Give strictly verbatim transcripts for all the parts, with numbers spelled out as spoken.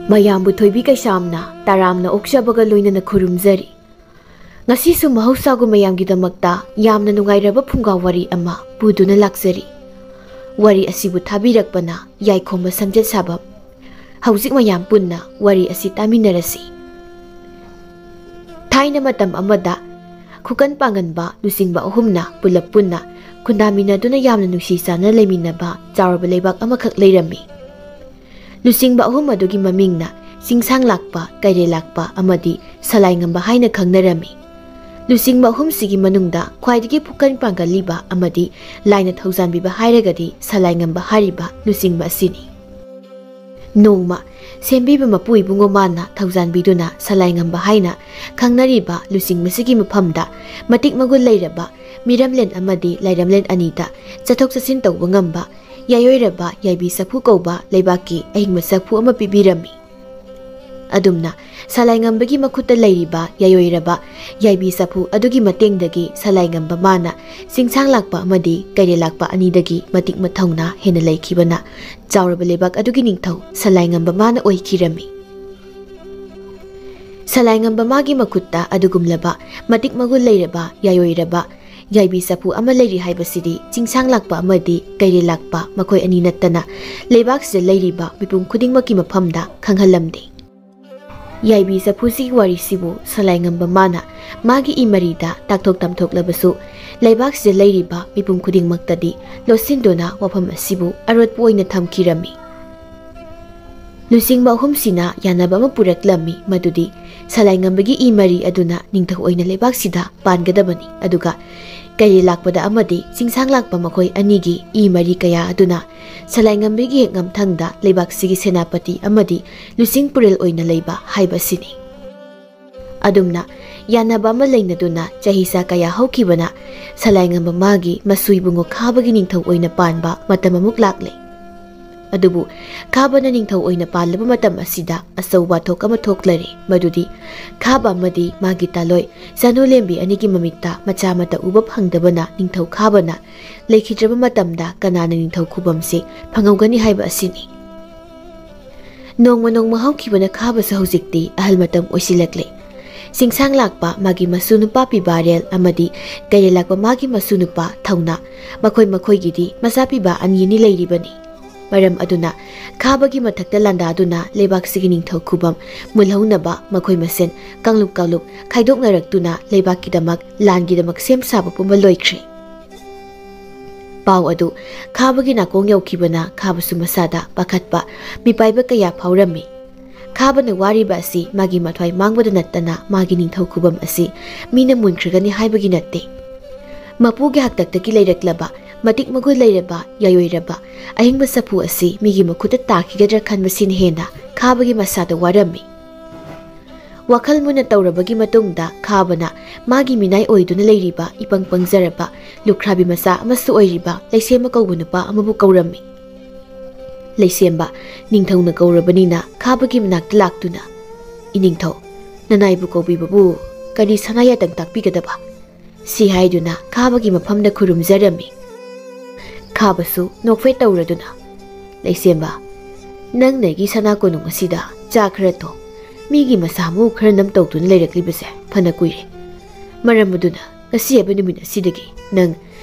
ꯃꯌꯥꯝꯕꯨ ꯊꯣꯏꯕꯤ ꯀꯩꯁꯥꯝꯅ ꯇꯔꯥꯝꯅ ꯑꯣꯛꯆꯕꯒ ꯂꯣꯏꯅꯅ ꯈꯨꯔꯨꯝꯖꯔꯤ꯫ ꯉꯁꯤꯁꯨ ꯃꯍꯧꯁꯥꯒꯨꯝ ꯃꯌꯥꯝꯒꯤꯗꯃꯛꯇ ꯌꯥꯝꯅ ꯅꯨꯡꯉꯥꯏꯔꯕ ꯐꯨꯡꯒꯥ ꯋꯥꯔꯤ ꯑꯃ ꯄꯨꯗꯨꯅ ꯂꯥꯛꯆꯔꯤ꯫ ꯋꯥꯔꯤ ꯑꯁꯤꯕꯨ ꯊꯥꯕꯤꯔꯛꯄꯅ ꯌꯥꯏꯈꯣꯝꯕ ꯁꯝꯖꯦꯠ ꯁꯥꯕꯝ꯫ ꯍꯧꯖꯤꯛ ꯃꯌꯥꯝ ꯄꯨꯟꯅ ꯋꯥꯔꯤ ꯑꯁꯤ ꯇꯥꯃꯤꯟꯅꯔꯁꯤ꯫ ꯊꯥꯏꯅ ꯃꯇꯝ ꯑꯃꯗ ꯈꯨꯀꯟ ꯄꯥꯡꯒꯟꯕ ꯂꯨꯆꯤꯡꯕ ꯑꯍꯨꯝꯅ ꯄꯨꯂꯞ ꯄꯨꯟꯅ ꯈꯨꯟꯗꯥꯃꯤꯟꯅꯗꯨꯅ ꯌꯥꯝꯅ ꯅꯨꯡꯁꯤ ꯆꯥꯟꯅ ꯂꯩꯃꯤꯟꯅꯕ ꯆꯥꯎꯔꯕ ꯂꯩꯕꯥꯛ ꯑꯃꯈꯛ ꯂꯩꯔꯝꯃꯤ꯫ ꯂꯨꯆꯤꯡꯕ ꯑꯍꯨꯝ ꯑꯗꯨꯒꯤ ꯃꯃꯤꯡꯅ ꯆꯤꯡꯁꯥꯡ ꯂꯥꯛꯄ, ꯀꯩꯔꯦꯜ ꯂꯥꯛꯄ ꯑꯃꯗꯤ ꯁꯂꯥꯏꯉꯝꯕ ꯍꯥꯏꯅ ꯈꯪꯅꯔꯝꯃꯤ꯫ ꯂꯨꯆꯤꯡꯕ ꯑꯍꯨꯝꯁꯤꯒꯤ ꯃꯅꯨꯡꯗ ꯈ꯭ꯋꯥꯏꯗꯒꯤ ꯈꯨꯀꯟ ꯄꯥꯡꯒꯜꯂꯤꯕ ꯑꯃꯗꯤ ꯂꯥꯏꯅ ꯊꯧꯖꯥꯟꯕꯤꯕ ꯍꯥꯏꯔꯒꯗꯤ ꯁꯂꯥꯏꯉꯝꯕ ꯍꯥꯏꯔꯤꯕ ꯂꯨꯆꯤꯡꯕ ꯑꯁꯤꯅꯤ꯫ ꯅꯣꯡꯃ ꯁꯦꯝꯕꯤꯕ ꯃꯄꯨ ꯏꯕꯨꯡꯉꯣ ꯃꯥꯅ ꯊꯧꯖꯥꯟꯕꯤꯗꯨꯅ ꯁꯂꯥꯏꯉꯝꯕ ꯍꯥꯏꯅ ꯈꯪꯅꯔꯤꯕ ꯂꯨꯆꯤꯡꯕꯁꯤꯒꯤ ꯃꯐꯝꯗ ꯃꯇꯤꯛ ꯃꯒꯨꯟ ꯂꯩꯔꯕ ꯃꯤꯔꯝꯂꯦꯟ ꯑꯃꯗꯤ ꯂꯥꯏꯔꯝꯂꯦꯟ ꯑꯅꯤꯗ ꯆꯠꯊꯣꯛ ꯆꯠꯁꯤꯟ ꯇꯧꯕ ꯉꯝꯕ ꯌꯥꯏꯑꯣꯏꯔꯕ ꯌꯥꯏꯕꯤ ꯆꯐꯨ ꯀꯧꯕ ꯂꯩꯕꯥꯛꯀꯤ ꯑꯍꯤꯡꯕ ꯆꯐꯨ ꯑꯃ ꯄꯤꯕꯤꯔꯝꯃꯤ꯫ ꯑꯗꯨꯝꯅ ꯁꯂꯥꯏꯉꯝꯕꯒꯤ ꯃꯈꯨꯠꯇ ꯂꯩꯔꯤꯕ ꯌꯥꯏꯑꯣꯏꯔꯕ ꯌꯥꯏꯕꯤ ꯆꯐꯨ ꯑꯗꯨꯒꯤ ꯃꯇꯦꯡꯗꯒꯤ ꯁꯂꯥꯏꯉꯝꯕ ꯃꯥꯅ ꯆꯤꯡꯁꯥꯡ ꯂꯥꯛꯄ ꯑꯃꯗꯤ ꯀꯩꯔꯦꯜ ꯂꯥꯛꯄ ꯑꯅꯤꯗꯒꯤ ꯃꯇꯤꯛ ꯃꯊꯧꯅꯥ ꯍꯦꯟꯅ ꯂꯩꯈꯤꯕꯅ ꯆꯥꯎꯔꯕ ꯂꯩꯕꯥꯛ ꯑꯗꯨꯒꯤ ꯅꯤꯡꯊꯧ ꯁꯂꯥꯏꯉꯝꯕ ꯃꯥꯅ ꯑꯣꯏꯈꯤꯔꯝꯃꯤ꯫ ꯁꯂꯥꯏꯉꯝꯕ ꯃꯥꯒꯤ ꯃꯈꯨꯠꯇ ꯑꯗꯨꯒꯨꯝꯂꯕ ꯃꯇꯤꯛ ꯃꯒꯨꯟ ꯂꯩꯔꯕ ꯌꯥꯏꯑꯣꯏꯔꯕ ꯌꯥꯏꯕꯤ ꯆꯐꯨ ꯑꯃ ꯂꯩꯔꯤ ꯍꯥꯏꯕꯁꯤꯗꯤ ꯆꯤꯡꯁꯥꯡ ꯂꯥꯛꯄ ꯑꯃꯗꯤ ꯀꯩꯔꯦꯜ ꯂꯥꯛꯄ ꯃꯈꯣꯏ ꯑꯅꯤ ꯅꯠꯇꯅ ꯂꯩꯕꯥꯛꯁꯤꯗ ꯂꯩꯔꯤꯕ ꯃꯤꯄꯨꯝ ꯈꯨꯗꯤꯡꯃꯛꯀꯤ ꯃꯐꯝꯗ ꯈꯪꯍꯜꯂꯝꯗꯦ꯫ ꯌꯥꯏꯕꯤ ꯆꯐꯨꯁꯤꯒꯤ ꯋꯥꯔꯤꯁꯤꯕꯨ ꯁꯂꯥꯏꯉꯝꯕ ꯃꯥꯅ ꯃꯥꯒꯤ ꯏ ꯃꯔꯤꯗ ꯇꯥꯛꯊꯣꯛ ꯇꯝꯊꯣꯛꯂꯕꯁꯨ ꯂꯩꯕꯥꯛꯁꯤꯗ ꯂꯩꯔꯤꯕ ꯃꯤꯄꯨꯝ ꯈꯨꯗꯤꯡꯃꯛꯇꯗꯤ ꯂꯣꯠꯁꯤꯟꯗꯨꯅ ꯋꯥꯐꯝ ꯑꯁꯤꯕꯨ ꯑꯔꯣꯠꯄ ꯑꯣꯏꯅ ꯊꯝꯈꯤꯔꯝꯃꯤ꯫ ꯂꯨꯆꯤꯡꯕ ꯑꯍꯨꯝꯁꯤꯅ ꯌꯥꯅꯕ ꯑꯃ ꯄꯨꯔꯛꯂꯝꯃꯤ, ꯃꯗꯨꯗꯤ ꯁꯂꯥꯏꯉꯝꯕꯒꯤ ꯏ ꯃꯔꯤ ꯑꯗꯨꯅ ꯅꯤꯡꯊꯧ ꯑꯣꯏꯅ ꯂꯩꯕꯥꯛꯁꯤꯗ ꯄꯥꯟꯒꯗꯕꯅꯤ, ꯑꯗꯨꯒ ꯀꯩꯔꯦꯜ ꯂꯥꯛꯄꯗ ꯑꯃꯗꯤ ꯆꯤꯡꯁꯥꯡ ꯂꯥꯛꯄ ꯃꯈꯣꯏ ꯑꯅꯤꯒꯤ ꯏ ꯃꯔꯤ ꯀꯌꯥ ꯑꯗꯨꯅ ꯁꯂꯥꯏꯉꯝꯕꯒꯤ ꯍꯦꯛ ꯉꯝꯊꯪꯗ ꯂꯩꯕꯥꯛꯁꯤꯒꯤ ꯁꯦꯅꯥꯄꯇꯤ ꯑꯃꯗꯤ ꯂꯨꯆꯤꯡ ꯄꯨꯔꯦꯜ ꯑꯣꯏꯅ ꯂꯩꯕ ꯍꯥꯏꯕꯁꯤꯅꯤ꯫ ꯑꯗꯨꯝꯅ ꯌꯥꯅꯕ ꯑꯃ ꯂꯩꯅꯗꯨꯅ ꯆꯍꯤꯆꯥ ꯀꯌꯥ ꯍꯧꯈꯤꯕꯅ ꯁꯂꯥꯏꯉꯝꯕ ꯃꯥꯒꯤ ꯃꯁꯨ ꯏꯕꯨꯡꯉꯣ ꯈꯥꯕꯒꯤ ꯅꯤꯡꯊꯧ ꯑꯣꯏꯅ ꯄꯥꯟꯕ ꯃꯇꯝ ꯑꯃꯨꯛ ꯂꯥꯛꯂꯦ꯫ ꯑꯗꯨꯕꯨ ꯈꯥꯕꯅ ꯅꯤꯡꯊꯧ ꯑꯣꯏꯅ ꯄꯥꯜꯂꯕ ꯃꯇꯝ ꯑꯁꯤꯗ ꯑꯆꯧꯕ ꯋꯥꯊꯣꯛ ꯑꯃ ꯊꯣꯛꯂꯔꯦ, ꯃꯗꯨꯗꯤ ꯈꯥꯕ ꯑꯃꯗꯤ ꯃꯥꯒꯤ ꯇꯥꯂꯣꯏ ꯆꯅꯨꯂꯦꯝꯕꯤ ꯑꯅꯤꯒꯤ ꯃꯃꯤꯠꯇ ꯃꯆꯥ ꯑꯃꯠꯇ ꯎꯕ ꯐꯪꯗꯕꯅ ꯅꯤꯡꯊꯧ ꯈꯥꯕꯅ ꯂꯩꯈꯤꯗ꯭ꯔꯕ ꯃꯇꯝꯗ ꯀꯅꯥꯅ ꯅꯤꯡꯊꯧ ꯈꯨꯕꯝꯁꯤ ꯐꯪꯍꯧꯒꯅꯤ ꯍꯥꯏꯕ ꯑꯁꯤꯅꯤ꯫ ꯅꯣꯡꯃ ꯅꯣꯡꯃ ꯍꯧꯈꯤꯕꯅ ꯈꯥꯕꯁꯨ ꯍꯧꯖꯤꯛꯇꯤ ꯑꯍꯜ ꯃꯇꯝ ꯑꯣꯏꯁꯤꯜꯂꯛꯂꯦ꯫ ꯆꯤꯡꯁꯥꯡ ꯂꯥꯛꯄ ꯃꯥꯒꯤ ꯃꯁꯨ ꯅꯨꯄꯥ ꯄꯤꯕꯥꯔꯦꯜ ꯑꯃꯗꯤ ꯀꯩꯔꯦꯜ ꯂꯥꯛꯄ ꯃꯥꯒꯤ ꯃꯁꯨ ꯅꯨꯄꯥ ꯊꯧꯅꯥ, ꯃꯈꯣꯏ ꯃꯈꯣꯏꯒꯤꯗꯤ ꯃꯆꯥ ꯄꯤꯕ ꯑꯅꯤ ꯑꯅꯤ ꯂꯩꯔꯤꯕꯅꯤ꯫ ꯃꯔꯝ ꯑꯗꯨꯅ ꯈꯥꯕꯒꯤ ꯃꯊꯛꯇ ꯂꯥꯟꯗꯥꯗꯨꯅ ꯂꯩꯕꯥꯛꯁꯤꯒꯤ ꯅꯤꯡꯊꯧ ꯈꯨꯕꯝ ꯃꯨꯜꯍꯧꯅꯕ ꯃꯈꯣꯏ ꯃꯁꯦꯟ ꯀꯥꯡꯂꯨꯞ ꯀꯥꯡꯂꯨꯞ ꯈꯥꯏꯗꯣꯛꯅꯔꯛꯇꯨꯅ ꯂꯩꯕꯥꯛꯀꯤꯗꯃꯛ ꯂꯥꯟꯒꯤꯗꯃꯛ ꯁꯦꯝ ꯁꯥꯕ ꯄꯨꯝꯕ ꯂꯣꯏꯈ꯭ꯔꯦ꯫ ꯄꯥꯎ ꯑꯗꯨ ꯈꯥꯕꯒꯤ ꯅꯥꯀꯣꯡ ꯌꯧꯈꯤꯕꯅ ꯈꯥꯕꯁꯨ ꯃꯁꯥꯗ ꯄꯥꯈꯠꯄ, ꯃꯤꯄꯥꯏꯕ ꯀꯌꯥ ꯐꯥꯎꯔꯝꯃꯤ꯫ ꯈꯥꯕꯅ ꯋꯥꯔꯤꯕ ꯑꯁꯤ ꯃꯥꯒꯤ ꯃꯊ꯭ꯋꯥꯏ ꯃꯥꯡꯕꯗ ꯅꯠꯇꯅ ꯃꯥꯒꯤ ꯅꯤꯡꯊꯧ ꯈꯨꯕꯝ ꯑꯁꯤ ꯃꯤꯅ ꯃꯨꯟꯈ꯭ꯔꯒꯅꯤ ꯍꯥꯏꯕꯒꯤ ꯅꯠꯇꯦ꯫ ꯃꯄꯨꯒꯤ ꯍꯥꯛꯇꯛꯇꯒꯤ ꯂꯩꯔꯛꯂꯕ ꯃꯇꯤꯛ ꯃꯒꯨꯟ ꯂꯩꯔꯕ ꯌꯥꯏꯑꯣꯏꯔꯕ ꯑꯍꯤꯡꯕ ꯆꯐꯨ ꯑꯁꯤ ꯃꯤꯒꯤ ꯃꯈꯨꯠꯇ ꯇꯥꯈꯤꯒꯗ꯭ꯔꯥ ꯈꯟꯕꯁꯤꯅ ꯍꯦꯟꯅ ꯈꯥꯕꯒꯤ ꯃꯁꯥꯗ ꯋꯥꯔꯝꯃꯤ꯫ ꯋꯥꯈꯜ ꯃꯨꯟꯅ ꯇꯧꯔꯕꯒꯤ ꯃꯇꯨꯡꯗ ꯈꯥꯕꯅ ꯃꯥꯒꯤ ꯃꯤꯅꯥꯏ ꯑꯣꯏꯗꯨꯅ ꯂꯩꯔꯤꯕ ꯏꯄꯪ ꯄꯪꯖꯔꯕ ꯂꯨꯈ꯭ꯔꯥꯕꯤ ꯃꯆꯥ ꯑꯃꯁꯨ ꯑꯣꯏꯔꯤꯕ ꯂꯩꯁꯦꯝꯕ ꯀꯧꯕ ꯅꯨꯄꯥ ꯑꯃꯕꯨ ꯀꯧꯔꯝꯃꯤ꯫ ꯂꯩꯁꯦꯝꯕ, ꯅꯤꯡꯊꯧꯅ ꯀꯧꯔꯕꯅꯤꯅ ꯈꯥꯕꯒꯤ ꯃꯅꯥꯛꯇ ꯂꯥꯛꯇꯨꯅ, "ꯏꯅꯤꯡꯊꯧ, ꯅꯅꯥꯏꯕꯨ ꯀꯧꯕꯤꯕꯕꯨ ꯀꯔꯤ ꯁꯅꯥ ꯌꯥꯇꯪ ꯇꯥꯛꯄꯤꯒꯗꯕ?" ꯁꯤ ꯍꯥꯏꯗꯨꯅ ꯈꯥꯕꯒꯤ ꯃꯐꯝꯗ ꯈꯨꯔꯨꯝꯖꯔꯝꯃꯤ꯫ ꯈꯥꯕꯁꯨ ꯅꯣꯛꯐꯦꯠ ꯇꯧꯔꯗꯨꯅ, "ꯂꯩꯁꯦꯝꯕ, ꯅꯪꯅ ꯑꯩꯒꯤ ꯁꯅꯥ ꯀꯣꯅꯨꯡ ꯑꯁꯤꯗ ꯆꯥ ꯈꯔ ꯊꯣꯡ, ꯃꯤꯒꯤ ꯃꯁꯥ ꯃꯎ ꯈꯔ ꯅꯝ ꯇꯧꯗꯨꯅ ꯂꯩꯔꯛꯂꯤꯕꯁꯦ ꯐꯅ ꯀꯨꯏꯔꯦ꯫ ꯃꯔꯝ ꯑꯗꯨꯅ ꯉꯁꯤ ꯍꯥꯏꯕ ꯅꯨꯃꯤꯠ ꯑꯁꯤꯗꯒꯤ ꯅꯪ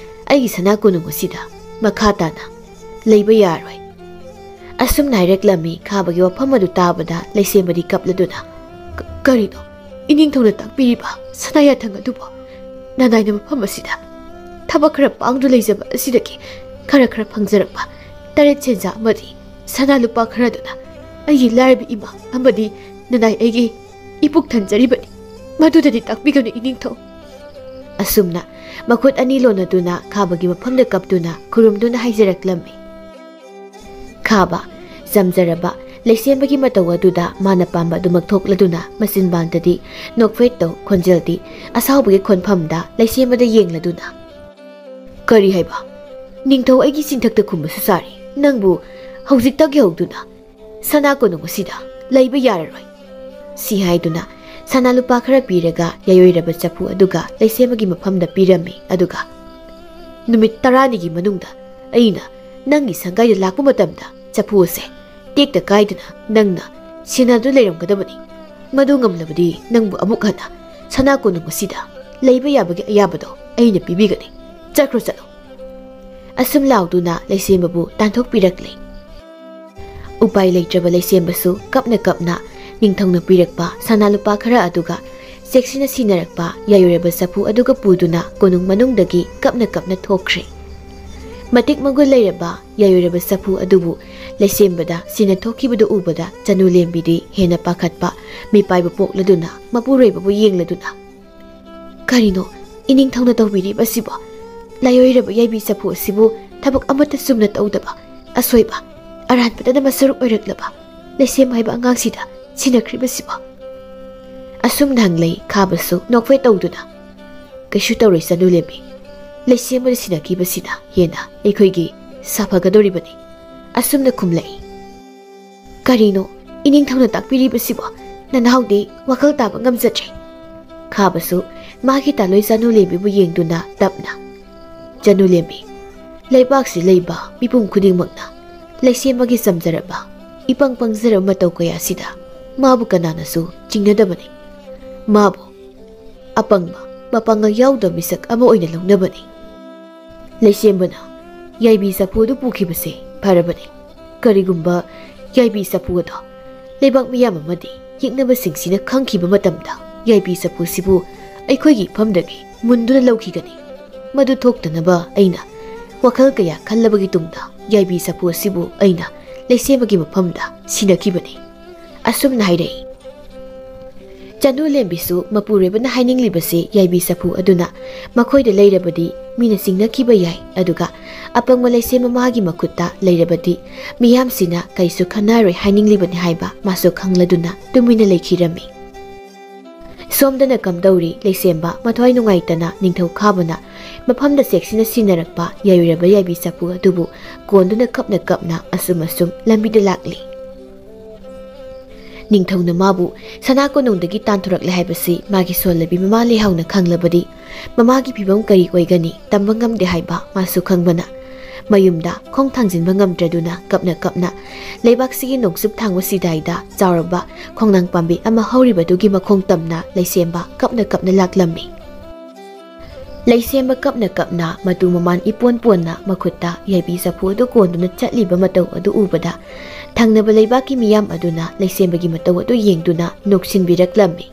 ꯑꯩꯒꯤ ꯁꯅꯥ ꯀꯣꯅꯨꯡ ꯑꯁꯤꯗ ꯃꯈꯥ ꯇꯥꯅ ꯂꯩꯕ ꯌꯥꯔꯣꯏ꯫" ꯑꯁꯨꯝꯅ ꯍꯥꯏꯔꯛꯂꯝꯃꯤ꯫ ꯈꯥꯕꯒꯤ ꯋꯥꯐꯝ ꯑꯗꯨ ꯇꯥꯕꯗ ꯂꯩꯁꯦꯝꯕꯗꯤ ꯀꯞꯂꯗꯨꯅ, "ꯀ-, ꯀꯔꯤꯅꯣ ꯏꯅꯤꯡꯊꯧꯅ ꯇꯥꯛꯄꯤꯔꯤꯕ ꯁꯅꯥ ꯌꯥꯊꯪ ꯑꯗꯨꯕꯨ? ꯅꯅꯥꯏꯅ ꯃꯐꯝ ꯑꯁꯤꯗ ꯊꯕꯛ ꯈꯔ ꯄꯥꯡꯗꯨ ꯂꯩꯖꯕ ꯑꯁꯤꯗꯒꯤ ꯈꯔ ꯈꯔ ꯐꯪꯖꯔꯛꯄ ꯇꯔꯦꯠ ꯁꯦꯟꯖꯥ ꯑꯃꯗꯤ ꯁꯅꯥ ꯂꯨꯄꯥ ꯈꯔꯗꯨꯅ ꯑꯩꯒꯤ ꯂꯥꯏꯔꯕ ꯏꯃꯥ ꯑꯃꯗꯤ ꯅꯅꯥꯏ ꯑꯩꯒꯤ ꯏꯄꯨꯛ ꯊꯟꯖꯔꯤꯕꯅꯤ꯫ ꯃꯗꯨꯗꯗꯤ ꯇꯥꯛꯄꯤꯒꯅꯨ ꯏꯅꯤꯡꯊꯧ꯫" ꯑꯁꯨꯝꯅ ꯃꯈꯨꯠ ꯑꯅꯤ ꯂꯣꯟꯅꯗꯨꯅ ꯈꯥꯕꯒꯤ ꯃꯐꯝꯗ ꯀꯞꯇꯨꯅ ꯈꯨꯔꯨꯝꯗꯨꯅ ꯍꯥꯏꯖꯔꯛꯂꯝꯃꯤ꯫ ꯈꯥꯕ, ꯆꯝꯖꯔꯕ ꯂꯩꯁꯦꯝꯕꯒꯤ ꯃꯇꯧ ꯑꯗꯨꯗ ꯃꯥꯅ ꯄꯥꯝꯕ ꯑꯗꯨꯃꯛ ꯊꯣꯛꯂꯗꯨꯅ ꯃꯆꯤꯟꯕꯥꯡꯗꯗꯤ ꯅꯣꯛꯐꯦꯠꯇꯧ, ꯈꯣꯟꯖꯦꯜꯗꯤ ꯑꯁꯥꯎꯕꯒꯤ ꯈꯣꯟꯐꯝꯗ ꯂꯩꯁꯦꯝꯕꯗ ꯌꯦꯡꯂꯗꯨꯅ, "ꯀꯔꯤ ꯍꯥꯏꯕ? ꯅꯤꯡꯊꯧ ꯑꯩꯒꯤ ꯆꯤꯟꯊꯛꯇ ꯈꯨꯝꯕꯁꯨ ꯁꯥꯔꯤ꯫ ꯅꯪꯕꯨ ꯍꯧꯖꯤꯛꯇꯒꯤ ꯍꯧꯗꯨꯅ ꯁꯅꯥ ꯀꯣꯅꯨꯡ ꯑꯁꯤꯗ ꯂꯩꯕ ꯌꯥꯔꯔꯣꯏ꯫" ꯁꯤ ꯍꯥꯏꯗꯨꯅ ꯁꯅꯥ ꯂꯨꯄꯥ ꯈꯔ ꯄꯤꯔꯒ ꯌꯥꯏꯑꯣꯏꯔꯕ ꯆꯐꯨ ꯑꯗꯨꯒ ꯂꯩꯁꯦꯝꯕꯒꯤ ꯃꯐꯝꯗ ꯄꯤꯔꯝꯃꯤ꯫ ꯑꯗꯨꯒ, "ꯅꯨꯃꯤꯠ ꯇꯔꯥꯅꯤꯒꯤ ꯃꯅꯨꯡꯗ ꯑꯩꯅ ꯅꯪꯒꯤ ꯁꯪꯒꯥꯏꯗ ꯂꯥꯛꯄ ꯃꯇꯝꯗ ꯆꯐꯨ ꯑꯁꯦ ꯇꯦꯛꯇ ꯀꯥꯏꯗꯅ ꯅꯪꯅ ꯁꯦꯟꯅꯗꯨꯅ ꯂꯩꯔꯝꯒꯗꯕꯅꯤ꯫ ꯃꯗꯨ ꯉꯝꯂꯕꯗꯤ ꯅꯪꯕꯨ ꯑꯃꯨꯛ ꯍꯟꯅ ꯁꯅꯥ ꯀꯣꯅꯨꯡ ꯑꯁꯤꯗ ꯂꯩꯕ ꯌꯥꯕꯒꯤ ꯑꯌꯥꯕꯗꯣ ꯑꯩꯅ ꯄꯤꯕꯤꯒꯅꯤ꯫ ꯆꯠꯈ꯭ꯔꯣ ꯆꯠꯂꯣ꯫" ꯑꯁꯨꯝ ꯂꯥꯎꯗꯨꯅ ꯂꯩꯁꯦꯝꯕꯕꯨ ꯇꯥꯟꯊꯣꯛꯄꯤꯔꯛꯂꯦ꯫ ꯎꯄꯥꯏ ꯂꯩꯇ꯭ꯔꯕ ꯂꯩꯁꯦꯝꯕꯁꯨ ꯀꯞꯅ ꯀꯞꯅ ꯅꯤꯡꯊꯧꯅ ꯄꯤꯔꯛꯄ ꯁꯅꯥ ꯂꯨꯄꯥ ꯈꯔ ꯑꯗꯨꯒ ꯆꯦꯛꯁꯤꯟꯅ ꯁꯤꯟꯅꯔꯛꯄ ꯌꯥꯏꯔꯣꯏꯔꯕ ꯆꯐꯨ ꯑꯗꯨꯒ ꯄꯨꯗꯨꯅ ꯀꯣꯅꯨꯡ ꯃꯅꯨꯡꯗꯒꯤ ꯀꯞꯅ ꯀꯞꯅ ꯊꯣꯛꯈ꯭ꯔꯦ꯫ ꯃꯇꯤꯛ ꯃꯒꯨꯟ ꯂꯩꯔꯕ ꯌꯥꯏꯔꯣꯏꯔꯕ ꯆꯐꯨ ꯑꯗꯨꯕꯨ ꯂꯩꯁꯦꯝꯕꯗ ꯁꯤꯟꯅ ꯊꯣꯛꯈꯤꯕꯗꯨ ꯎꯕꯗ ꯆꯅꯨ ꯂꯦꯝꯕꯤꯗꯤ ꯍꯦꯟꯅ ꯄꯥꯈꯠꯄ ꯃꯤꯄꯥꯏꯕ ꯄꯣꯛꯂꯗꯨꯅ ꯃꯄꯨꯔꯣꯏꯕꯕꯨ ꯌꯦꯡꯂꯗꯨꯅ, "ꯀꯔꯤꯅꯣ ꯏꯅꯤꯡꯊꯧꯅ ꯇꯧꯕꯤꯔꯤꯕꯁꯤꯕꯣ? ꯂꯥꯏꯑꯣꯏꯔꯕ ꯌꯥꯏꯕꯤ ꯆꯐꯨ ꯑꯁꯤꯕꯨ ꯊꯕꯛ ꯑꯃꯠꯇ ꯆꯨꯝꯅ ꯇꯧꯗꯕ, ꯑꯁꯣꯏꯕ, ꯑꯔꯥꯟꯕꯗꯅ ꯃꯁꯔꯨꯛ ꯑꯣꯏꯔꯛꯂꯕ ꯂꯩꯁꯦꯝ ꯍꯥꯏꯕ ꯑꯉꯥꯡꯁꯤꯗ ꯁꯤꯟꯅꯈ꯭ꯔꯤꯕꯁꯤꯕꯣ?" ꯑꯁꯨꯝ ꯅꯍꯪꯂꯩ ꯈꯥꯕꯁꯨ ꯅꯣꯛꯐꯦꯠ ꯇꯧꯗꯨꯅ, "ꯀꯩꯁꯨ ꯇꯧꯔꯣꯏ ꯆꯅꯨ ꯂꯦꯝꯕꯤ꯫ ꯂꯩꯁꯦꯝꯕꯗ ꯁꯤꯟꯅꯈꯤꯕꯁꯤꯅ ꯍꯦꯟꯅ ꯑꯩꯈꯣꯏꯒꯤ ꯁꯥꯐꯒꯗꯧꯔꯤꯕꯅꯤ꯫" ꯑꯁꯨꯝꯅ ꯈꯨꯝꯂꯛꯏ꯫ "ꯀꯔꯤꯅꯣ ꯏꯅꯤꯡꯊꯧꯅ ꯇꯥꯛꯄꯤꯔꯤꯕꯁꯤꯕꯣ? ꯅꯅꯥꯎꯗꯤ ꯋꯥꯈꯜ ꯇꯥꯕ ꯉꯝꯖꯗ꯭ꯔꯦ꯫" ꯈꯥꯕꯁꯨ ꯃꯥꯒꯤ ꯇꯥꯂꯣꯏ ꯆꯅꯨ ꯂꯦꯝꯕꯤꯕꯨ ꯌꯦꯡꯗꯨꯅ ꯇꯞꯅ, "ꯆꯅꯨ ꯂꯦꯝꯕꯤ, ꯂꯩꯕꯥꯛꯁꯤ ꯂꯩꯕ ꯃꯤꯄꯨꯝ ꯈꯨꯗꯤꯡꯃꯛꯅ ꯂꯩꯁꯦꯝꯕꯒꯤ ꯆꯝꯖꯔꯕ, ꯏꯄꯪ ꯄꯪꯖꯔꯕ ꯃꯇꯧ ꯀꯌꯥꯁꯤꯗ ꯃꯥꯕꯨ ꯀꯅꯥꯅꯁꯨ ꯆꯤꯡꯅꯗꯕꯅꯤ꯫ ꯃꯥꯕꯨ ꯑꯄꯪꯕ, ꯃꯄꯥꯡꯒꯜ ꯌꯥꯎꯗꯕ ꯃꯤꯁꯛ ꯑꯃ ꯑꯣꯏꯅ ꯂꯧꯅꯕꯅꯤ꯫ ꯂꯩꯁꯦꯝꯕꯅ ꯌꯥꯏꯕꯤ ꯆꯐꯨ ꯑꯗꯨ ꯄꯨꯈꯤꯕꯁꯦ ꯐꯔꯕꯅꯤ꯫ ꯀꯔꯤꯒꯨꯝꯕ ꯌꯥꯏꯕꯤ ꯆꯐꯨ ꯑꯗꯣ ꯂꯩꯕꯥꯛ ꯃꯤꯌꯥꯝ ꯑꯃꯗꯤ ꯌꯦꯛꯅꯕꯁꯤꯡꯁꯤꯅ ꯈꯪꯈꯤꯕ ꯃꯇꯝꯗ ꯌꯥꯏꯕꯤ ꯆꯐꯨꯁꯤꯕꯨ ꯑꯩꯈꯣꯏꯒꯤ ꯏꯐꯝꯗꯒꯤ ꯃꯨꯟꯗꯨꯅ ꯂꯧꯈꯤꯒꯅꯤ꯫ ꯃꯗꯨ ꯊꯣꯛꯇꯅꯕ ꯑꯩꯅ ꯋꯥꯈꯜ ꯀꯌꯥ ꯈꯜꯂꯕꯒꯤ ꯇꯨꯡꯗ ꯌꯥꯏꯕꯤ ꯆꯐꯨ ꯑꯁꯤꯕꯨ ꯑꯩꯅ ꯂꯩꯁꯦꯝꯕꯒꯤ ꯃꯐꯝꯗ ꯁꯤꯟꯅꯈꯤꯕꯅꯤ꯫" ꯑꯁꯨꯝꯅ ꯍꯥꯏꯔꯛꯏ꯫ ꯆꯅꯨ ꯂꯦꯝꯕꯤꯁꯨ ꯃꯄꯨꯔꯣꯏꯕꯅ ꯍꯥꯏꯅꯤꯡꯂꯤꯕꯁꯤ ꯌꯥꯏꯕꯤ ꯆꯐꯨ ꯑꯗꯨꯅ ꯃꯈꯣꯏꯗ ꯂꯩꯔꯕꯗꯤ ꯃꯤꯅ ꯆꯤꯡꯅꯈꯤꯕ ꯌꯥꯏ, ꯑꯗꯨꯒ ꯑꯄꯪꯕ ꯂꯩꯁꯦꯝꯕ ꯃꯥꯒꯤ ꯃꯈꯨꯠꯇ ꯂꯩꯔꯕꯗꯤ ꯃꯤꯌꯥꯝꯁꯤꯅ ꯀꯩꯁꯨ ꯈꯟꯅꯔꯣꯏ ꯍꯥꯏꯅꯤꯡꯂꯤꯕꯅꯤ ꯍꯥꯏꯕ ꯃꯥꯁꯨ ꯈꯪꯂꯗꯨꯅ ꯇꯨꯃꯤꯟꯅ ꯂꯩꯈꯤꯔꯝꯃꯤ꯫ ꯁꯣꯝꯗꯅ ꯀꯝꯗꯧꯔꯤ ꯂꯩꯁꯦꯝꯕ ꯃꯊ꯭ꯋꯥꯏ ꯅꯨꯡꯉꯥꯏꯇꯅ ꯅꯤꯡꯊꯧ ꯈꯥꯕꯅ ꯃꯐꯝꯗ ꯆꯦꯛꯁꯤꯟꯅ ꯁꯤꯟꯅꯔꯛꯄ ꯌꯥꯏꯔꯨꯔꯕ ꯌꯥꯏꯕꯤ ꯆꯐꯨ ꯑꯗꯨꯕꯨ ꯀꯣꯟꯗꯨꯅ ꯀꯞꯅ ꯀꯞꯅ ꯑꯁꯨꯝ ꯑꯁꯨꯝ ꯂꯝꯕꯤꯗ ꯂꯥꯛꯂꯤ꯫ ꯅꯤꯡꯊꯧꯅ ꯃꯥꯕꯨ ꯁꯅꯥ ꯀꯣꯅꯨꯡꯗꯒꯤ ꯇꯥꯟꯊꯣꯔꯛꯂꯦ ꯍꯥꯏꯕꯁꯤ ꯃꯥꯒꯤ ꯁꯣꯜꯂꯕꯤ ꯃꯃꯥ ꯂꯩꯍꯥꯎꯅ ꯈꯪꯂꯕꯗꯤ ꯃꯃꯥꯒꯤ ꯐꯤꯕꯝ ꯀꯔꯤ ꯑꯣꯏꯒꯅꯤ ꯇꯝꯕ ꯉꯝꯗꯦ ꯍꯥꯏꯕ ꯃꯥꯁꯨ ꯈꯪꯕꯅ ꯃꯌꯨꯝꯗ ꯈꯣꯡ ꯊꯥꯡꯖꯤꯟꯕ ꯉꯝꯗ꯭ꯔꯗꯨꯅ ꯀꯞꯅ ꯀꯞꯅ ꯂꯩꯕꯥꯛꯁꯤꯒꯤ ꯅꯣꯡꯆꯨꯞ ꯊꯥꯡꯕ ꯁꯤꯗꯥꯏꯗ ꯆꯥꯎꯔꯕ ꯈꯣꯡꯅꯥꯡ ꯄꯥꯝꯕꯤ ꯑꯃ ꯍꯧꯔꯤꯕꯗꯨꯒꯤ ꯃꯈꯣꯡ ꯇꯝꯅ ꯂꯩꯁꯦꯝꯕ ꯀꯞꯅ ꯀꯞꯅ ꯂꯥꯛꯂꯝꯃꯤ꯫ ꯂꯩꯁꯦꯝꯕ ꯀꯞꯅ ꯀꯞꯅ ꯃꯇꯨ ꯃꯃꯥꯟ ꯏꯄꯣꯟ ꯄꯣꯟꯅ ꯃꯈꯨꯠꯇ ꯌꯥꯏꯕꯤ ꯆꯐꯨ ꯑꯗꯨ ꯀꯣꯟꯗꯨꯅ ꯆꯠꯂꯤꯕ ꯃꯇꯧ ꯑꯗꯨ ꯎꯕꯗ ꯊꯪꯅꯕ ꯂꯩꯕꯥꯛꯀꯤ ꯃꯤꯌꯥꯝ ꯑꯗꯨꯅ ꯂꯩꯁꯦꯝꯕꯒꯤ ꯃꯇꯧ ꯑꯗꯨ ꯌꯦꯡꯗꯨꯅ ꯅꯣꯛꯁꯤꯟꯕꯤꯔꯛꯂꯝꯃꯤ꯫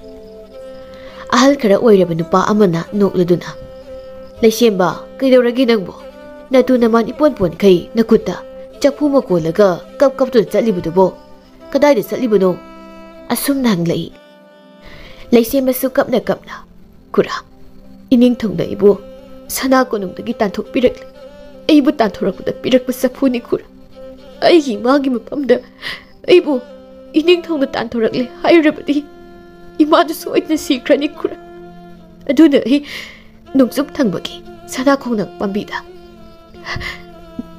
ꯑꯍꯜ ꯈꯔ ꯑꯣꯏꯔꯕ ꯅꯨꯄꯥ ꯑꯃꯅ ꯅꯣꯛꯂꯗꯨꯅ, "ꯂꯩꯁꯦꯝꯕ, ꯀꯩꯗꯧꯔꯒꯦ ꯅꯪꯕꯨ? ꯅꯇꯨ ꯅꯃꯥꯟ ꯏꯄꯣꯟ ꯄꯣꯟꯈꯩ ꯅꯈꯨꯠꯇ ꯆꯐꯨ ꯑꯃ ꯀꯣꯜꯂꯒ ꯀꯞ ꯀꯞꯇꯨꯅ ꯆꯠꯂꯤꯕꯗꯨꯕꯣ? ꯀꯗꯥꯏꯗ ꯆꯠꯂꯤꯕꯅꯣ?" ꯑꯁꯨꯝꯅ ꯍꯪꯂꯛꯏ꯫ ꯂꯩꯁꯦꯝꯕꯁꯨ ꯀꯞꯅ ꯀꯞꯅ, "ꯈꯨꯔꯥ, ꯏꯅꯤꯡꯊꯧꯅ ꯑꯩꯕꯨ ꯁꯅꯥ ꯀꯣꯅꯨꯡꯗꯒꯤ ꯇꯥꯟꯊꯣꯛꯄꯤꯔꯛꯂꯦ꯫ ꯑꯩꯕꯨ ꯇꯥꯟꯊꯣꯔꯛꯄꯗ ꯄꯤꯔꯛꯄ ꯆꯐꯨꯅꯤ ꯈꯨꯔꯥ꯫ ꯑꯩꯒꯤ ꯏꯃꯥꯒꯤ ꯃꯐꯝꯗ ꯑꯩꯕꯨ ꯏꯅꯤꯡꯊꯧꯅ ꯇꯥꯟꯊꯣꯔꯛꯂꯦ ꯍꯥꯏꯔꯕꯗꯤ ꯏꯃꯥꯗꯨ ꯁꯣꯏꯗꯅ ꯁꯤꯈ꯭ꯔꯅꯤ ꯈꯨꯔꯥ꯫ ꯑꯗꯨꯅ ꯑꯩ ꯅꯣꯡꯆꯨꯞ ꯊꯪꯕꯒꯤ ꯁꯅꯥ ꯈꯣꯡꯅꯥꯡ ꯄꯥꯝꯕꯤꯗ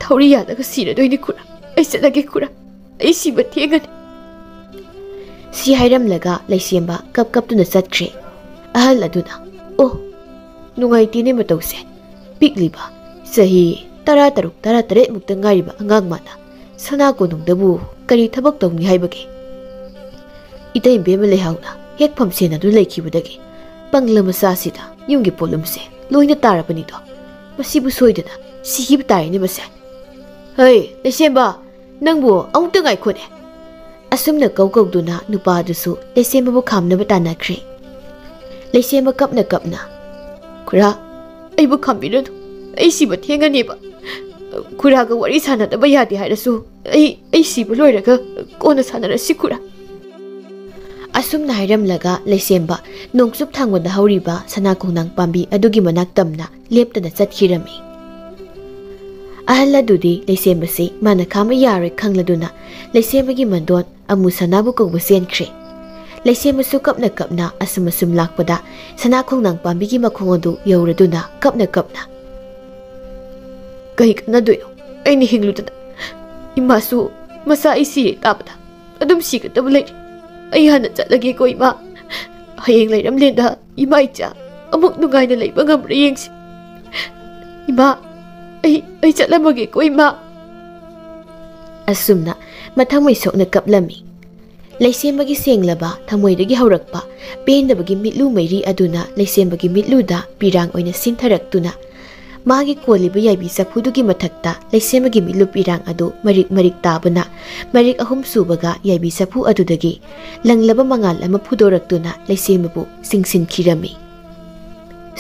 ꯊꯧꯔꯤ ꯌꯥꯜꯂꯒ ꯁꯤꯔꯗꯣꯏꯅꯤ ꯈꯨꯔꯥ꯫ ꯑꯩ ꯆꯠꯂꯒꯦ ꯈꯨꯔꯥ꯫ ꯑꯩ ꯁꯤꯕ ꯊꯦꯡꯉꯅꯤ꯫" ꯁꯤ ꯍꯥꯏꯔꯝꯂꯒ ꯂꯩꯁꯦꯝꯕ ꯀꯞ ꯀꯞꯇꯨꯅ ꯆꯠꯈ꯭ꯔꯦ꯫ ꯑꯍꯜ ꯑꯗꯨꯅ, "ꯑꯣ, ꯅꯨꯡꯉꯥꯏꯇꯦꯅꯦ ꯃꯇꯧꯁꯦ꯫ ꯄꯤꯛꯂꯤꯕ, ꯆꯍꯤ ꯇꯔꯥ ꯇꯔꯨꯛ, ꯇꯔꯥ ꯇꯔꯦꯠ ꯃꯨꯛꯇ ꯉꯥꯏꯔꯤꯕ ꯑꯉꯥꯡ ꯃꯥꯅ ꯁꯅꯥ ꯀꯣꯅꯨꯡꯗꯕꯨ ꯀꯔꯤ ꯊꯕꯛ ꯇꯧꯅꯤ ꯍꯥꯏꯕꯒꯦ?" ꯏꯇꯩ ꯏꯕꯦꯝꯃ ꯂꯩꯍꯥꯎꯅ ꯍꯦꯛ ꯐꯝꯁꯦꯟꯅꯗꯨꯅ ꯂꯩꯈꯤꯕꯗꯒꯤ ꯄꯪꯂ ꯃꯆꯥꯁꯤꯗ ꯌꯨꯝꯒꯤ ꯄꯣꯠꯂꯨꯝꯁꯦ ꯂꯣꯏꯅ ꯇꯥꯔꯕꯅꯤꯗꯣ꯫ ꯃꯁꯤꯕꯨ ꯁꯣꯏꯗꯅ ꯁꯤꯈꯤꯕ ꯇꯥꯔꯦꯅꯦ ꯃꯁꯦ꯫ "ꯍꯩ, ꯂꯩꯁꯦꯝꯕ, ꯅꯪꯕꯨ ꯑꯃꯨꯛꯇ ꯉꯥꯏꯈꯣꯅꯦ꯫" ꯑꯁꯨꯝꯅ ꯀꯧ ꯀꯧꯗꯨꯅ ꯅꯨꯄꯥ ꯑꯗꯨꯁꯨ ꯂꯩꯁꯦꯝꯕꯕꯨ ꯈꯥꯝꯅꯕ ꯇꯥꯟꯅꯈ꯭ꯔꯦ꯫ ꯂꯩꯁꯦꯝꯕ ꯀꯞꯅ ꯀꯞꯅ, "ꯈꯨꯔꯥ, ꯑꯩꯕꯨ ꯈꯥꯝꯕꯤꯔꯅꯨ꯫ ꯑꯩ ꯁꯤꯕ ꯊꯦꯡꯉꯅꯦꯕ꯫ ꯈꯨꯔꯥꯒ ꯋꯥꯔꯤ ꯁꯥꯟꯅꯗꯕ ꯌꯥꯗꯦ ꯍꯥꯏꯔꯁꯨ ꯑꯩ, ꯑꯩ ꯁꯤꯕ ꯂꯣꯏꯔꯒ ꯀꯣꯟꯅ ꯁꯥꯟꯅꯔꯁꯤ ꯈꯨꯔꯥ꯫" ꯑꯁꯨꯝꯅ ꯍꯥꯏꯔꯝꯂꯒ ꯂꯩꯁꯦꯝꯕ ꯅꯣꯡꯆꯨꯞ ꯊꯥꯡꯕꯗ ꯍꯧꯔꯤꯕ ꯁꯅꯥ ꯈꯣꯡꯅꯥꯡ ꯄꯥꯝꯕꯤ ꯑꯗꯨꯒꯤ ꯃꯅꯥꯛ ꯇꯝꯅ ꯂꯦꯞꯇꯅ ꯆꯠꯈꯤꯔꯝꯃꯤ꯫ ꯑꯍꯜ ꯑꯗꯨꯗꯤ ꯂꯩꯁꯦꯝꯕꯁꯤ ꯃꯥꯅ ꯈꯥꯝꯕ ꯌꯥꯔꯣꯏ ꯈꯪꯂꯗꯨꯅ ꯂꯩꯁꯦꯝꯕꯒꯤ ꯃꯟꯗꯣꯟ ꯑꯃꯨ ꯁꯅꯥꯕꯨ ꯀꯧꯕ ꯆꯦꯟꯈ꯭ꯔꯦ꯫ ꯂꯩꯁꯦꯝꯕꯁꯨ ꯀꯞꯅ ꯀꯞꯅ ꯑꯁꯨꯝ ꯑꯁꯨꯝ ꯂꯥꯛꯄꯗ ꯁꯅꯥ ꯈꯣꯡꯅꯥꯡ ꯄꯥꯝꯕꯤꯒꯤ ꯃꯈꯣꯡ ꯑꯗꯨ ꯌꯧꯔꯗꯨꯅ ꯀꯞꯅ ꯀꯞꯅ, "ꯀꯩ ꯀꯥꯟꯅꯗꯣꯏꯅꯣ? ꯑꯩꯅ ꯍꯤꯡꯂꯨꯗꯅ ꯏꯃꯥꯁꯨ ꯃꯆꯥ ꯑꯩ ꯁꯤꯔꯦ ꯇꯥꯕꯗ ꯑꯗꯨꯝ ꯁꯤꯒꯗꯕ ꯂꯩꯔꯦ꯫ ꯑꯩ ꯍꯥꯟꯅ ꯆꯠꯂꯒꯦꯀꯣ ꯏꯃꯥ꯫ ꯍꯌꯦꯡ ꯂꯩꯔꯝꯂꯦꯟꯗ ꯏꯃꯥ ꯏꯆꯥ ꯑꯃꯨꯛ ꯅꯨꯡꯉꯥꯏꯅ ꯂꯩꯕ ꯉꯝꯕ꯭ꯔꯥ ꯌꯦꯡꯁꯤ꯫ ꯏꯃꯥ, ꯑꯩ ꯑꯩ ꯆꯠꯂꯝꯃꯒꯦꯀꯣ, ꯏꯃꯥ꯫ ꯑꯁꯨꯝꯅ ꯃꯊꯃꯣꯏ ꯁꯣꯛꯅ ꯀꯞꯂꯝꯃꯤ꯫ ꯂꯩꯁꯦꯝꯕꯒꯤ ꯁꯦꯡꯂꯕ ꯊꯃꯣꯏꯗꯒꯤ ꯍꯧꯔꯛꯄ ꯄꯦꯟꯗꯕꯒꯤ ꯃꯤꯠꯂꯨ ꯃꯩꯔꯤ ꯑꯗꯨꯅ ꯂꯩꯁꯦꯝꯕꯒꯤ ꯃꯤꯠꯂꯨꯗ ꯄꯤꯔꯥꯡ ꯑꯣꯏꯅ ꯁꯤꯟꯊꯔꯛꯇꯨꯅ, ꯃꯥꯒꯤ ꯀꯣꯜꯂꯤꯕ ꯌꯥꯏꯕꯤ ꯆꯐꯨꯗꯨꯒꯤ ꯃꯊꯛꯇ ꯂꯩꯁꯦꯝꯕꯒꯤ ꯃꯤꯠꯂꯨ ꯄꯤꯔꯥꯡ ꯑꯗꯨ ꯃꯔꯤꯛ ꯃꯔꯤꯛ ꯇꯥꯕꯅ ꯃꯔꯤꯛ ꯑꯍꯨꯝ ꯁꯨꯕꯒ ꯌꯥꯏꯕꯤ ꯆꯐꯨ ꯑꯗꯨꯗꯒꯤ ꯂꯪꯂꯕ ꯃꯉꯥꯜ ꯑꯃ ꯐꯨꯗꯣꯔꯛꯇꯨꯅ ꯂꯩꯁꯦꯝꯕꯕꯨ ꯆꯤꯡꯁꯤꯟꯈꯤꯔꯝꯃꯤ꯫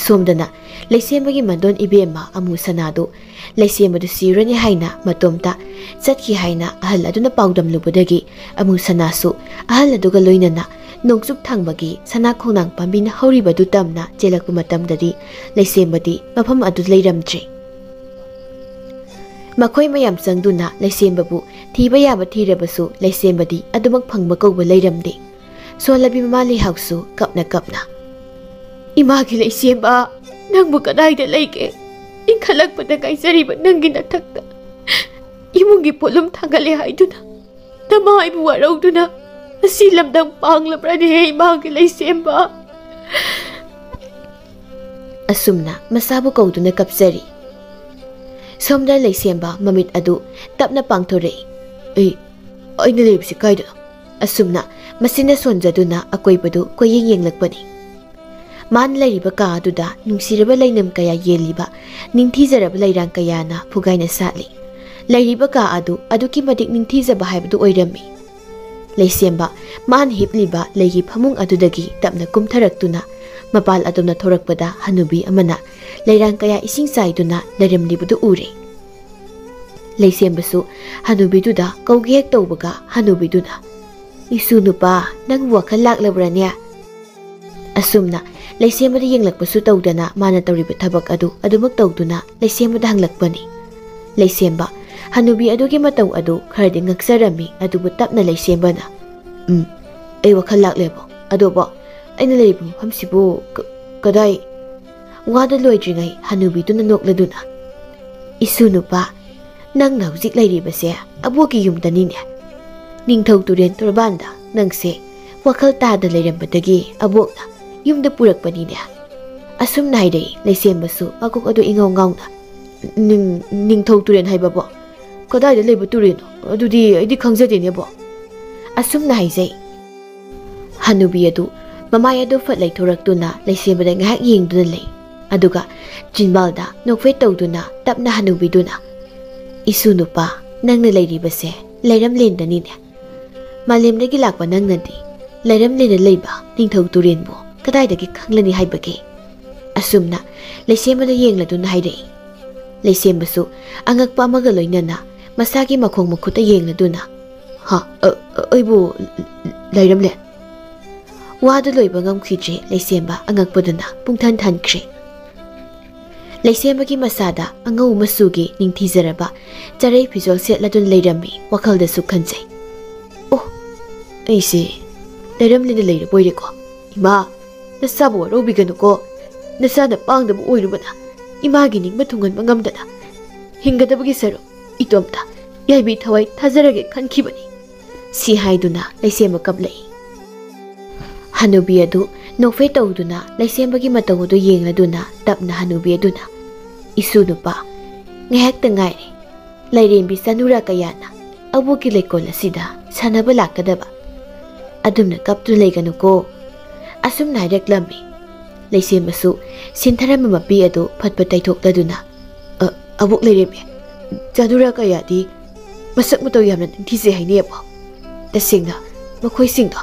ꯁꯣꯝꯗꯅ ꯂꯩꯁꯦꯝꯕꯒꯤ ꯃꯗꯣꯟ ꯏꯕꯦꯝꯃ ꯑꯃꯨ ꯁꯅꯥꯗꯨ ꯂꯩꯁꯦꯝꯕꯗꯨ ꯁꯤꯔꯅꯤ ꯍꯥꯏꯅ ꯃꯇꯣꯝꯇ ꯆꯠꯈꯤ ꯍꯥꯏꯅ ꯑꯍꯜ ꯑꯗꯨꯅ ꯄꯥꯎꯗꯝꯂꯨꯕꯗꯒꯤ, ꯑꯃꯨ ꯁꯅꯥꯁꯨ ꯑꯍꯜ ꯑꯗꯨꯒ ꯂꯣꯏꯅꯅ ꯅꯣꯡꯆꯨꯞ ꯊꯪꯕꯒꯤ ꯁꯅꯥ ꯈꯣꯡꯅꯥꯡ ꯄꯥꯝꯕꯤꯅ ꯍꯧꯔꯤꯕꯗꯨ ꯇꯝꯅ ꯆꯦꯜꯂꯛꯄ ꯃꯇꯝꯗꯗꯤ, ꯂꯩꯁꯦꯝꯕꯗꯤ ꯃꯐꯝ ꯑꯗꯨ ꯂꯩꯔꯝꯗ꯭ꯔꯦ꯫ ꯃꯈꯣꯏ ꯃꯌꯥꯝ ꯆꯪꯗꯨꯅ ꯂꯩꯁꯦꯝꯕꯕꯨ ꯊꯤꯕ ꯌꯥꯕ ꯊꯤꯔꯕꯁꯨ, ꯂꯩꯁꯦꯝꯕꯗꯤ ꯑꯗꯨꯃꯛ ꯐꯪꯕ ꯀꯧꯕ ꯂꯩꯔꯝꯗꯦ꯫ ꯁꯣꯜꯂꯕꯤ ꯃꯃꯥ ꯂꯩꯍꯥꯎꯁꯨ ꯀꯞꯅ ꯀꯞꯅ, "ꯏꯃꯥꯒꯤ ꯂꯩꯁꯦꯝꯕ, ꯅꯪꯕꯨ ꯀꯗꯥꯏꯗ ꯂꯩꯒꯦ? ꯏꯟꯈꯠꯂꯛꯄꯗ ꯉꯥꯏꯖꯔꯤꯕ ꯅꯪꯒꯤ ꯅꯊꯛꯇ ꯏꯃꯨꯡꯒꯤ ꯄꯣꯠꯂꯨꯝ ꯊꯥꯡꯒꯠꯂꯦ ꯍꯥꯏꯗꯨꯅ ꯅꯃꯥ ꯑꯩꯕꯨ ꯋꯥꯔꯧꯗꯨꯅ ꯑꯁꯤ ꯂꯝꯗꯝ ꯄꯥꯡꯂꯕ꯭ꯔꯅꯦ, ꯏꯃꯥꯒꯤ ꯂꯩꯁꯦꯝꯕ?" ꯑꯁꯨꯝꯅ ꯃꯁꯥꯕꯨ ꯀꯧꯗꯨꯅ ꯀꯞꯆꯔꯤ꯫ ꯁꯣꯝꯗ ꯂꯩꯁꯦꯝꯕ ꯃꯃꯤꯠ ꯑꯗꯨ ꯇꯞꯅ ꯄꯥꯡꯊꯣꯔꯛꯏ꯫ "ꯑꯩ, ꯑꯩꯅ ꯂꯩꯕꯁꯤ ꯀꯥꯏꯗꯅꯣ?" ꯑꯁꯨꯝꯅ ꯃꯁꯤꯅ ꯁꯣꯟꯖꯗꯨꯅ ꯑꯀꯣꯏꯕꯗꯨ ꯀꯣꯏꯌꯦꯡ ꯌꯦꯡꯂꯛꯄꯅꯤ꯫ ꯃꯥꯅ ꯂꯩꯔꯤꯕ ꯀꯥ ꯑꯗꯨꯗ ꯅꯨꯡꯁꯤꯔꯕ ꯂꯩꯅꯝ ꯀꯌꯥ ꯌꯦꯜꯂꯤꯕ, ꯅꯤꯡꯊꯤꯖꯔꯕ ꯂꯩꯔꯥꯡ ꯀꯌꯥꯅ ꯐꯨꯒꯥꯏꯅ ꯁꯥꯠꯂꯤ꯫ ꯂꯩꯔꯤꯕ ꯀꯥ ꯑꯗꯨ ꯑꯗꯨꯛꯀꯤ ꯃꯇꯤꯛ ꯅꯤꯡꯊꯤꯖꯕ ꯍꯥꯏꯕꯗꯨ ꯑꯣꯏꯔꯝꯃꯤ꯫ ꯂꯩꯁꯦꯝꯕ ꯃꯥꯅ ꯍꯤꯞꯂꯤꯕ ꯂꯩꯒꯤ ꯐꯃꯨꯡ ꯑꯗꯨꯗꯒꯤ ꯇꯞꯅ ꯀꯨꯝꯊꯔꯛꯇꯨꯅ ꯃꯄꯥꯜ ꯑꯗꯣꯝꯅ ꯊꯣꯔꯛꯄꯗ ꯍꯅꯨꯕꯤ ꯑꯃꯅ ꯂꯩꯔꯥꯡ ꯀꯌꯥ ꯏꯁꯤꯡ ꯆꯥꯏꯗꯨꯅ ꯂꯩꯔꯝꯂꯤꯕꯗꯨ ꯎꯔꯦ꯫ ꯂꯩꯁꯦꯝꯕꯁꯨ ꯍꯅꯨꯕꯤꯗꯨꯗ ꯀꯧꯒꯦ ꯍꯦꯛ ꯇꯧꯕꯒ ꯍꯅꯨꯕꯤꯗꯨꯅ, "ꯏꯁꯨ ꯅꯨꯄꯥ, ꯅꯪꯕꯨ ꯋꯥꯈꯜ ꯂꯥꯛꯂꯕ꯭ꯔꯅꯦ?" ꯑꯁꯨꯝꯅ ꯂꯩꯁꯦꯝꯕꯗ ꯌꯦꯡꯂꯛꯄꯁꯨ ꯇꯧꯗꯅ ꯃꯥꯅ ꯇꯧꯔꯤꯕ ꯊꯕꯛ ꯑꯗꯨ ꯑꯗꯨꯃꯛ ꯇꯧꯗꯨꯅ ꯂꯩꯁꯦꯝꯕꯗ ꯍꯪꯂꯛꯄꯅꯤ꯫ ꯂꯩꯁꯦꯝꯕ ꯍꯅꯨꯕꯤ ꯑꯗꯨꯒꯤ ꯃꯇꯧ ꯑꯗꯨ ꯈꯔꯗꯤ ꯉꯛꯆꯔꯝꯃꯤ, ꯑꯗꯨꯕꯨ ꯇꯞꯅ ꯂꯩꯁꯦꯝꯕꯅ, "ꯎꯝ, ꯑꯩ ꯋꯥꯈꯜ ꯂꯥꯛꯂꯦꯕꯣ꯫ ꯑꯗꯨꯕꯨ ꯑꯩꯅ ꯂꯩꯔꯤꯕ ꯃꯐꯝꯁꯤꯕꯨ ꯀ-, ꯀꯗꯥꯏ?" ꯋꯥꯗꯨ ꯂꯣꯏꯗ꯭ꯔꯤꯉꯩ ꯍꯅꯨꯕꯤꯗꯨꯅ ꯅꯣꯛꯂꯗꯨꯅ, "ꯏꯁꯨ ꯅꯨꯄꯥ, ꯅꯪꯅ ꯍꯧꯖꯤꯛ ꯂꯩꯔꯤꯕꯁꯦ ꯑꯕꯣꯛꯀꯤ ꯌꯨꯝꯗꯅꯤꯅꯦ꯫ ꯅꯤꯡꯊꯧ ꯇꯨꯔꯦꯟ ꯇꯣꯔꯕꯥꯟꯗ ꯅꯪꯁꯦ ꯋꯥꯈꯜ ꯇꯥꯗ ꯂꯩꯔꯝꯕꯗꯒꯤ ꯑꯕꯣꯛꯅ ꯌꯨꯝꯗ ꯄꯨꯔꯛꯄꯅꯤꯅꯦ꯫" ꯑꯁꯨꯝꯅ ꯍꯥꯏꯔꯛꯏ ꯂꯩꯁꯦꯝꯕꯁꯨ ꯃꯀꯣꯛ ꯑꯗꯨ ꯏꯉꯥꯎ ꯉꯥꯎꯅ꯫ "ꯅꯤꯡ-, ꯅꯤꯡꯊꯧ ꯇꯨꯔꯦꯜ ꯍꯥꯏꯕꯕꯣ? ꯀꯗꯥꯏꯗ ꯂꯩꯕ ꯇꯨꯔꯦꯜꯅꯣ? ꯑꯗꯨꯗꯤ ꯑꯩꯗꯤ ꯈꯪꯖꯗꯦꯅꯦꯕꯣ"꯫ ꯑꯁꯨꯝꯅ ꯍꯥꯏꯖꯩ꯫ ꯍꯅꯨꯕꯤ ꯑꯗꯨ ꯃꯃꯥꯏ ꯑꯗꯨ ꯐꯠ ꯂꯩꯊꯣꯔꯛꯇꯨꯅ ꯂꯩꯁꯦꯝꯕꯗ ꯉꯥꯏꯍꯥꯛ ꯌꯦꯡꯗꯨꯅ ꯂꯩ꯫ ꯑꯗꯨꯒ ꯆꯤꯟꯕꯥꯜꯗ ꯅꯣꯛꯐꯦꯠ ꯇꯧꯗꯨꯅ ꯇꯞꯅ ꯍꯅꯨꯕꯤꯗꯨꯅ, "ꯏꯁꯨ ꯅꯨꯄꯥ, ꯅꯪꯅ ꯂꯩꯔꯤꯕꯁꯦ ꯂꯩꯔꯝꯂꯦꯟꯗꯅꯤꯅꯦ꯫ ꯃꯥꯂꯦꯝꯗꯒꯤ ꯂꯥꯛꯄ ꯅꯪꯅꯗꯤ ꯂꯩꯔꯝꯂꯦꯟꯗ ꯂꯩꯕ ꯅꯤꯡꯊꯧ ꯇꯨꯔꯦꯜꯕꯨ ꯀꯗꯥꯏꯗꯒꯤ ꯈꯪꯂꯅꯤ ꯍꯥꯏꯕꯒꯦ?" ꯑꯁꯨꯝꯅ ꯂꯩꯁꯦꯝꯕꯗ ꯌꯦꯡꯂꯗꯨꯅ ꯍꯥꯏꯔꯛꯏ꯫ ꯂꯩꯁꯦꯝꯕꯁꯨ ꯑꯉꯛꯄ ꯑꯃꯒ ꯂꯣꯏꯅꯅ ꯃꯁꯥꯒꯤ ꯃꯈꯣꯡ ꯃꯈꯨꯠꯇ ꯌꯦꯡꯂꯗꯨꯅ, "ꯍꯥ? ꯑ, ꯑ, ꯑꯩꯕꯨ ꯂꯩꯔꯝꯂꯦꯟ?" ꯋꯥꯗꯨ ꯂꯣꯏꯕ ꯉꯝꯈꯤꯗ꯭ꯔꯦ ꯂꯩꯁꯦꯝꯕ ꯑꯉꯛꯄꯗꯨꯅ ꯄꯨꯡꯊꯟ ꯊꯟꯈ꯭ꯔꯦ꯫ ꯂꯩꯁꯦꯝꯕꯒꯤ ꯃꯁꯥꯗ ꯑꯉꯧ ꯃꯆꯨꯒꯤ ꯅꯤꯡꯊꯤꯖꯔꯕ ꯆꯔꯩ ꯐꯤꯖꯣꯜ ꯁꯦꯠꯂꯗꯨꯅ ꯂꯩꯔꯝꯃꯤ ꯋꯥꯈꯜꯗꯁꯨ ꯈꯟꯖꯩ꯫ "ꯑꯣ, ꯑꯩꯁꯦ ꯂꯩꯔꯝꯂꯦꯟꯗ ꯂꯩꯔꯕꯣꯏꯔꯦꯀꯣ꯫ ꯏꯃꯥ, ꯅꯆꯥꯕꯨ ꯋꯥꯔꯧꯕꯤꯒꯅꯨꯀꯣ꯫ ꯅꯆꯥꯅ ꯄꯥꯡꯗꯕ ꯑꯣꯏꯔꯨꯕꯅ ꯏꯃꯥꯒꯤ ꯅꯤꯡꯕ ꯊꯨꯡꯍꯟꯕ ꯉꯝꯗꯅ ꯍꯤꯡꯒꯗꯕꯒꯤ ꯁꯔꯨꯛ ꯏꯇꯣꯝꯇ ꯌꯥꯏꯕꯤ ꯊꯋꯥꯏ ꯊꯥꯖꯔꯒꯦ ꯈꯟꯈꯤꯕꯅꯤ"꯫ ꯁꯤ ꯍꯥꯏꯗꯨꯅ ꯂꯩꯁꯦꯝꯕ ꯀꯞꯂꯛꯏ꯫ ꯍꯅꯨꯕꯤ ꯑꯗꯨ ꯅꯣꯛꯐꯦꯠ ꯇꯧꯗꯨꯅ ꯂꯩꯁꯦꯝꯕꯒꯤ ꯃꯇꯧ ꯑꯗꯨ ꯌꯦꯡꯂꯗꯨꯅ ꯇꯞꯅ ꯍꯅꯨꯕꯤ ꯑꯗꯨꯅ, "ꯏꯁꯨ ꯅꯨꯄꯥ, ꯉꯥꯏꯍꯥꯛꯇ ꯉꯥꯏꯔꯦ꯫ ꯂꯥꯏꯔꯦꯝꯕꯤ ꯆꯅꯨꯔꯥ ꯀꯌꯥꯅ ꯑꯕꯣꯛꯀꯤ ꯂꯩꯀꯣꯜ ꯑꯁꯤꯗ ꯁꯥꯟꯅꯕ ꯂꯥꯛꯀꯗꯕ꯫ ꯑꯗꯨꯝꯅ ꯀꯞꯇꯨꯅ ꯂꯩꯒꯅꯨꯀꯣ"꯫ ꯑꯁꯨꯝꯅ ꯍꯥꯏꯔꯛꯂꯝꯃꯤ꯫ ꯂꯩꯁꯦꯝꯕꯁꯨ ꯁꯤꯟꯊꯔꯝꯕ ꯃꯄꯤ ꯑꯗꯨ ꯐꯠ ꯐꯠ ꯇꯩꯊꯣꯛꯂꯗꯨꯅ, "ꯑ, ꯑꯕꯣꯛ ꯂꯩꯔꯦꯝꯕꯤ, ꯆꯅꯨꯔꯥ ꯀꯌꯥꯗꯤ ꯃꯁꯛ ꯃꯇꯧ ꯌꯥꯝꯅ ꯅꯤꯡꯊꯤꯖꯩ ꯍꯥꯏꯅꯩ ꯑꯕꯣꯛ꯫ ꯇꯁꯦꯡꯅ ꯃꯈꯣꯏꯁꯤꯡꯗꯣ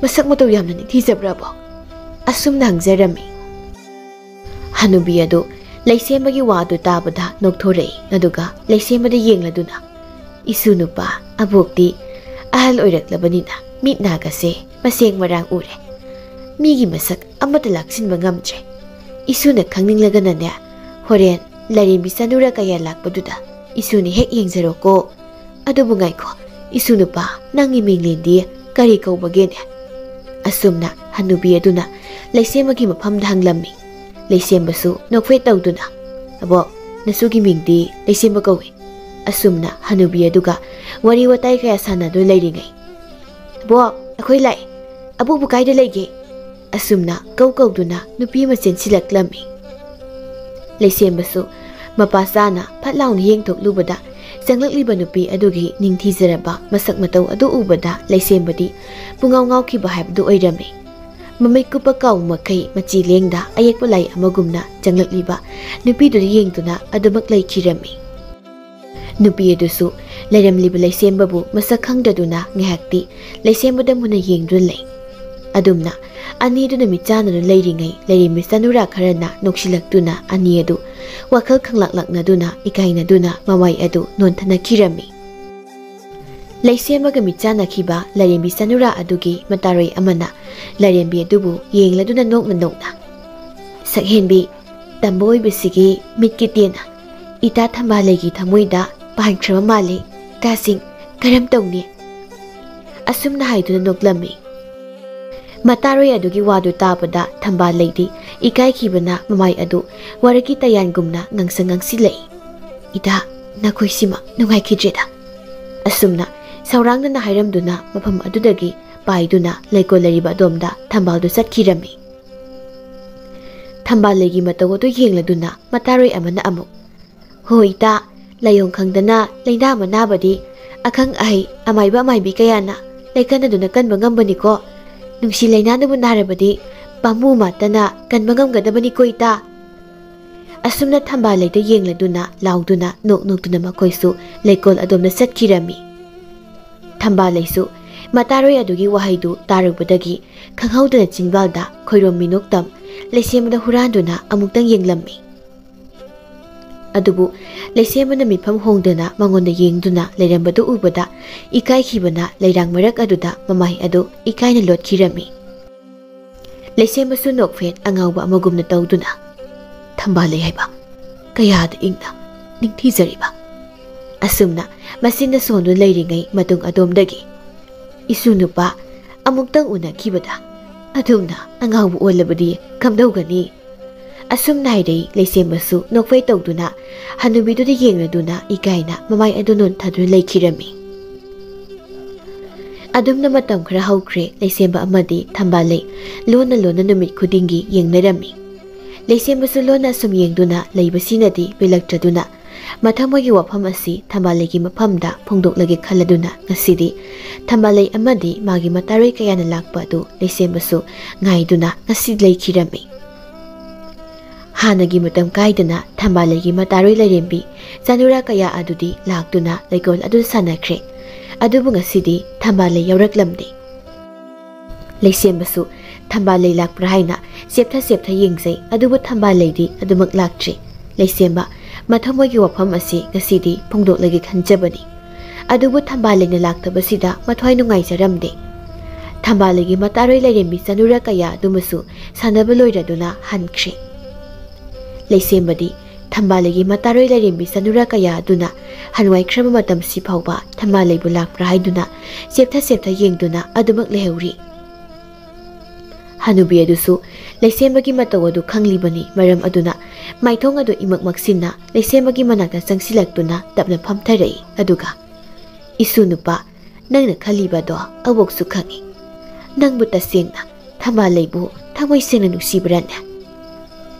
ꯃꯁꯛ ꯃꯇꯧ ꯌꯥꯝꯅ ꯅꯤꯡꯊꯤꯖꯕ꯭ꯔꯥ ꯑꯕꯣꯛ?" ꯑꯁꯨꯝꯅ ꯍꯪꯖꯔꯝꯃꯤ꯫ ꯍꯅꯨꯕꯤ ꯑꯗꯨ ꯂꯩꯁꯦꯝꯕꯒꯤ ꯋꯥꯗꯨ ꯇꯥꯕꯗ ꯅꯣꯛꯊꯣꯔꯛꯏ, ꯑꯗꯨꯒ ꯂꯩꯁꯦꯝꯕꯗ ꯌꯦꯡꯂꯗꯨꯅ, "ꯏꯁꯨ ꯅꯨꯄꯥ, ꯑꯕꯣꯛꯇꯤ ꯑꯍꯜ ꯑꯣꯏꯔꯛꯂꯕꯅꯤꯅ ꯃꯤꯠ ꯅꯥꯒꯁꯦ ꯃꯁꯦꯡ ꯃꯔꯥꯡ ꯎꯔꯦ꯫ ꯃꯤꯒꯤ ꯃꯁꯛ ꯑꯃꯠꯇ ꯂꯥꯛꯁꯤꯟꯕ ꯉꯝꯗ꯭ꯔꯦ꯫ ꯏꯁꯨꯅ ꯈꯪꯅꯤꯡꯂꯒꯅꯅꯦ, ꯍꯣꯔꯦꯟ ꯂꯥꯏꯔꯦꯝꯕꯤ ꯆꯅꯨꯔꯥ ꯀꯌꯥ ꯂꯥꯛꯄꯗꯨꯗ ꯏꯁꯨꯅ ꯍꯦꯛ ꯌꯦꯡꯖꯔꯣꯀꯣ꯫ ꯑꯗꯨꯕꯨ ꯉꯥꯏꯈꯣ, ꯏꯁꯨ ꯅꯨꯄꯥ, ꯅꯪꯒꯤ ꯃꯤꯡꯂꯦꯟꯗꯤ ꯀꯔꯤ ꯀꯧꯕꯒꯦꯅꯦ?" ꯑꯁꯨꯝꯅ ꯍꯟꯅꯨꯕꯤ ꯑꯗꯨꯅ ꯂꯩꯁꯦꯝꯕꯒꯤ ꯃꯐꯝꯗ ꯍꯪꯂꯝꯃꯤ꯫ ꯂꯩꯁꯦꯝꯕꯁꯨ ꯅꯣꯛꯐꯦꯠ ꯇꯧꯗꯨꯅ, "ꯑꯕꯣꯛ, ꯅꯁꯨꯒꯤ ꯃꯤꯡꯗꯤ ꯂꯩꯁꯦꯝꯕ ꯀꯧꯏ"꯫ ꯑꯁꯨꯝꯅ ꯍꯟꯅꯨꯕꯤ ꯑꯗꯨꯒ ꯋꯥꯔꯤ ꯋꯥꯇꯥꯏ ꯀꯌꯥ ꯁꯥꯟꯅꯗꯨꯅ ꯂꯩꯔꯤꯉꯩ, "ꯑꯕꯣꯛ, ꯑꯩꯈꯣꯏ ꯂꯥꯛꯑꯦ꯫ ꯑꯕꯣꯛꯄꯨ ꯀꯥꯏꯗ ꯂꯩꯒꯦ?" ꯑꯁꯨꯝꯅ ꯀꯧ ꯀꯧꯗꯨꯅ ꯅꯨꯄꯤ ꯑꯃ ꯆꯦꯟꯁꯤꯜꯂꯛꯂꯝꯃꯤ꯫ ꯂꯩꯁꯦꯝꯕꯁꯨ ꯃꯄꯥ ꯆꯥꯅ ꯐꯠ ꯂꯥꯎꯅ ꯌꯦꯡꯊꯣꯛꯂꯨꯕꯗ, ꯆꯪꯂꯛꯂꯤꯕ ꯅꯨꯄꯤ ꯑꯗꯨꯒꯤ ꯅꯤꯡꯊꯤꯖꯔꯕ ꯃꯁꯛ ꯃꯇꯧ ꯑꯗꯨ ꯎꯕꯗ ꯂꯩꯁꯦꯝꯕꯗꯤ ꯄꯨꯡꯉꯥꯎ ꯉꯥꯎꯈꯤꯕ ꯍꯥꯏꯕꯗꯨ ꯑꯣꯏꯔꯝꯃꯤ꯫ ꯃꯃꯤꯠ ꯀꯨꯞꯄ ꯀꯥꯎ ꯃꯈꯩ ꯃꯆꯤ ꯂꯦꯡꯗ ꯑꯌꯦꯛꯄ ꯂꯥꯏ ꯑꯃꯒꯨꯝꯅ ꯆꯪꯂꯛꯂꯤꯕ ꯅꯨꯄꯤꯗꯨꯗ ꯌꯦꯡꯗꯨꯅ ꯑꯗꯨꯃꯛ ꯂꯩꯈꯤꯔꯝꯃꯤ꯫ ꯅꯨꯄꯤ ꯑꯗꯨꯁꯨ ꯂꯩꯔꯝꯂꯤꯕ ꯂꯩꯁꯦꯝꯕꯕꯨ ꯃꯁꯛ ꯈꯪꯗꯗꯨꯅ ꯉꯥꯏꯍꯥꯛꯇꯤ ꯂꯩꯁꯦꯝꯕꯗ ꯃꯨꯟꯅ ꯌꯦꯡꯗꯨꯅ ꯂꯩ꯫ ꯑꯗꯨꯝꯅ ꯑꯅꯤꯗꯨꯅ ꯃꯤꯠꯆꯥꯟꯅꯗꯨꯅ ꯂꯩꯔꯤꯉꯩ ꯂꯩꯔꯦꯝꯕꯤ ꯆꯅꯨꯔꯥ ꯈꯔꯅ ꯅꯣꯛꯁꯤꯜꯂꯛꯇꯨꯅ ꯑꯅꯤ ꯑꯗꯨ ꯋꯥꯈꯜ ꯈꯪꯂꯥꯛꯂꯛꯅꯗꯨꯅ ꯏꯀꯥꯏꯅꯗꯨꯅ ꯃꯃꯥꯏ ꯑꯗꯨ ꯅꯣꯟꯊꯅꯈꯤꯔꯝꯃꯤ꯫ ꯂꯩꯁꯦꯝꯕꯒ ꯃꯤꯠꯆꯥꯟꯅꯈꯤꯕ ꯂꯥꯏꯔꯦꯝꯕꯤ ꯆꯅꯨꯔꯥ ꯑꯗꯨꯒꯤ ꯃꯇꯥꯔꯣꯏ ꯑꯃꯅ ꯂꯥꯏꯔꯦꯝꯕꯤ ꯑꯗꯨꯕꯨ ꯌꯦꯡꯂꯗꯨꯅ ꯅꯣꯛꯅ ꯅꯣꯛꯅ, "ꯁꯛꯍꯦꯟꯕꯤ, ꯇꯝꯕ ꯑꯣꯏꯕꯁꯤꯒꯤ ꯃꯤꯠꯀꯤ ꯇꯦꯟꯅ ꯏꯇꯥ ꯊꯝꯕꯥꯜꯂꯩꯒꯤ ꯊꯃꯣꯏꯗ ꯄꯥꯟꯈ꯭ꯔꯕ ꯃꯥꯜꯂꯦ꯫ ꯏꯇꯥꯁꯤꯡ ꯀꯔꯝ ꯇꯧꯅꯤ?" ꯑꯁꯨꯝꯅ ꯍꯥꯏꯗꯨꯅ ꯅꯣꯛꯂꯝꯃꯤ꯫ ꯃꯇꯥꯔꯣꯏ ꯑꯗꯨꯒꯤ ꯋꯥꯗꯨ ꯇꯥꯕꯗ ꯊꯝꯕꯥꯜꯂꯩꯗꯤ ꯏꯀꯥꯏꯈꯤꯕꯅ ꯃꯃꯥꯏ ꯑꯗꯨ ꯋꯥꯔꯛꯀꯤ ꯇꯌꯥꯟꯒꯨꯝꯅ ꯉꯥꯡꯁꯪ ꯉꯥꯡꯁꯤꯜꯂꯛꯏ꯫ "ꯏꯇꯥ, ꯅꯈꯣꯏꯁꯤꯃ ꯅꯨꯡꯉꯥꯏꯈꯤꯗ꯭ꯔꯦꯗ꯫" ꯑꯁꯨꯝꯅ ꯁꯧꯔꯥꯡꯅꯅ ꯍꯥꯏꯔꯝꯗꯨꯅ ꯃꯐꯝ ꯑꯗꯨꯗꯒꯤ ꯄꯥꯏꯗꯨꯅ ꯂꯩꯀꯣꯜ ꯂꯩꯔꯤꯕ ꯑꯗꯣꯝꯗ ꯊꯝꯕꯥꯜꯗꯨ ꯆꯠꯈꯤꯔꯝꯃꯤ꯫ ꯊꯝꯕꯥꯜꯂꯩꯒꯤ ꯃꯇꯧ ꯑꯗꯨ ꯌꯦꯡꯂꯗꯨꯅ ꯃꯇꯥꯔꯣꯏ ꯑꯃꯅ ꯑꯃꯨꯛ, "ꯍꯣ ꯏꯇꯥ, ꯂꯥꯏꯑꯣꯡ ꯈꯪꯗꯅ ꯂꯥꯏꯅꯥ ꯃꯅꯥꯕꯗꯤ ꯑꯈꯪ ꯑꯍꯩ ꯑꯃꯥꯏꯕ ꯑꯃꯥꯏꯕꯤ ꯀꯌꯥꯅ ꯂꯩꯀꯠꯅꯗꯨꯅ ꯀꯟꯕ ꯉꯝꯕꯅꯤꯀꯣ꯫ ꯅꯨꯡꯁꯤ ꯂꯥꯏꯅꯥꯅꯕꯨ ꯅꯥꯔꯕꯗꯤ ꯄꯥꯝꯃꯨ ꯃꯥꯠꯇꯅ ꯀꯟꯕ ꯉꯝꯒꯗꯕꯅꯤꯀꯣ ꯏꯇꯥ꯫" ꯑꯁꯨꯝꯅ ꯊꯝꯕꯥꯜꯂꯩꯗ ꯌꯦꯡꯂꯗꯨꯅ ꯂꯥꯎꯗꯨꯅ ꯅꯣꯛ ꯅꯣꯛꯇꯨꯅ ꯃꯈꯣꯏꯁꯨ ꯂꯩꯀꯣꯜ ꯑꯗꯣꯝꯗ ꯆꯠꯈꯤꯔꯝꯃꯤ꯫ ꯊꯝꯕꯥꯜꯂꯩꯁꯨ ꯃꯇꯥꯔꯣꯏ ꯑꯗꯨꯒꯤ ꯋꯥꯍꯩꯗꯨ ꯇꯥꯔꯨꯕꯗꯒꯤ ꯈꯪꯍꯧꯗꯅ ꯆꯤꯟꯕꯥꯜꯗ ꯈꯣꯏꯔꯣꯝ ꯃꯤꯅꯣꯛꯇꯝ ꯂꯩꯁꯦꯝꯕꯗ ꯍꯨꯔꯥꯟꯗꯨꯅ ꯑꯃꯨꯛꯇꯪ ꯌꯦꯡꯂꯝꯃꯤ꯫ ꯑꯗꯨꯕꯨ ꯂꯩꯁꯦꯝꯕꯅ ꯃꯤꯠꯐꯝ ꯍꯣꯡꯗꯅ ꯃꯉꯣꯟꯗ ꯌꯦꯡꯗꯨꯅ ꯂꯩꯔꯝꯕꯗꯨ ꯎꯕꯗ ꯏꯀꯥꯏꯈꯤꯕꯅ ꯂꯩꯔꯥꯡ ꯃꯔꯛ ꯑꯗꯨꯗ ꯃꯃꯥꯏ ꯑꯗꯨ ꯏꯀꯥꯏꯅ ꯂꯣꯠꯈꯤꯔꯝꯃꯤ꯫ ꯂꯩꯁꯦꯝꯕꯁꯨ ꯅꯣꯛꯐꯦꯠ ꯑꯉꯥꯎꯕ ꯑꯃꯒꯨꯝꯅ ꯇꯧꯗꯨꯅ, "ꯊꯝꯕꯥꯜꯂꯩ ꯍꯥꯏꯕ ꯀꯌꯥꯗ ꯏꯪꯅ ꯅꯤꯡꯊꯤꯖꯔꯤꯕ꯫" ꯑꯁꯨꯝꯅ ꯃꯆꯤꯟꯗ ꯁꯣꯟꯗꯨꯅ ꯂꯩꯔꯤꯉꯩ ꯃꯇꯨꯡ ꯑꯗꯣꯝꯗꯒꯤ, "ꯏꯁꯨ ꯅꯨꯄꯥ, ꯑꯃꯨꯛꯇꯪ ꯎꯅꯈꯤꯕꯗ ꯑꯗꯨꯝꯅ ꯑꯉꯥꯎꯕ ꯑꯣꯜꯂꯕꯗꯤ ꯀꯝꯗꯧꯒꯅꯤ?" ꯑꯁꯨꯝ ꯅꯥꯏꯔꯩ ꯂꯩꯁꯦꯝꯕꯁꯨ ꯅꯣꯛꯐꯦꯠ ꯇꯧꯗꯨꯅ ꯍꯅꯨꯕꯤꯗꯨꯗ ꯌꯦꯡꯂꯗꯨꯅ ꯏꯀꯥꯏꯅ ꯃꯃꯥꯏ ꯑꯗꯨ ꯅꯣꯟꯊꯗꯨꯅ ꯂꯩꯈꯤꯔꯝꯃꯤ꯫ ꯑꯗꯨꯝꯅ ꯃꯇꯝ ꯈꯔ ꯍꯧꯈ꯭ꯔꯦ꯫ ꯂꯩꯁꯦꯝꯕ ꯑꯃꯗꯤ ꯊꯝꯕꯥꯜꯂꯩ ꯂꯣꯟꯅ ꯂꯣꯟꯅ ꯅꯨꯃꯤꯠ ꯈꯨꯗꯤꯡꯒꯤ ꯌꯦꯡꯅꯔꯝꯃꯤ꯫ ꯂꯩꯁꯦꯝꯕꯁꯨ ꯂꯣꯟꯅ ꯁꯨꯝ ꯌꯦꯡꯗꯨꯅ ꯂꯩꯕꯁꯤꯅꯗꯤ ꯄꯦꯜꯂꯛꯇ꯭ꯔꯗꯨꯅ, ꯃꯊꯃꯣꯏꯒꯤ ꯋꯥꯐꯝ ꯑꯁꯤ ꯊꯝꯕꯥꯜꯂꯩꯒꯤ ꯃꯐꯝꯗ ꯐꯣꯡꯗꯣꯛꯂꯒꯦ ꯈꯜꯂꯗꯨꯅ, ꯉꯁꯤꯗꯤ ꯊꯝꯕꯥꯜꯂꯩ ꯑꯃꯗꯤ ꯃꯥꯒꯤ ꯃꯇꯥꯔꯣꯏ ꯀꯌꯥꯅ ꯂꯥꯛꯄ ꯑꯗꯨ ꯂꯩꯁꯦꯝꯕꯁꯨ ꯉꯥꯏꯗꯨꯅ ꯉꯁꯤ ꯂꯩꯈꯤꯔꯝꯃꯤ꯫ ꯍꯥꯟꯅꯒꯤ ꯃꯇꯝ ꯀꯥꯏꯗꯅ ꯊꯝꯕꯥꯜꯂꯩꯒꯤ ꯃꯇꯥꯔꯣꯏ ꯂꯥꯏꯔꯦꯝꯕꯤ ꯆꯅꯨꯔꯥ ꯀꯌꯥ ꯑꯗꯨꯗꯤ ꯂꯥꯛꯇꯨꯅ ꯂꯩꯀꯣꯜ ꯑꯗꯨ ꯁꯥꯟꯅꯈ꯭ꯔꯦ꯫ ꯑꯗꯨꯕꯨ ꯉꯁꯤꯗꯤ ꯊꯝꯕꯥꯜꯂꯩ ꯌꯥꯎꯔꯛꯂꯝꯗꯦ꯫ ꯂꯩꯁꯦꯝꯕꯁꯨ ꯊꯝꯕꯥꯜꯂꯩ ꯂꯥꯛꯄ꯭ꯔꯥ ꯍꯥꯏꯅ ꯆꯦꯞꯊ ꯆꯦꯞꯊ ꯌꯦꯡꯖꯩ, ꯑꯗꯨꯕꯨ ꯊꯝꯕꯥꯜꯂꯩꯗꯤ ꯑꯗꯨꯃꯛ ꯂꯥꯛꯇ꯭ꯔꯤ꯫ ꯂꯩꯁꯦꯝꯕ, ꯃꯊꯃꯣꯏꯒꯤ ꯋꯥꯐꯝ ꯑꯁꯤ ꯉꯁꯤꯗꯤ ꯐꯣꯡꯗꯣꯛꯂꯒꯦ ꯈꯟꯖꯕꯅꯤ꯫ ꯑꯗꯨꯕꯨ ꯊꯝꯕꯥꯜꯂꯩꯅ ꯂꯥꯛꯇꯕꯁꯤꯗ ꯃꯊ꯭ꯋꯥꯏ ꯅꯨꯡꯉꯥꯏꯖꯔꯝꯗꯦ꯫ ꯊꯝꯕꯥꯜꯂꯩꯒꯤ ꯃꯇꯥꯔꯣꯏ ꯂꯥꯏꯔꯦꯝꯕꯤ ꯆꯅꯨꯔꯥ ꯀꯌꯥ ꯑꯗꯨꯃꯁꯨ ꯁꯥꯟꯅꯕ ꯂꯣꯏꯔꯗꯨꯅ ꯍꯟꯈ꯭ꯔꯦ꯫ ꯂꯩꯁꯦꯝꯕꯗꯤ ꯊꯝꯕꯥꯜꯂꯩꯒꯤ ꯃꯇꯥꯔꯣꯏ ꯂꯥꯏꯔꯦꯝꯕꯤ ꯆꯅꯨꯔꯥ ꯀꯌꯥ ꯑꯗꯨꯅ ꯍꯟꯋꯥꯏꯈ꯭ꯔꯕ ꯃꯇꯝꯁꯤ ꯐꯥꯎꯕ ꯊꯝꯕꯥꯜꯂꯩꯕꯨ ꯂꯥꯛꯄ꯭ꯔꯥ ꯍꯥꯏꯗꯨꯅ ꯆꯦꯞꯊ ꯆꯦꯞꯊ ꯌꯦꯡꯗꯨꯅ ꯑꯗꯨꯃꯛ ꯂꯩꯍꯧꯔꯤ꯫ ꯍꯅꯨꯕꯤ ꯑꯗꯨꯁꯨ ꯂꯩꯁꯦꯝꯕꯒꯤ ꯃꯇꯧ ꯑꯗꯨ ꯈꯪꯂꯤꯕꯅꯤ꯫ ꯃꯔꯝ ꯑꯗꯨꯅ ꯃꯥꯏꯊꯣꯡ ꯑꯗꯨ ꯏꯃꯛ ꯃꯛꯁꯤꯟꯅ ꯂꯩꯁꯦꯝꯕꯒꯤ ꯃꯅꯥꯛꯇ ꯆꯪꯁꯤꯜꯂꯛꯇꯨꯅ ꯇꯞꯅ ꯐꯝꯊꯔꯛꯏ꯫ ꯑꯗꯨꯒ, "ꯏꯁꯨ ꯅꯨꯄꯥ, ꯅꯪꯅ ꯈꯜꯂꯤꯕ ꯑꯗꯣ ꯑꯕꯣꯛꯁꯨ ꯈꯪꯏ꯫ ꯅꯪꯕꯨ ꯇꯁꯦꯡꯅ ꯊꯝꯕꯥꯜꯂꯩꯕꯨ ꯊꯃꯣꯏ ꯁꯦꯡꯅ ꯅꯨꯡꯁꯤꯕ꯭ꯔꯥꯅꯦ?"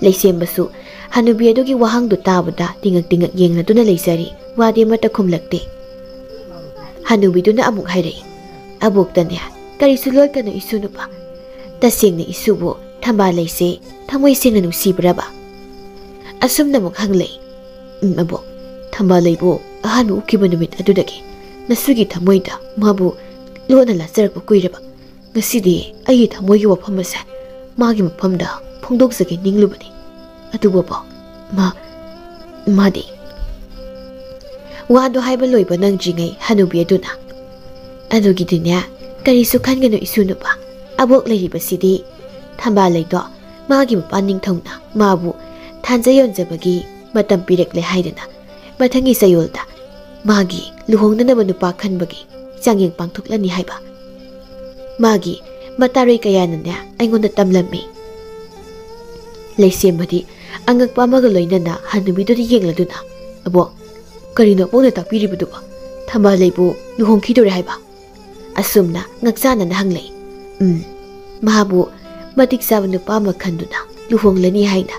ꯂꯩꯁꯦꯝꯕꯁꯨ ꯍꯅꯨꯕꯤ ꯑꯗꯨꯒꯤ ꯋꯥꯍꯪꯗꯨ ꯇꯥꯕꯗ ꯇꯤꯉꯛ ꯇꯤꯉꯛ ꯌꯦꯡꯂꯗꯨꯅ ꯂꯩꯖꯔꯤ, ꯋꯥꯗꯤ ꯑꯃꯠꯇ ꯈꯨꯝꯂꯛꯇꯦ꯫ ꯍꯅꯨꯕꯤꯗꯨꯅ ꯑꯃꯨꯛ ꯍꯥꯏꯔꯛꯏ, "ꯑꯕꯣꯛꯇꯅꯦ ꯀꯔꯤꯁꯨ ꯂꯣꯠꯀꯅꯨ ꯏꯁꯨ ꯅꯨꯄꯥ꯫ ꯇꯁꯦꯡꯅ ꯏꯁꯨꯕꯨ ꯊꯝꯕꯥꯜꯂꯩꯁꯦ ꯊꯃꯣꯏ ꯁꯦꯡꯅ ꯅꯨꯡꯁꯤꯕ꯭ꯔꯕ?" ꯑꯁꯨꯝꯅ ꯑꯃꯨꯛ ꯍꯪꯂꯛꯏ, "ꯎꯝ, ꯑꯕꯣꯛ, ꯊꯝꯕꯥꯜꯂꯩꯕꯨ ꯑꯍꯥꯟꯕ ꯎꯈꯤꯕ ꯅꯨꯃꯤꯠ ꯑꯗꯨꯗꯒꯤ ꯅꯁꯨꯒꯤ ꯊꯃꯣꯏꯗ ꯃꯥꯕꯨ ꯂꯣꯠꯅ ꯂꯥꯠꯆꯔꯛꯄ ꯀꯨꯏꯔꯕ꯫ ꯉꯁꯤꯗꯤ ꯑꯩꯒꯤ ꯊꯃꯣꯏꯒꯤ ꯋꯥꯐꯝ ꯑꯁꯦ ꯃꯥꯒꯤ ꯃꯐꯝꯗ ꯐꯣꯡꯗꯣꯛꯆꯒꯦ ꯅꯤꯡꯂꯨꯕꯅꯤ꯫ ꯑꯗꯨꯕꯨ ꯑꯕꯣꯛ, ꯃꯥ, ꯃꯥꯗꯤ"꯫ ꯋꯥꯗꯨ ꯍꯥꯏꯕ ꯂꯣꯏꯕ ꯅꯪꯗ꯭ꯔꯤꯉꯩ ꯍꯅꯨꯕꯤ ꯑꯗꯨꯅ, "ꯑꯗꯨꯒꯤꯗꯤꯅꯦ, ꯀꯔꯤꯁꯨ ꯈꯟꯒꯅꯨ ꯏꯁꯨ ꯅꯨꯄꯥ꯫ ꯑꯕꯣꯛ ꯂꯩꯔꯤꯕꯁꯤꯗꯤ ꯊꯝꯕꯥꯜꯂꯩꯗꯣ ꯃꯥꯒꯤ ꯃꯄꯥ ꯅꯤꯡꯊꯧꯅ ꯃꯥꯕꯨ ꯊꯥꯟꯖ ꯌꯣꯟꯖꯕꯒꯤ ꯃꯇꯝ ꯄꯤꯔꯛꯂꯦ ꯍꯥꯏꯗꯅ ꯃꯊꯪꯒꯤ ꯆꯌꯣꯜꯗ ꯃꯥꯒꯤ ꯂꯨꯍꯣꯡꯅꯅꯕ ꯅꯨꯄꯥ ꯈꯟꯕꯒꯤ ꯆꯥꯡꯌꯦꯡ ꯄꯥꯡꯊꯣꯛꯂꯅꯤ ꯍꯥꯏꯕ ꯃꯥꯒꯤ ꯃꯇꯥꯔꯣꯏ ꯀꯌꯥꯅꯅꯦ ꯑꯩꯉꯣꯟꯗ ꯇꯝꯂꯝꯃꯤ"꯫ ꯂꯩꯁꯦꯝꯕꯗꯤ ꯑꯉꯛꯄ ꯑꯃꯒ ꯂꯣꯏꯅꯅ ꯍꯅꯨꯕꯤꯗꯨꯗ ꯌꯦꯡꯂꯗꯨꯅ, "ꯑꯕꯣꯛ, ꯀꯔꯤꯅꯣ ꯑꯕꯣꯛꯅ ꯇꯥꯛꯄꯤꯔꯤꯕꯗꯨꯕꯣ? ꯊꯝꯕꯥꯜꯂꯩꯕꯨ ꯂꯨꯍꯣꯡꯈꯤꯗꯣꯔꯦ ꯍꯥꯏꯕ?" ꯑꯁꯨꯝꯅ ꯉꯛꯆꯥꯅꯅ ꯍꯪꯂꯛꯏ꯫ "ꯎꯝ, ꯃꯥꯕꯨ ꯃꯇꯤꯛ ꯆꯥꯕ ꯅꯨꯄꯥ ꯑꯃ ꯈꯟꯗꯨꯅ ꯂꯨꯍꯣꯡꯂꯅꯤ ꯍꯥꯏꯅ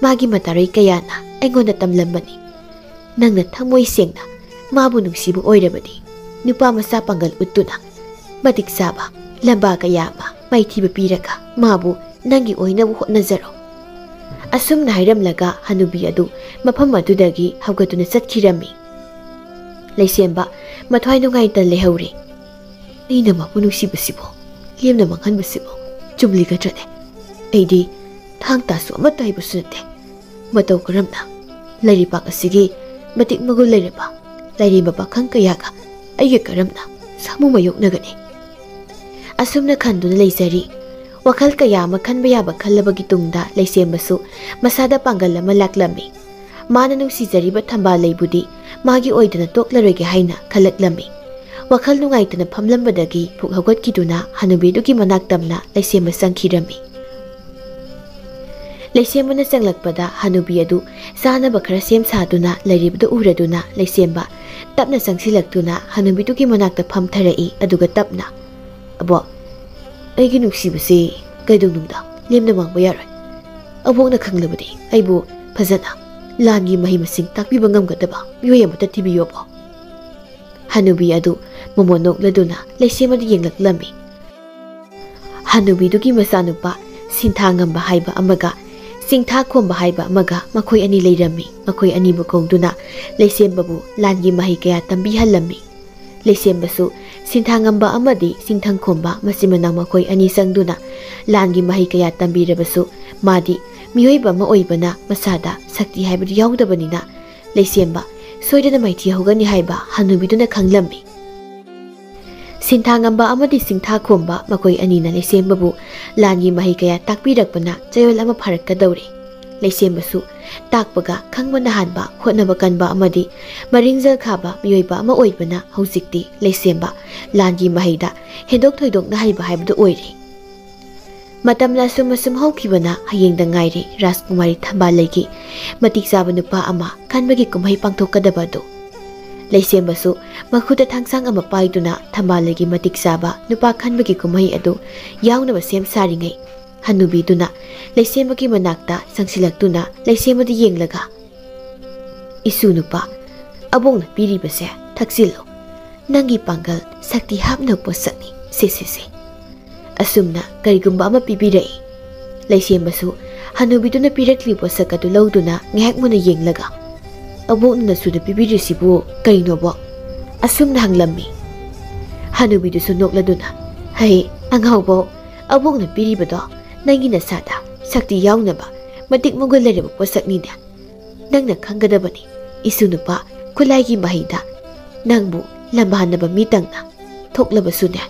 ꯃꯥꯒꯤ ꯃꯇꯥꯔꯣꯏ ꯀꯌꯥꯅ ꯑꯩꯉꯣꯟꯗ ꯇꯝꯂꯝꯕꯅꯤ꯫ ꯅꯪꯅ ꯊꯃꯣꯏ ꯁꯦꯡꯅ ꯃꯥꯕꯨ ꯅꯨꯡꯁꯤꯕ ꯑꯣꯏꯔꯕꯗꯤ, ꯅꯨꯄꯥ ꯃꯆꯥ ꯄꯥꯡꯒꯜ ꯎꯠꯇꯨꯅ ꯃꯇꯤꯛ ꯆꯥꯕ ꯂꯝꯕꯥ ꯀꯌꯥ ꯑꯃ ꯃꯥꯏꯊꯤꯕ ꯄꯤꯔꯒ ꯃꯥꯕꯨ ꯅꯪꯒꯤ ꯑꯣꯏꯅꯕ ꯍꯣꯠꯅꯖꯔꯣ꯫ ꯑꯁꯨꯝꯅ ꯍꯥꯏꯔꯝꯂꯒ ꯍꯅꯨꯕꯤ ꯑꯗꯨ ꯃꯐꯝ ꯑꯗꯨꯗꯒꯤ ꯍꯧꯒꯠꯇꯨꯅ ꯆꯠꯈꯤꯔꯝꯃꯤ꯫ ꯂꯩꯁꯦꯝꯕ ꯃꯊ꯭ꯋꯥꯏ ꯅꯨꯡꯉꯥꯏꯇꯅ ꯂꯩꯍꯧꯔꯦ꯫ ꯑꯩꯅ ꯃꯥꯕꯨ ꯅꯨꯡꯁꯤꯕꯁꯤꯕꯨ ꯂꯦꯝꯅ ꯃꯥꯡꯍꯟꯕꯁꯤꯕꯨ ꯆꯨꯝꯂꯤꯒꯗ꯭ꯔꯅꯦ? ꯑꯩꯗꯤ ꯊꯥꯡ ꯇꯥꯁꯨ ꯑꯃꯠꯇ ꯍꯩꯕꯁꯨ ꯅꯠꯇꯦ꯫ ꯃꯇꯧ ꯀꯔꯝꯅ ꯂꯩꯔꯤꯄꯥꯛ ꯑꯁꯤꯒꯤ ꯃꯇꯤꯛ ꯃꯒꯨꯟ ꯂꯩꯔꯕ ꯂꯥꯏꯔꯦꯝꯕ ꯄꯥꯈꯪ ꯀꯌꯥꯒ ꯑꯩꯒ ꯀꯔꯝꯅ ꯁꯥꯃꯨ ꯃꯥꯌꯣꯛꯅꯒꯅꯤ? ꯑꯁꯨꯝꯅ ꯈꯟꯗꯨꯅ ꯂꯩꯖꯔꯤ꯫ ꯋꯥꯈꯜ ꯀꯌꯥ ꯑꯃ ꯈꯟꯕ ꯌꯥꯕ ꯈꯜꯂꯕꯒꯤ ꯇꯨꯡꯗ ꯂꯩꯁꯦꯝꯕꯁꯨ ꯃꯁꯥꯗ ꯄꯥꯡꯒꯜ ꯑꯃ ꯂꯥꯛꯂꯝꯃꯤ꯫ ꯃꯥꯅ ꯅꯨꯡꯁꯤꯖꯔꯤꯕ ꯊꯝꯕꯥꯜ ꯂꯩꯕꯨꯗꯤ ꯃꯥꯒꯤ ꯑꯣꯏꯗꯅ ꯇꯣꯛꯂꯔꯣꯏꯒꯦ ꯍꯥꯏꯅ ꯈꯜꯂꯛꯂꯝꯃꯤ꯫ ꯋꯥꯈꯜ ꯅꯨꯡꯉꯥꯏꯇꯅ ꯐꯝꯂꯝꯕꯗꯒꯤ ꯐꯨꯛ ꯍꯧꯒꯠꯈꯤꯗꯨꯅ ꯍꯅꯨꯕꯤꯗꯨꯒꯤ ꯃꯅꯥꯛ ꯇꯝꯅ ꯂꯩꯁꯦꯝꯕ ꯆꯪꯈꯤꯔꯝꯃꯤ꯫ ꯂꯩꯁꯦꯝꯕꯅ ꯆꯪꯂꯛꯄꯗ ꯍꯅꯨꯕꯤ ꯑꯗꯨ ꯆꯥꯅꯕ ꯈꯔ ꯁꯦꯝ ꯁꯥꯗꯨꯅ ꯂꯩꯔꯤꯕꯗꯨ ꯎꯔꯗꯨꯅ ꯂꯩꯁꯦꯝꯕ ꯇꯞꯅ ꯆꯪꯁꯤꯜꯂꯛꯇꯨꯅ ꯍꯅꯨꯕꯤꯗꯨꯒꯤ ꯃꯅꯥꯛꯇ ꯐꯝꯊꯔꯛꯏ꯫ ꯑꯗꯨꯒ ꯇꯞꯅ, "ꯑꯕꯣꯛ, ꯑꯩꯒꯤ ꯅꯨꯡꯁꯤꯕꯁꯤ ꯀꯩꯗꯧꯅꯨꯡꯗ ꯂꯦꯝꯅ ꯃꯥꯡꯕ ꯌꯥꯔꯣꯏ꯫ ꯑꯕꯣꯛꯅ ꯈꯪꯂꯕꯗꯤ ꯑꯩꯕꯨ ꯐꯖꯅ ꯂꯥꯟꯒꯤ ꯃꯍꯩ ꯃꯁꯤꯡ ꯇꯥꯛꯄꯤꯕ ꯉꯝꯒꯗꯕ ꯃꯤꯑꯣꯏ ꯑꯃꯠꯇ ꯊꯤꯕꯤꯌꯣ, ꯑꯕꯣꯛ꯫" ꯍꯅꯨꯕꯤ ꯑꯗꯨ ꯃꯣꯃꯣꯟ ꯅꯣꯛꯂꯗꯨꯅ ꯂꯩꯁꯦꯝꯕꯗ ꯌꯦꯡꯂꯛꯂꯝꯃꯤ꯫ ꯍꯅꯨꯕꯤꯗꯨꯒꯤ ꯃꯆꯥꯅꯨꯄꯥ ꯁꯤꯟꯊꯥꯉꯝꯕ ꯍꯥꯏꯕ ꯑꯃꯒ ꯆꯤꯡꯊꯥꯈꯣꯝꯕ ꯍꯥꯏꯕ ꯑꯃꯒ ꯃꯈꯣꯏ ꯑꯅꯤ ꯂꯩꯔꯝꯃꯤ꯫ ꯃꯈꯣꯏ ꯑꯅꯤꯕꯨ ꯀꯧꯗꯨꯅ ꯂꯩꯁꯦꯝꯕꯕꯨ ꯂꯥꯟꯒꯤ ꯃꯍꯩ ꯀꯌꯥ ꯇꯝꯕꯤꯍꯜꯂꯝꯃꯤ꯫ ꯂꯩꯁꯦꯝꯕꯁꯨ ꯁꯤꯟꯊꯥꯉꯝꯕ ꯑꯃꯗꯤ ꯆꯤꯡꯊꯪꯈꯣꯝꯕ ꯃꯆꯤꯟ ꯃꯅꯥꯎ ꯃꯈꯣꯏ ꯑꯅꯤ ꯆꯪꯗꯨꯅ ꯂꯥꯟꯒꯤ ꯃꯍꯩ ꯀꯌꯥ ꯇꯝꯕꯤꯔꯕꯁꯨ ꯃꯥꯗꯤ ꯃꯤꯑꯣꯏꯕ ꯑꯃ ꯑꯣꯏꯕꯅ ꯃꯁꯥꯗ ꯁꯛꯇꯤ ꯍꯥꯏꯕꯗꯨ ꯌꯥꯎꯗꯕꯅꯤꯅ ꯂꯩꯁꯦꯝꯕ ꯁꯣꯏꯗꯅ ꯃꯥꯏꯊꯤꯍꯧꯒꯅꯤ ꯍꯥꯏꯕ ꯍꯅꯨꯕꯤꯗꯨꯅ ꯈꯪꯂꯝꯃꯤ꯫ ꯁꯤꯟꯊꯥꯉꯝꯕ ꯑꯃꯗꯤ ꯆꯤꯡꯊꯥꯈꯣꯝꯕ ꯃꯈꯣꯏ ꯑꯅꯤꯅ ꯂꯩꯁꯦꯝꯕꯕꯨ ꯂꯥꯟꯒꯤ ꯃꯍꯩ ꯀꯌꯥ ꯇꯥꯛꯄꯤꯔꯛꯄꯅ ꯆꯌꯣꯜ ꯑꯃ ꯐꯥꯔꯛꯀꯗꯧꯔꯦ꯫ ꯂꯩꯁꯦꯝꯕꯁꯨ ꯇꯥꯛꯄꯒ ꯈꯪꯕꯅ ꯍꯥꯟꯕ, ꯍꯣꯠꯅꯕ ꯀꯟꯕ ꯑꯃꯗꯤ ꯃꯔꯤꯡꯖꯦꯜ ꯈꯥꯕ ꯃꯤꯑꯣꯏꯕ ꯑꯃ ꯑꯣꯏꯕꯅ ꯍꯧꯖꯤꯛꯇꯤ ꯂꯩꯁꯦꯝꯕ ꯂꯥꯟꯒꯤ ꯃꯍꯩꯗ ꯍꯦꯟꯗꯣꯛ ꯊꯣꯏꯗꯣꯛꯅ ꯍꯩꯕ ꯍꯥꯏꯕꯗꯨ ꯑꯣꯏꯔꯦ꯫ ꯃꯇꯝꯅ ꯑꯁꯨꯝ ꯑꯁꯨꯝ ꯍꯧꯈꯤꯕꯅ ꯍꯌꯦꯡꯗ ꯉꯥꯏꯔꯦ ꯔꯥꯖꯀꯨꯃꯥꯔꯤ ꯊꯝꯕꯥꯜꯂꯩꯒꯤ ꯃꯇꯤꯛ ꯆꯥꯕ ꯅꯨꯄꯥ ꯑꯃ ꯈꯟꯕꯒꯤ ꯀꯨꯝꯍꯩ ꯄꯥꯡꯊꯣꯛꯀꯗꯕ ꯑꯗꯨ꯫ ꯂꯩꯁꯦꯝꯕꯁꯨ ꯃꯈꯨꯠꯇ ꯊꯥꯡꯁꯥꯡ ꯑꯃ ꯄꯥꯏꯗꯨꯅ ꯊꯝꯕꯥꯜꯂꯩꯒꯤ ꯃꯇꯤꯛ ꯆꯥꯕ ꯅꯨꯄꯥ ꯈꯟꯕꯒꯤ ꯀꯨꯝꯍꯩ ꯑꯗꯨ ꯌꯥꯎꯅꯕ ꯁꯦꯝ ꯁꯥꯔꯤꯉꯩ ꯍꯅꯨꯕꯤꯗꯨꯅ ꯂꯩꯁꯦꯝꯕꯒꯤ ꯃꯅꯥꯛꯇ ꯆꯪꯁꯤꯜꯂꯛꯇꯨꯅ ꯂꯩꯁꯦꯝꯕꯗ ꯌꯦꯡꯂꯒ, "ꯏꯁꯨ ꯅꯨꯄꯥ, ꯑꯕꯣꯛꯅ ꯄꯤꯔꯤꯕꯁꯦ ꯊꯛꯆꯤꯜꯂꯨ꯫ ꯅꯪꯒꯤ ꯄꯥꯡꯒꯜ ꯁꯛꯇꯤ ꯍꯥꯞꯅꯕ ꯄꯣꯠꯁꯛꯅꯤ꯫ ꯁꯦ, ꯁꯦ, ꯁꯦ꯫" ꯑꯁꯨꯝꯅ ꯀꯔꯤꯒꯨꯝꯕ ꯑꯃ ꯄꯤꯕꯤꯔꯛꯏ꯫ ꯂꯩꯁꯦꯝꯕꯁꯨ ꯍꯅꯨꯕꯤꯗꯨꯅ ꯄꯤꯔꯛꯂꯤꯕ ꯄꯣꯠꯁꯛ ꯑꯗꯨ ꯂꯧꯗꯨꯅ ꯉꯥꯏꯍꯥꯛ ꯃꯨꯟꯅ ꯌꯦꯡꯂꯒ, "ꯑꯕꯣꯛꯅ ꯅꯁꯨꯗ ꯄꯤꯕꯤꯔꯤꯁꯤꯕꯨ ꯀꯩꯅꯣꯕꯣ?" ꯑꯁꯨꯝꯅ ꯍꯪꯂꯝꯃꯤ꯫ ꯍꯅꯨꯕꯤꯗꯨꯁꯨ ꯅꯣꯛꯂꯗꯨꯅ, "ꯍꯩ, ꯑꯉꯥꯎꯕꯧ, ꯑꯕꯣꯛꯅ ꯄꯤꯔꯤꯕꯗꯣ ꯅꯪꯒꯤ ꯅꯁꯥꯗ ꯁꯛꯇꯤ ꯌꯥꯎꯅꯕ ꯃꯇꯤꯛ ꯃꯒꯨꯟ ꯂꯩꯔꯕ ꯄꯣꯠꯁꯛꯅꯤꯅꯦ꯫ ꯅꯪꯅ ꯈꯪꯒꯗꯕꯅꯤ, ꯏꯁꯨ ꯅꯨꯄꯥ, ꯈꯨꯠꯂꯥꯏꯒꯤ ꯃꯍꯩꯗ ꯅꯪꯕꯨ ꯂꯝꯕꯥꯅꯕ ꯃꯤ ꯇꯪꯅ ꯊꯣꯛꯂꯕꯁꯨꯅꯦ,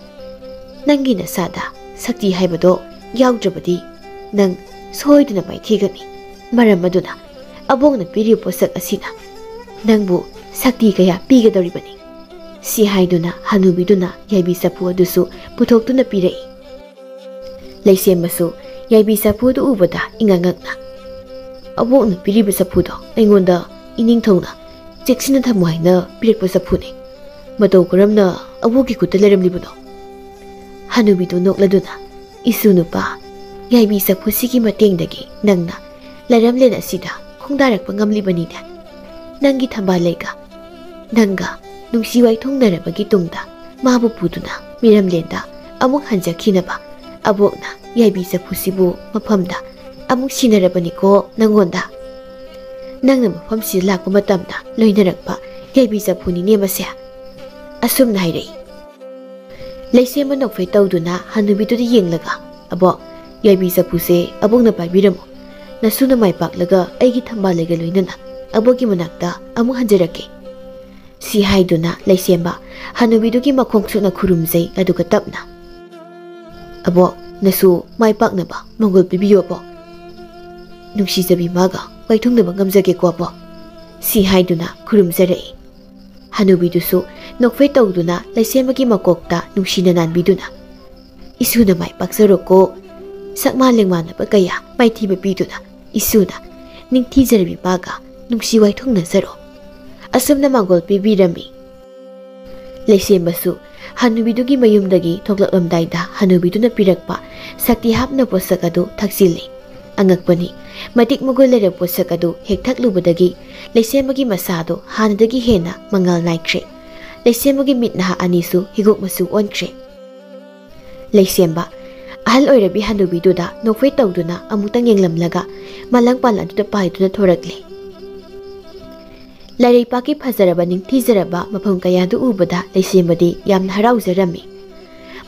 ꯅꯪꯒꯤ ꯅꯁꯥꯗ ꯁꯛꯇꯤ ꯍꯥꯏꯕꯗꯣ ꯌꯥꯎꯗ꯭ꯔꯕꯗꯤ ꯅꯪ ꯁꯣꯏꯗꯅ ꯃꯥꯏꯊꯤꯒꯅꯤ꯫ ꯃꯔꯝ ꯑꯗꯨꯅ ꯑꯕꯣꯛꯅ ꯄꯤꯔꯤꯕ ꯄꯣꯠꯁꯛ ꯑꯁꯤꯅ ꯅꯪꯕꯨ ꯁꯛꯇꯤ ꯀꯌꯥ ꯄꯤꯒꯗꯧꯔꯤꯕꯅꯤ꯫" ꯁꯤ ꯍꯥꯏꯗꯨꯅ ꯍꯅꯨꯕꯤꯗꯨꯅ ꯌꯥꯏꯕꯤ ꯆꯐꯨ ꯑꯗꯨꯁꯨ ꯄꯨꯊꯣꯛꯇꯨꯅ ꯄꯤꯔꯛꯏ꯫ ꯂꯩꯁꯦꯝꯕꯁꯨ ꯌꯥꯏꯕꯤ ꯆꯐꯨꯗꯨ ꯎꯕꯗ ꯏꯉꯛ ꯉꯛꯅ, "ꯑꯕꯣꯛꯅ ꯄꯤꯔꯤꯕ ꯆꯐꯨꯗꯣ ꯑꯩꯉꯣꯟꯗ ꯏꯅꯤꯡꯊꯧꯅ ꯆꯦꯛꯁꯤꯟꯅ ꯊꯝꯃꯨ ꯍꯥꯏꯅ ꯄꯤꯔꯛꯄ ꯆꯐꯨꯅꯤ꯫ ꯃꯇꯧ ꯀꯔꯝꯅ ꯑꯕꯣꯛꯀꯤ ꯈꯨꯠꯇ ꯂꯩꯔꯝꯂꯤꯕꯅꯣ?" ꯍꯅꯨꯕꯤꯗꯨ ꯅꯣꯛꯂꯗꯨꯅ, "ꯏꯁꯨ ꯅꯨꯄꯥ, ꯌꯥꯏꯕꯤ ꯆꯐꯨꯁꯤꯒꯤ ꯃꯇꯦꯡꯗꯒꯤ ꯅꯪꯅ ꯂꯩꯔꯝꯂꯦꯟ ꯑꯁꯤꯗ ꯈꯣꯡꯗꯥꯔꯛꯄ ꯉꯝꯂꯤꯕꯅꯤꯅꯦ꯫ ꯅꯪꯒꯤ ꯊꯝꯕꯥꯜ ꯂꯩꯒ ꯅꯪꯒ ꯅꯨꯡꯁꯤ ꯋꯥꯏꯊꯣꯡꯅꯔꯕꯒꯤ ꯇꯨꯡꯗ ꯃꯥꯕꯨ ꯄꯨꯗꯨꯅ ꯃꯤꯔꯝꯂꯦꯟꯗ ꯑꯃꯨꯛ ꯍꯟꯖꯈꯤꯅꯕ ꯑꯕꯣꯛꯅ ꯌꯥꯏꯕꯤ ꯆꯐꯨꯁꯤꯕꯨ ꯃꯐꯝꯗ ꯑꯃꯨꯛ ꯁꯤꯟꯅꯔꯕꯅꯤꯀꯣ ꯅꯪꯉꯣꯟꯗ꯫ ꯅꯪꯅ ꯃꯐꯝꯁꯤꯗ ꯂꯥꯛꯄ ꯃꯇꯝꯗ ꯂꯣꯏꯅꯔꯛꯄ ꯌꯥꯏꯕꯤ ꯆꯐꯨꯅꯤꯅꯦ ꯃꯁꯦ꯫" ꯑꯁꯨꯝꯅ ꯍꯥꯏꯔꯛꯏ꯫ ꯂꯩꯁꯦꯝꯕ ꯅꯣꯛꯐꯦꯠ ꯇꯧꯗꯨꯅ ꯍꯅꯨꯕꯤꯗꯨꯗ ꯌꯦꯡꯂꯒ, "ꯑꯕꯣꯛ, ꯌꯥꯏꯕꯤ ꯆꯐꯨꯁꯦ ꯑꯕꯣꯛꯅ ꯄꯥꯏꯕꯤꯔꯝꯃꯨ꯫ ꯅꯁꯨꯅ ꯃꯥꯏ ꯄꯥꯛꯂꯒ ꯑꯩꯒꯤ ꯊꯝꯕꯥꯜ ꯂꯩꯒ ꯂꯣꯏꯅꯅ ꯑꯕꯣꯛꯀꯤ ꯃꯅꯥꯛꯇ ꯑꯃꯨꯛ ꯍꯟꯖꯔꯛꯀꯦ꯫" ꯁꯤ ꯍꯥꯏꯗꯨꯅ ꯂꯩꯁꯦꯝꯕ ꯍꯅꯨꯕꯤꯗꯨꯒꯤ ꯃꯈꯣꯡ ꯁꯨꯅ ꯈꯨꯔꯨꯝꯖꯩ, ꯑꯗꯨꯒ ꯇꯞꯅ, "ꯑꯕꯣꯛ, ꯅꯁꯨ ꯃꯥꯏ ꯄꯥꯛꯅꯕ ꯃꯪꯒꯣꯜ ꯄꯤꯕꯤꯌꯨ ꯑꯕꯣꯛ꯫ ꯅꯨꯡꯁꯤꯖꯕꯤ ꯃꯥꯒ ꯋꯥꯏꯊꯨꯡꯅꯕ ꯉꯝꯖꯒꯦꯀꯣ ꯑꯕꯣꯛ꯫" ꯁꯤ ꯍꯥꯏꯗꯨꯅ ꯈꯨꯔꯨꯝꯖꯔꯛꯏ꯫ ꯍꯅꯨꯕꯤꯗꯨꯁꯨ ꯅꯣꯛꯐꯦꯠ ꯇꯧꯗꯨꯅ ꯂꯩꯁꯦꯝꯕꯒꯤ ꯃꯀꯣꯛꯇ ꯅꯨꯡꯁꯤꯅ ꯅꯥꯟꯕꯤꯗꯨꯅ, "ꯏꯁꯨꯅ ꯃꯥꯏ ꯄꯥꯛꯆꯔꯣꯀꯣ꯫ ꯁꯛꯃꯥꯟ ꯂꯦꯡꯃꯥꯟꯅꯕ ꯀꯌꯥ ꯃꯥꯏꯊꯤꯕ ꯄꯤꯗꯨꯅ ꯏꯁꯨꯅ ꯅꯤꯡꯊꯤꯖꯔꯕꯤ ꯃꯥꯒ ꯅꯨꯡꯁꯤ ꯋꯥꯏꯊꯨꯡꯅꯖꯔꯣ꯫" ꯑꯁꯨꯝꯅ ꯃꯪꯒꯣꯜ ꯄꯤꯕꯤꯔꯝꯃꯤ꯫ ꯂꯩꯁꯦꯝꯕꯁꯨ ꯍꯅꯨꯕꯤꯗꯨꯒꯤ ꯃꯌꯨꯝꯗꯒꯤ ꯊꯣꯛꯂꯛꯂꯝꯗꯥꯏꯗ ꯍꯅꯨꯕꯤꯗꯨꯅ ꯄꯤꯔꯛꯄ ꯁꯛꯇꯤ ꯍꯥꯞꯅ ꯄꯣꯠꯁꯛ ꯑꯗꯨ ꯊꯛꯆꯤꯜꯂꯤ꯫ ꯑꯉꯛꯄꯅꯤ, ꯃꯇꯤꯛ ꯃꯒꯨꯟ ꯂꯩꯔꯕ ꯄꯣꯠꯁꯛ ꯑꯗꯨ ꯍꯦꯛ ꯊꯛꯂꯨꯕꯗꯒꯤ ꯂꯩꯁꯦꯝꯕꯒꯤ ꯃꯁꯥꯗꯨ ꯍꯥꯟꯅꯗꯒꯤ ꯍꯦꯟꯅ ꯃꯉꯥꯜ ꯅꯥꯏꯈ꯭ꯔꯦ꯫ ꯂꯩꯁꯦꯝꯕꯒꯤ ꯃꯤꯠ ꯅꯍꯥ ꯑꯅꯤꯁꯨ ꯍꯤꯒꯣꯛ ꯃꯆꯨ ꯑꯣꯟꯈ꯭ꯔꯦ꯫ ꯂꯩꯁꯦꯝꯕ, ꯑꯍꯜ ꯑꯣꯏꯔꯕꯤ ꯍꯅꯨꯕꯤꯗꯨꯗ ꯅꯣꯛꯐꯦꯠ ꯇꯧꯗꯨꯅ ꯑꯃꯨꯛꯇꯪ ꯌꯦꯡꯂꯝꯂꯒ ꯃꯂꯪꯄꯥꯟ ꯑꯗꯨꯗ ꯄꯥꯏꯗꯨꯅ ꯊꯣꯔꯛꯂꯦ꯫ ꯂꯥꯏꯔꯩꯄꯥꯛꯀꯤ ꯐꯖꯔꯕ ꯅꯤꯡꯊꯤꯖꯔꯕ ꯃꯐꯝ ꯀꯌꯥꯗꯨ ꯎꯕꯗ ꯂꯩꯁꯦꯝꯕꯗꯤ ꯌꯥꯝꯅ ꯍꯔꯥꯎꯖꯔꯝꯃꯤ꯫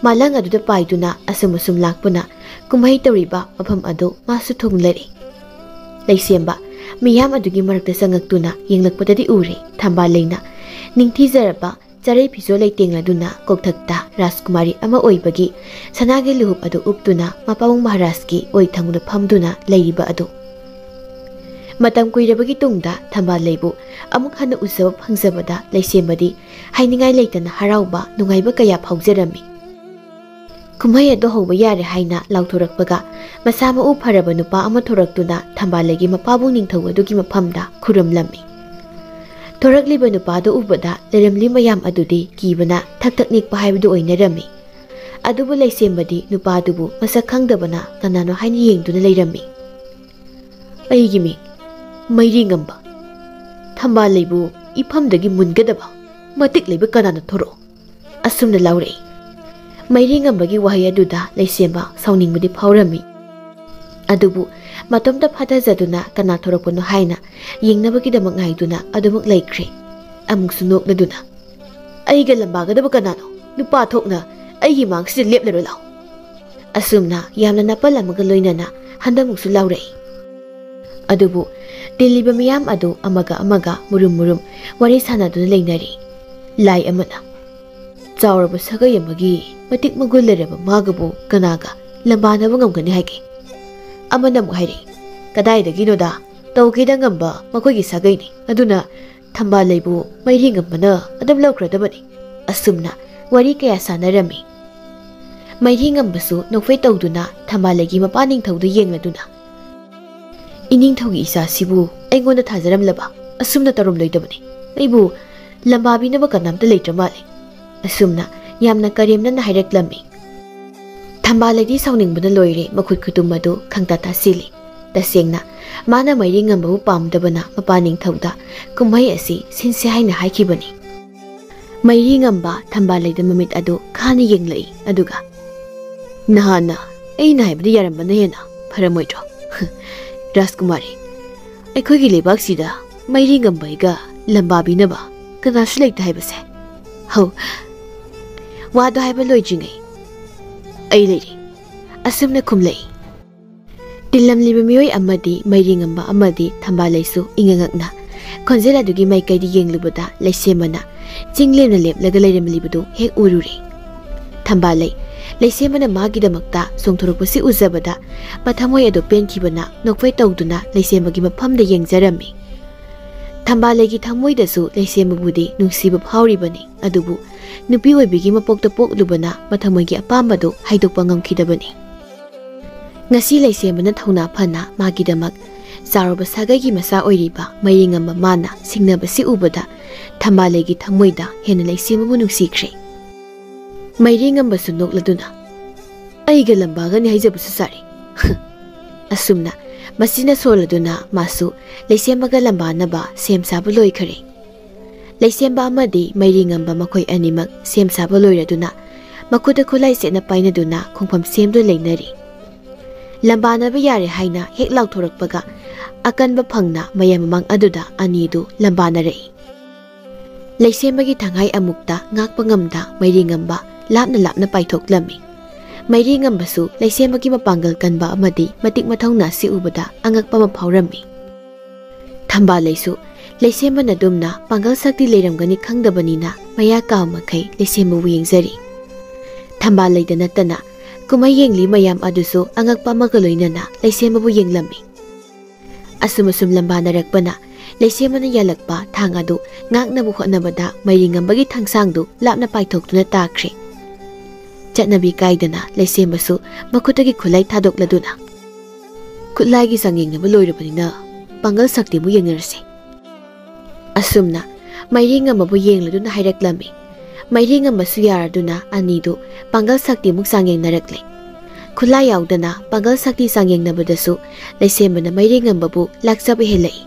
ꯃꯥꯂꯪ ꯑꯗꯨꯗ ꯄꯥꯏꯗꯨꯅ ꯑꯁꯨꯝ ꯑꯁꯨꯝ ꯂꯥꯛꯄꯅ ꯀꯨꯝꯍꯩ ꯇꯧꯔꯤꯕ ꯃꯐꯝ ꯑꯗꯨ ꯃꯥꯁꯨ ꯊꯨꯡꯂꯔꯦ꯫ ꯂꯩꯁꯦꯝꯕ ꯃꯤꯌꯥꯝ ꯑꯗꯨꯒꯤ ꯃꯔꯛꯇ ꯆꯪꯉꯛꯇꯨꯅ ꯌꯦꯡꯂꯛꯄꯗꯗꯤ ꯎꯔꯦ ꯊꯝꯕꯥꯜ ꯂꯩꯅ ꯅꯤꯡꯊꯤꯖꯔꯕ ꯆꯔꯩ ꯐꯤꯖꯣꯜ ꯂꯩꯇꯦꯡꯂꯗꯨꯅ ꯀꯣꯛꯊꯛꯇ ꯔꯥꯖꯀꯨꯃꯥꯔꯤ ꯑꯃ ꯑꯣꯏꯕꯒꯤ ꯁꯅꯥꯒꯤ ꯂꯨꯍꯨꯞ ꯑꯗꯨ ꯎꯞꯇꯨꯅ ꯃꯄꯥꯕꯨꯡ ꯃꯍꯥꯔꯥꯖꯀꯤ ꯑꯣꯏ ꯊꯪꯅ ꯐꯝꯗꯨꯅ ꯂꯩꯔꯤꯕ ꯑꯗꯨ꯫ ꯃꯇꯝ ꯀꯨꯏꯔꯕꯒꯤ ꯇꯨꯡꯗ ꯊꯝꯕꯥꯜ ꯂꯩꯕꯨ ꯑꯃꯨꯛ ꯍꯟꯅ ꯎꯖꯕ ꯐꯪꯖꯕꯗ ꯂꯩꯁꯦꯝꯕꯗꯤ ꯍꯥꯏꯅꯤꯡꯉꯥꯏ ꯂꯩꯇꯅ ꯍꯔꯥꯎꯕ ꯅꯨꯡꯉꯥꯏꯕ ꯀꯌꯥ ꯐꯥꯎꯖꯔꯝꯃꯤ꯫ ꯀꯨꯝꯍꯩ ꯑꯗꯨ ꯍꯧꯕ ꯌꯥꯔꯦ ꯍꯥꯏꯅ ꯂꯥꯎꯊꯣꯔꯛꯄꯒ ꯃꯁꯥ ꯃꯎ ꯐꯔꯕ ꯅꯨꯄꯥ ꯑꯃ ꯊꯣꯔꯛꯇꯨꯅ ꯊꯝꯕꯥꯜ ꯂꯩꯒꯤ ꯃꯄꯥꯕꯨꯡ ꯅꯤꯡꯊꯧ ꯑꯗꯨꯒꯤ ꯃꯐꯝꯗ ꯈꯨꯔꯨꯝꯂꯝꯃꯤ꯫ ꯊꯣꯔꯛꯂꯤꯕ ꯅꯨꯄꯥꯗꯨ ꯎꯕꯗ ꯂꯩꯔꯝꯂꯤ ꯃꯌꯥꯝ ꯑꯗꯨꯗꯤ ꯀꯤꯕꯅ ꯊꯛ ꯊꯛ ꯅꯤꯛꯄ ꯍꯥꯏꯕꯗꯨ ꯑꯣꯏꯅꯔꯝꯃꯤ꯫ ꯑꯗꯨꯕꯨ ꯂꯩꯁꯦꯝꯕꯗꯤ ꯅꯨꯄꯥꯗꯨꯕꯨ ꯃꯁꯛ ꯈꯪꯗꯕꯅ ꯀꯅꯥꯅꯣ ꯍꯥꯏꯅ ꯌꯦꯡꯗꯨꯅ ꯂꯩꯔꯝꯃꯤ꯫ "ꯑꯩꯒꯤ ꯃꯤꯡ ꯃꯩꯔꯤ ꯉꯝꯕ꯫ ꯊꯝꯕꯥꯜ ꯂꯩꯕꯨ ꯏꯐꯝꯗꯒꯤ ꯃꯨꯟꯒꯗꯕ ꯃꯇꯤꯛ ꯂꯩꯕ ꯀꯅꯥꯅ ꯊꯣꯔꯛꯑꯣ?" ꯑꯁꯨꯝꯅ ꯂꯥꯎꯔꯛꯏ꯫ ꯃꯩꯔꯤ ꯉꯝꯕꯒꯤ ꯋꯥꯍꯩ ꯑꯗꯨꯗ ꯂꯩꯁꯦꯝꯕ ꯁꯥꯎꯅꯤꯡꯕꯗꯤ ꯐꯥꯎꯔꯝꯃꯤ꯫ ꯑꯗꯨꯕꯨ ꯃꯇꯣꯝꯇ ꯐꯥꯊꯖꯗꯨꯅ ꯀꯅꯥ ꯊꯣꯔꯛꯄꯅꯣ ꯍꯥꯏꯅ ꯌꯦꯡꯅꯕꯒꯤꯗꯃꯛ ꯉꯥꯏꯗꯨꯅ ꯑꯗꯨꯃꯛ ꯂꯩꯈ꯭ꯔꯦ꯫ ꯑꯃꯨꯛꯁꯨ ꯅꯣꯛꯂꯗꯨꯅ, "ꯑꯩꯒ ꯂꯝꯕꯥꯒꯗꯕ ꯀꯅꯥꯅꯣ? ꯅꯨꯄꯥ ꯊꯣꯛꯅ ꯑꯩꯒꯤ ꯃꯥꯡꯁꯤꯗ ꯂꯦꯞꯂꯔꯣ ꯂꯥꯎ!" ꯑꯁꯨꯝꯅ ꯌꯥꯝꯅ ꯅꯥꯄꯜ ꯑꯃꯒ ꯂꯣꯏꯅꯅ ꯍꯟꯗꯛꯃꯨꯛꯁꯨ ꯂꯥꯎꯔꯛꯏ꯫ ꯑꯗꯨꯕꯨ ꯇꯤꯜꯂꯤꯕ ꯃꯤꯌꯥꯝ ꯑꯗꯨ ꯑꯃꯒ ꯑꯃꯒ ꯃꯨꯔꯨꯝ ꯃꯨꯔꯨꯝ ꯋꯥꯔꯤ ꯁꯥꯟꯅꯗꯨꯅ ꯂꯩꯅꯔꯤ꯫ ꯂꯥꯏ ꯑꯃꯅ, "ꯆꯥꯎꯔꯕ ꯁꯥꯒꯩ ꯑꯃꯒꯤ ꯃꯇꯤꯛ ꯃꯒꯨꯟ ꯂꯩꯔꯕ ꯃꯥꯒꯕꯨ ꯀꯅꯥꯒ ꯂꯝꯕꯥꯅꯕ ꯉꯝꯒꯅꯤ ꯍꯥꯏꯒꯦ?" ꯑꯃꯅ ꯑꯃꯨꯛ ꯍꯥꯏꯔꯛꯏ, "ꯀꯗꯥꯏꯗꯒꯤꯅꯣꯗ, ꯇꯧꯒꯦꯗ ꯉꯝꯕ ꯃꯈꯣꯏꯒꯤ ꯁꯥꯒꯩꯅꯤ꯫ ꯑꯗꯨꯅ ꯊꯝꯕꯥꯜ ꯂꯩꯕꯨ ꯃꯩꯔꯤ ꯉꯝꯕꯅ ꯑꯗꯨꯝ ꯂꯧꯈ꯭ꯔꯗꯕꯅꯤ꯫" ꯑꯁꯨꯝꯅ ꯋꯥꯔꯤ ꯀꯌꯥ ꯁꯥꯟꯅꯔꯝꯃꯤ꯫ ꯃꯩꯔꯤ ꯉꯝꯕꯁꯨ ꯅꯣꯛꯐꯦꯠ ꯇꯧꯗꯨꯅ ꯊꯝꯕꯥꯜ ꯂꯩꯒꯤ ꯃꯄꯥ ꯅꯤꯡꯊꯧꯗ ꯌꯦꯡꯂꯗꯨꯅ, "ꯏꯅꯤꯡꯊꯧꯒꯤ ꯏꯆꯥꯁꯤꯕꯨ ꯑꯩꯉꯣꯟꯗ ꯊꯥꯖꯔꯝꯂꯕ? ꯑꯁꯨꯝꯅ ꯇꯧꯔꯝꯂꯣꯏꯗꯕꯅꯤ꯫ ꯑꯩꯕꯨ ꯂꯝꯕꯥꯕꯤꯅꯕ ꯀꯅꯥꯝꯇ ꯂꯩꯇ꯭ꯔ ꯃꯥꯜꯂꯦ꯫" ꯑꯁꯨꯝꯅ ꯌꯥꯝꯅ ꯀꯔꯦꯝꯅꯅ ꯍꯥꯏꯔꯛꯂꯝꯃꯤ꯫ ꯊꯝꯕꯥꯜꯂꯩꯗꯤ ꯁꯥꯎꯅꯤꯡꯕꯅ ꯂꯣꯏꯔꯦ, ꯃꯈꯨꯠ ꯈꯨꯇꯨꯝ ꯑꯗꯨ ꯈꯪꯇꯥ ꯇꯥꯁꯤꯜꯂꯤ꯫ ꯇꯁꯦꯡꯅ ꯃꯥꯅ ꯃꯩꯔꯤ ꯉꯝꯕꯕꯨ ꯄꯥꯝꯗꯕꯅ ꯃꯄꯥ ꯅꯤꯡꯊꯧꯗ ꯀꯨꯝꯍꯩ ꯑꯁꯤ ꯁꯤꯟꯁꯦ ꯍꯥꯏꯅ ꯍꯥꯏꯈꯤꯕꯅꯤ꯫ ꯃꯩꯔꯤ ꯉꯝꯕ ꯊꯝꯕꯥꯜꯂꯩꯗ ꯃꯃꯤꯠ ꯑꯗꯨ ꯈꯥꯅ ꯌꯦꯡꯂꯛꯏ, ꯑꯗꯨꯒ, "ꯅꯍꯥꯟꯅ ꯑꯩꯅ ꯍꯥꯏꯕꯗ ꯌꯥꯔꯝꯕꯅ ꯍꯦꯟꯅ ꯐꯔꯝꯃꯣꯏꯗ꯭ꯔꯣ?" "ꯔꯥꯖꯀꯨꯃꯥꯔꯤ, ꯑꯩꯈꯣꯏꯒꯤ ꯂꯩꯕꯥꯛꯁꯤꯗ ꯃꯩꯔꯤ ꯉꯝꯕ ꯑꯩꯒ ꯂꯝꯕꯥꯕꯤꯅꯕ ꯀꯅꯥꯁꯨ ꯂꯩꯇꯦ ꯍꯥꯏꯕꯁꯦ꯫ ꯍꯧ, ꯋꯥꯗꯣ ꯍꯥꯏꯕ ꯂꯣꯏꯗ꯭ꯔꯤꯉꯩ ꯑꯩ ꯂꯩꯔꯤ," ꯑꯁꯨꯝꯅ ꯈꯨꯝꯂꯛꯏ꯫ ꯇꯤꯜꯂꯝꯂꯤꯕ ꯃꯤꯑꯣꯏ ꯑꯃꯗꯤ ꯃꯩꯔꯤ ꯉꯝꯕ ꯑꯃꯗꯤ ꯊꯝꯕꯥꯜꯂꯩꯁꯨ ꯏꯉꯛꯉꯛꯅ ꯈꯣꯟꯖꯦꯜ ꯑꯗꯨꯒꯤ ꯃꯥꯏꯀꯩꯗ ꯌꯦꯡꯂꯨꯕꯗ ꯂꯩꯁꯦꯝꯕꯅ ꯆꯤꯡ ꯂꯦꯝꯅ ꯂꯦꯞꯂꯒ ꯂꯩꯔꯝꯂꯤꯕꯗꯨ ꯍꯦꯛ ꯎꯔꯨꯔꯦ꯫ ꯊꯝꯕꯥꯜꯂꯩ, ꯂꯩꯁꯦꯝꯕꯅ ꯃꯥꯒꯤꯗꯃꯛꯇ ꯆꯣꯡꯊꯣꯔꯛꯄꯁꯤ ꯎꯖꯕꯗ ꯃꯊꯃꯣꯏ ꯑꯗꯨ ꯄꯦꯟꯈꯤꯕꯅ ꯅꯣꯛꯐꯦꯠ ꯇꯧꯗꯨꯅ ꯂꯩꯁꯦꯝꯕꯒꯤ ꯃꯐꯝꯗ ꯌꯦꯡꯖꯔꯝꯃꯤ꯫ ꯊꯝꯕꯥꯜꯂꯩꯒꯤ ꯊꯃꯣꯏꯗꯁꯨ ꯂꯩꯁꯦꯝꯕꯕꯨꯗꯤ ꯅꯨꯡꯁꯤꯕ ꯐꯥꯎꯔꯤꯕꯅꯤ, ꯑꯗꯨꯕꯨ ꯅꯨꯄꯤ ꯑꯣꯏꯕꯤꯒꯤ ꯃꯄꯣꯛꯇ ꯄꯣꯛꯂꯨꯕꯅ ꯃꯊꯃꯣꯏꯒꯤ ꯑꯄꯥꯝꯕꯗꯨ ꯍꯥꯏꯗꯣꯛꯄ ꯉꯝꯈꯤꯗꯕꯅꯤ꯫ ꯉꯁꯤ ꯂꯩꯁꯦꯝꯕꯅ ꯊꯧꯅꯥ ꯐꯅ ꯃꯥꯒꯤꯗꯃꯛ ꯆꯥꯎꯔꯕ ꯁꯥꯒꯩꯒꯤ ꯃꯆꯥ ꯑꯣꯏꯔꯤꯕ ꯃꯩꯔꯤꯉꯝꯕ ꯃꯥꯅ ꯁꯤꯡꯅꯕꯁꯤ ꯎꯕꯗ ꯊꯝꯕꯥꯜꯂꯩꯒꯤ ꯊꯃꯣꯏꯗ ꯍꯦꯟꯅ ꯂꯩꯁꯦꯝꯕꯕꯨ ꯅꯨꯡꯁꯤꯈ꯭ꯔꯦ꯫ ꯃꯩꯔꯤꯉꯝꯕꯁꯨ ꯅꯣꯛꯂꯗꯨꯅ, "ꯑꯩꯒ ꯂꯝꯕꯥꯒꯅꯤ ꯍꯥꯏꯖꯕꯁꯨ ꯁꯥꯔꯤ꯫" ꯑꯁꯨꯝꯅ ꯃꯁꯤꯅ ꯁꯣꯜꯂꯗꯨꯅ ꯃꯥꯁꯨ ꯂꯩꯁꯦꯝꯕꯒ ꯂꯝꯕꯥꯅꯕ ꯁꯦꯝ ꯁꯥꯕ ꯂꯣꯏꯈꯔꯦ꯫ ꯂꯩꯁꯦꯝꯕ ꯑꯃꯗꯤ ꯃꯩꯔꯤꯉꯝꯕ ꯃꯈꯣꯏ ꯑꯅꯤꯃꯛ ꯁꯦꯝ ꯁꯥꯕ ꯂꯣꯏꯔꯗꯨꯅ ꯃꯈꯨꯠꯇ ꯈꯨꯠꯂꯥꯏ ꯁꯦꯠꯅ ꯄꯥꯏꯅꯗꯨꯅ ꯈꯣꯡꯐꯝ ꯁꯦꯝꯗꯨꯅ ꯂꯩꯅꯔꯤ꯫ ꯂꯝꯕꯥꯅꯕ ꯌꯥꯔꯦ ꯍꯥꯏꯅ ꯍꯦꯛ ꯂꯥꯎꯊꯣꯔꯛꯄꯒ ꯑꯀꯟꯕ ꯐꯪꯅ ꯃꯌꯥꯝ ꯃꯃꯥꯡ ꯑꯗꯨꯗ ꯑꯅꯤꯗꯨ ꯂꯝꯕꯥꯅꯔꯛꯏ꯫ ꯂꯩꯁꯦꯝꯕꯒꯤ ꯊꯪꯍꯥꯏ ꯑꯃꯨꯛꯇ ꯉꯥꯛꯄ ꯉꯝꯗ ꯃꯩꯔꯤꯉꯝꯕ ꯂꯥꯞꯅ ꯂꯥꯞꯅ ꯄꯥꯏꯊꯣꯛꯂꯝꯃꯤ꯫ ꯃꯩꯔꯤꯉꯝꯕꯁꯨ ꯂꯩꯁꯦꯝꯕꯒꯤ ꯃꯄꯥꯡꯒꯜ ꯀꯟꯕ ꯑꯃꯗꯤ ꯃꯇꯤꯛ ꯃꯊꯧꯅꯥꯁꯤ ꯎꯕꯗ ꯑꯉꯛꯄ ꯑꯃ ꯐꯥꯎꯔꯝꯃꯤ꯫ ꯊꯝꯕꯥꯜꯂꯩꯁꯨ ꯂꯩꯁꯦꯝꯕꯅ ꯑꯗꯨꯝꯅ ꯄꯥꯡꯒꯜ ꯁꯛꯇꯤ ꯂꯩꯔꯝꯒꯅꯤ ꯈꯪꯗꯕꯅꯤꯅ ꯃꯌꯥ ꯀꯥꯕ ꯃꯈꯩ ꯂꯩꯁꯦꯝꯕꯕꯨ ꯌꯦꯡꯖꯔꯤ꯫ ꯊꯝꯕꯥꯜꯂꯩꯗ ꯅꯠꯇꯅ ꯀꯨꯝꯍꯩ ꯌꯦꯡꯂꯤ ꯃꯌꯥꯝ ꯑꯗꯨꯁꯨ ꯑꯉꯛꯄ ꯑꯃꯒ ꯂꯣꯏꯅꯅ ꯂꯩꯁꯦꯝꯕꯕꯨ ꯌꯦꯡꯂꯝꯃꯤ꯫ ꯑꯁꯨꯝ ꯑꯁꯨꯝ ꯂꯝꯕꯥꯅꯔꯛꯄꯅ ꯂꯩꯁꯦꯝꯕꯅ ꯌꯥꯜꯂꯛꯄ ꯊꯥꯡ ꯑꯗꯨ ꯉꯥꯛꯅꯕ ꯍꯣꯠꯅꯕꯗ ꯃꯩꯔꯤꯉꯝꯕꯒꯤ ꯊꯥꯡꯁꯥꯡꯗꯨ ꯂꯥꯞꯅ ꯄꯥꯏꯊꯣꯛꯇꯨꯅ ꯇꯥꯈ꯭ꯔꯦ꯫ ꯆꯠꯅꯕꯤ ꯀꯥꯏꯗꯅ ꯂꯩꯁꯦꯝꯕꯁꯨ ꯃꯈꯨꯠꯇꯒꯤ ꯈꯨꯠꯂꯥꯏ ꯊꯥꯗꯣꯛꯂꯗꯨꯅ, "ꯈꯨꯠꯂꯥꯏꯒꯤ ꯆꯥꯡ ꯌꯦꯡꯅꯕ ꯂꯣꯏꯔꯕꯅꯤꯅ ꯄꯥꯡꯒꯜ ꯁꯛꯇꯤ ꯑꯃꯨꯛ ꯌꯦꯡꯅꯔꯁꯤ꯫" ꯑꯁꯨꯝꯅ ꯃꯩꯔꯤꯉꯝꯕꯕꯨ ꯌꯦꯡꯂꯗꯨꯅ ꯍꯥꯏꯔꯛꯂꯝꯃꯤ꯫ ꯃꯩꯔꯦꯡꯉꯝꯕꯁꯨ ꯌꯥꯔꯗꯨꯅ ꯑꯅꯤꯗꯨ ꯄꯥꯡꯒꯜ ꯁꯛꯇꯤꯃꯨꯛ ꯆꯥꯡꯌꯦꯡꯅꯔꯛꯂꯦ꯫ ꯈꯨꯠꯂꯥꯏ ꯌꯥꯎꯗꯅ ꯄꯥꯡꯒꯜ ꯁꯛꯇꯤ ꯆꯥꯡꯌꯦꯡꯅꯕꯗꯁꯨ ꯂꯩꯁꯦꯝꯕꯅ ꯃꯩꯔꯦꯡꯉꯝꯕꯕꯨ ꯂꯥꯛꯆꯕ ꯍꯦꯜꯂꯛꯏ꯫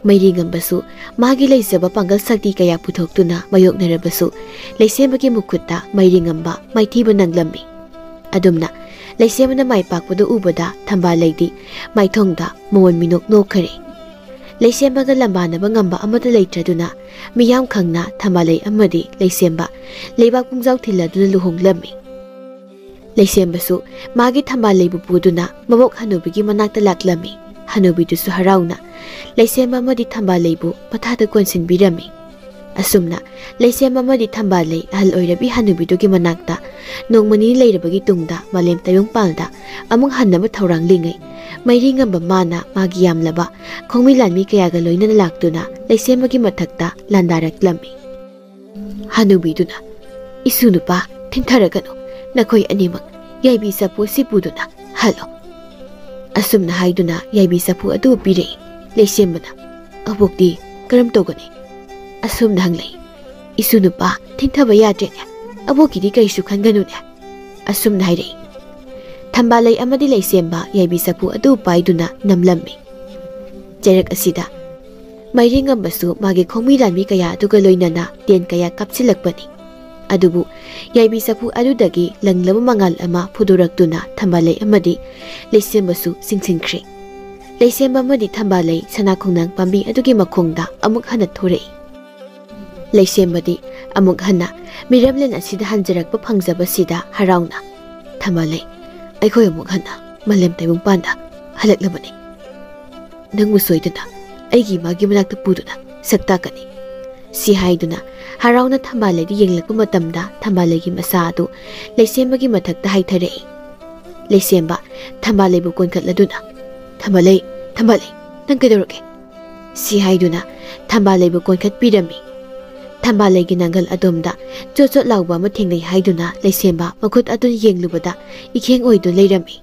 ꯃꯩꯔꯦꯡꯉꯝꯕꯁꯨ ꯃꯥꯒꯤ ꯂꯩꯖꯕ ꯄꯥꯡꯒꯜ ꯁꯛꯇꯤ ꯀꯌꯥ ꯄꯨꯊꯣꯛꯇꯨꯅ ꯃꯥꯌꯣꯛꯅꯔꯕꯁꯨ ꯂꯩꯁꯦꯝꯕꯒꯤ ꯃꯈꯨꯠꯇ ꯃꯩꯔꯦꯡꯉꯝꯕ ꯃꯥꯏꯊꯤꯕ ꯅꯪꯂꯝꯃꯤ꯫ ꯑꯗꯨꯝꯅ ꯂꯩꯁꯦꯝꯕꯅ ꯃꯥꯏ ꯄꯥꯛꯄꯗꯨ ꯎꯕꯗ ꯊꯝꯕꯥꯜꯂꯩꯗꯤ ꯃꯥꯏꯊꯣꯡꯗ ꯃꯃꯣꯟ ꯃꯤꯅꯣꯛ ꯅꯣꯛꯈꯔꯦ꯫ ꯂꯩꯁꯦꯝꯕꯒ ꯂꯝꯕꯥꯅꯕ ꯉꯝꯕ ꯑꯃꯠꯇ ꯂꯩꯇ꯭ꯔꯗꯨꯅ ꯃꯤꯌꯥꯝ ꯈꯪꯅ ꯊꯝꯕꯥꯜꯂꯩ ꯑꯃꯗꯤ ꯂꯩꯁꯦꯝꯕ ꯂꯩꯕꯥꯛ ꯄꯨꯡꯖꯥꯎ ꯊꯤꯜꯂꯗꯨꯅ ꯂꯨꯍꯣꯡꯂꯝꯃꯤ꯫ ꯂꯩꯁꯦꯝꯕꯁꯨ ꯃꯥꯒꯤ ꯊꯝꯕꯥꯜꯂꯩꯕꯨ ꯄꯨꯗꯨꯅ ꯃꯕꯣꯛ ꯍꯅꯨꯕꯤꯒꯤ ꯃꯅꯥꯛꯇ ꯂꯥꯛꯂꯝꯃꯤ꯫ ꯍꯅꯨꯕꯤꯗꯨꯁꯨ ꯍꯔꯥꯎꯅ ꯂꯩꯁꯦꯝꯕ ꯑꯃꯗꯤ ꯊꯝꯕꯥꯜꯂꯩꯕꯨ ꯃꯊꯥꯗ ꯀꯣꯟꯁꯤꯟꯕꯤꯔꯝꯃꯤ꯫ ꯑꯁꯨꯝꯅ ꯂꯩꯁꯦꯝꯕ ꯑꯃꯗꯤ ꯊꯝꯕꯥꯜꯂꯩ ꯑꯍꯜ ꯑꯣꯏꯔꯕꯤ ꯍꯅꯨꯕꯤꯗꯨꯒꯤ ꯃꯅꯥꯛꯇ ꯅꯣꯡꯃ ꯅꯤꯅꯤ ꯂꯩꯔꯕꯒꯤ ꯇꯨꯡꯗ ꯃꯥꯂꯦꯝ ꯇꯥꯏꯕꯪꯄꯥꯜꯗ ꯑꯃꯨꯛ ꯍꯟꯅꯕ ꯊꯧꯔꯥꯡꯂꯤꯉꯩ ꯃꯩꯔꯤ ꯉꯝꯕ ꯃꯥꯅ ꯃꯥꯒꯤ ꯌꯥꯝꯂꯕ ꯈꯣꯡꯃꯤ ꯂꯥꯟꯃꯤ ꯀꯌꯥꯒ ꯂꯣꯏꯅꯅ ꯂꯥꯛꯇꯨꯅ ꯂꯩꯁꯦꯝꯕꯒꯤ ꯃꯊꯛꯇ ꯂꯥꯟꯗꯥꯔꯛꯂꯝꯃꯤ꯫ ꯍꯅꯨꯕꯤꯗꯨꯅ, "ꯏꯁꯨ ꯅꯨꯄꯥ, ꯊꯤꯡꯊꯔꯒꯅꯨ, ꯅꯈꯣꯏ ꯑꯅꯤꯃꯛ ꯌꯥꯏꯕꯤ ꯆꯐꯨ ꯑꯁꯤ ꯄꯨꯗꯨꯅ ꯍꯜꯂꯣ꯫" ꯑꯁꯨꯝꯅ ꯍꯥꯏꯗꯨꯅ ꯌꯥꯏꯕꯤ ꯆꯐꯨ ꯑꯗꯨ ꯄꯤꯔꯛꯏ꯫ ꯂꯩꯁꯦꯝꯕꯅ, "ꯑꯕꯣꯛꯇꯤ ꯀꯔꯝ ꯇꯧꯒꯅꯤ?" ꯑꯁꯨꯝꯅ ꯍꯪꯂꯛꯏ꯫ "ꯏꯁꯨ ꯅꯨꯄꯥ, ꯊꯤꯡꯊꯕ ꯌꯥꯗ꯭ꯔꯦꯅꯦ, ꯑꯕꯣꯛꯀꯤꯗꯤ ꯀꯔꯤꯁꯨ ꯈꯟꯒꯅꯨꯅꯦ꯫" ꯑꯁꯨꯝꯅ ꯍꯥꯏꯔꯛꯏ꯫ ꯊꯝꯕꯥꯜꯂꯩ ꯑꯃꯗꯤ ꯂꯩꯁꯦꯝꯕ ꯌꯥꯏꯕꯤ ꯆꯐꯨ ꯑꯗꯨ ꯄꯥꯏꯗꯨꯅ ꯅꯝꯂꯝꯃꯤ꯫ ꯆꯩꯔꯛ ꯑꯁꯤꯗ ꯃꯩꯔꯦꯡꯉꯝꯕꯁꯨ ꯃꯥꯒꯤ ꯈꯣꯡꯃꯤ ꯂꯥꯟꯃꯤ ꯀꯌꯥ ꯑꯗꯨꯒ ꯂꯣꯏꯅꯅ ꯇꯦꯟ ꯀꯌꯥ ꯀꯥꯞꯁꯤꯜꯂꯛꯄꯅꯤ꯫ ꯑꯗꯨꯕꯨ ꯌꯥꯏꯕꯤ ꯆꯐꯨ ꯑꯗꯨꯗꯒꯤ ꯂꯪꯂꯕ ꯃꯉꯥꯜ ꯑꯃ ꯐꯨꯗꯣꯔꯛꯇꯨꯅ ꯊꯝꯕꯥꯜꯂꯩ ꯑꯃꯗꯤ ꯂꯩꯁꯦꯝꯕꯁꯨ ꯆꯤꯡꯁꯤꯟꯈ꯭ꯔꯦ꯫ ꯂꯩꯁꯦꯝꯕ ꯑꯃꯗꯤ ꯊꯝꯕꯥꯜꯂꯩ ꯁꯅꯥ ꯈꯣꯡꯅꯥꯡ ꯄꯥꯝꯕꯤ ꯑꯗꯨꯒꯤ ꯃꯈꯣꯡꯗ ꯑꯃꯨꯛ ꯍꯟꯅ ꯊꯣꯔꯛꯏ꯫ ꯂꯩꯁꯦꯝꯕꯗꯤ ꯑꯃꯨꯛ ꯍꯟꯅ ꯃꯤꯔꯝꯂꯦꯟ ꯑꯁꯤꯗ ꯍꯟꯖꯔꯛꯄ ꯐꯪꯖꯕꯁꯤꯗ ꯍꯔꯥꯎꯅ, "ꯊꯝꯕꯥꯜꯂꯩ, ꯑꯩꯈꯣꯏ ꯑꯃꯨꯛ ꯍꯟꯅ ꯃꯥꯂꯦꯝ ꯇꯥꯏꯕꯪꯄꯥꯟꯗ ꯍꯜꯂꯛꯂꯕꯅꯤ꯫ ꯅꯪꯕꯨ ꯁꯣꯏꯗꯅ ꯑꯩꯒꯤ ꯏꯃꯥꯒꯤ ꯃꯅꯥꯛꯇ ꯄꯨꯗꯨꯅ ꯁꯛ ꯇꯥꯛꯀꯅꯤ꯫" ꯁꯤ ꯍꯥꯏꯗꯨꯅ ꯍꯔꯥꯎꯅ ꯊꯝꯕꯥꯜꯂꯩꯗ ꯌꯦꯡꯂꯛꯄ ꯃꯇꯝꯗ ꯊꯝꯕꯥꯜꯂꯩꯒꯤ ꯃꯁꯥ ꯑꯗꯨ ꯂꯩꯁꯦꯝꯕꯒꯤ ꯃꯊꯛꯇ ꯍꯥꯏꯊꯔꯛꯏ꯫ ꯂꯩꯁꯦꯝꯕ ꯊꯝꯕꯥꯜꯂꯩꯕꯨ ꯀꯣꯟꯈꯠꯂꯗꯨꯅ, "ꯊꯝꯕꯥꯜꯂꯩ, ꯊꯝꯕꯥꯜꯂꯩ, ꯅꯪ ꯀꯩꯗꯧꯔꯒꯦ?" ꯁꯤ ꯍꯥꯏꯗꯨꯅ ꯊꯝꯕꯥꯜꯂꯩꯕꯨ ꯀꯣꯟꯈꯠꯄꯤꯔꯝꯃꯤ꯫ ꯊꯝꯕꯥꯜꯂꯩꯒꯤ ꯅꯥꯡꯒꯜ ꯑꯗꯣꯝꯗ ꯆꯣꯠ ꯆꯣꯠ ꯂꯥꯎꯕ ꯑꯃ ꯊꯦꯡꯅꯩ ꯍꯥꯏꯗꯨꯅ ꯂꯩꯁꯦꯝꯕ ꯃꯈꯨꯠ ꯑꯗꯨꯅ ꯌꯦꯡꯂꯨꯕꯗ ꯏꯈꯦꯡ ꯑꯣꯏꯗꯨꯅ ꯂꯩꯔꯝꯃꯤ꯫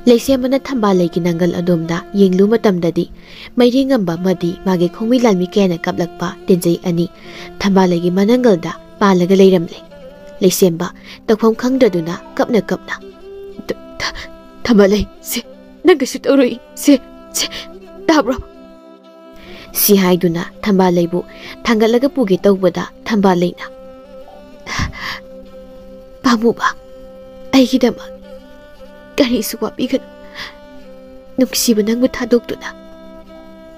ꯂꯩꯁꯦꯝꯕꯅ ꯊꯝꯕꯥꯜꯂꯩꯒꯤ ꯅꯪꯒꯜ ꯑꯗꯣꯝꯗ ꯌꯦꯡꯂꯨ ꯃꯇꯝꯗꯗꯤ, ꯃꯩꯔꯦꯡꯉꯝꯕ ꯑꯃꯗꯤ ꯃꯥꯒꯤ ꯈꯣꯡꯃꯤ ꯂꯥꯟꯃꯤ ꯀꯌꯥꯅ ꯀꯥꯞꯂꯛꯄ ꯇꯦꯟꯖꯩ ꯑꯅꯤ ꯊꯝꯕꯥꯜꯂꯩꯒꯤ ꯃꯅꯪꯒꯜꯗ ꯄꯥꯜꯂꯒ ꯂꯩꯔꯝꯂꯦ꯫ ꯂꯩꯁꯦꯝꯕ ꯇꯧꯐꯝ ꯈꯪꯗ꯭ꯔꯗꯨꯅ ꯀꯞꯅ ꯀꯞꯅ, "ꯊ-, ꯊ-, ꯊꯝꯕꯥꯜꯂꯩ, ꯁꯦ, ꯅꯪ ꯀꯩꯁꯨ ꯇꯧꯔꯣꯏ, ꯁꯦ, ꯁꯦ, ꯇꯥꯕ꯭ꯔꯣ?" ꯁꯤ ꯍꯥꯏꯗꯨꯅ ꯊꯝꯕꯥꯜꯂꯩꯕꯨ ꯊꯥꯡꯒꯠꯂꯒ ꯄꯨꯒꯦ ꯇꯧꯕꯗ ꯊꯝꯕꯥꯜꯂꯩꯅ, "ꯄꯥꯝꯃꯨꯕ, ꯑꯩꯒꯤꯗꯃꯛ ꯀꯔꯤꯁꯨ ꯋꯥꯕꯤꯒꯅꯨ꯫ ꯅꯨꯡꯁꯤꯕ, ꯅꯪꯕꯨ ꯊꯥꯗꯣꯛꯇꯨꯅ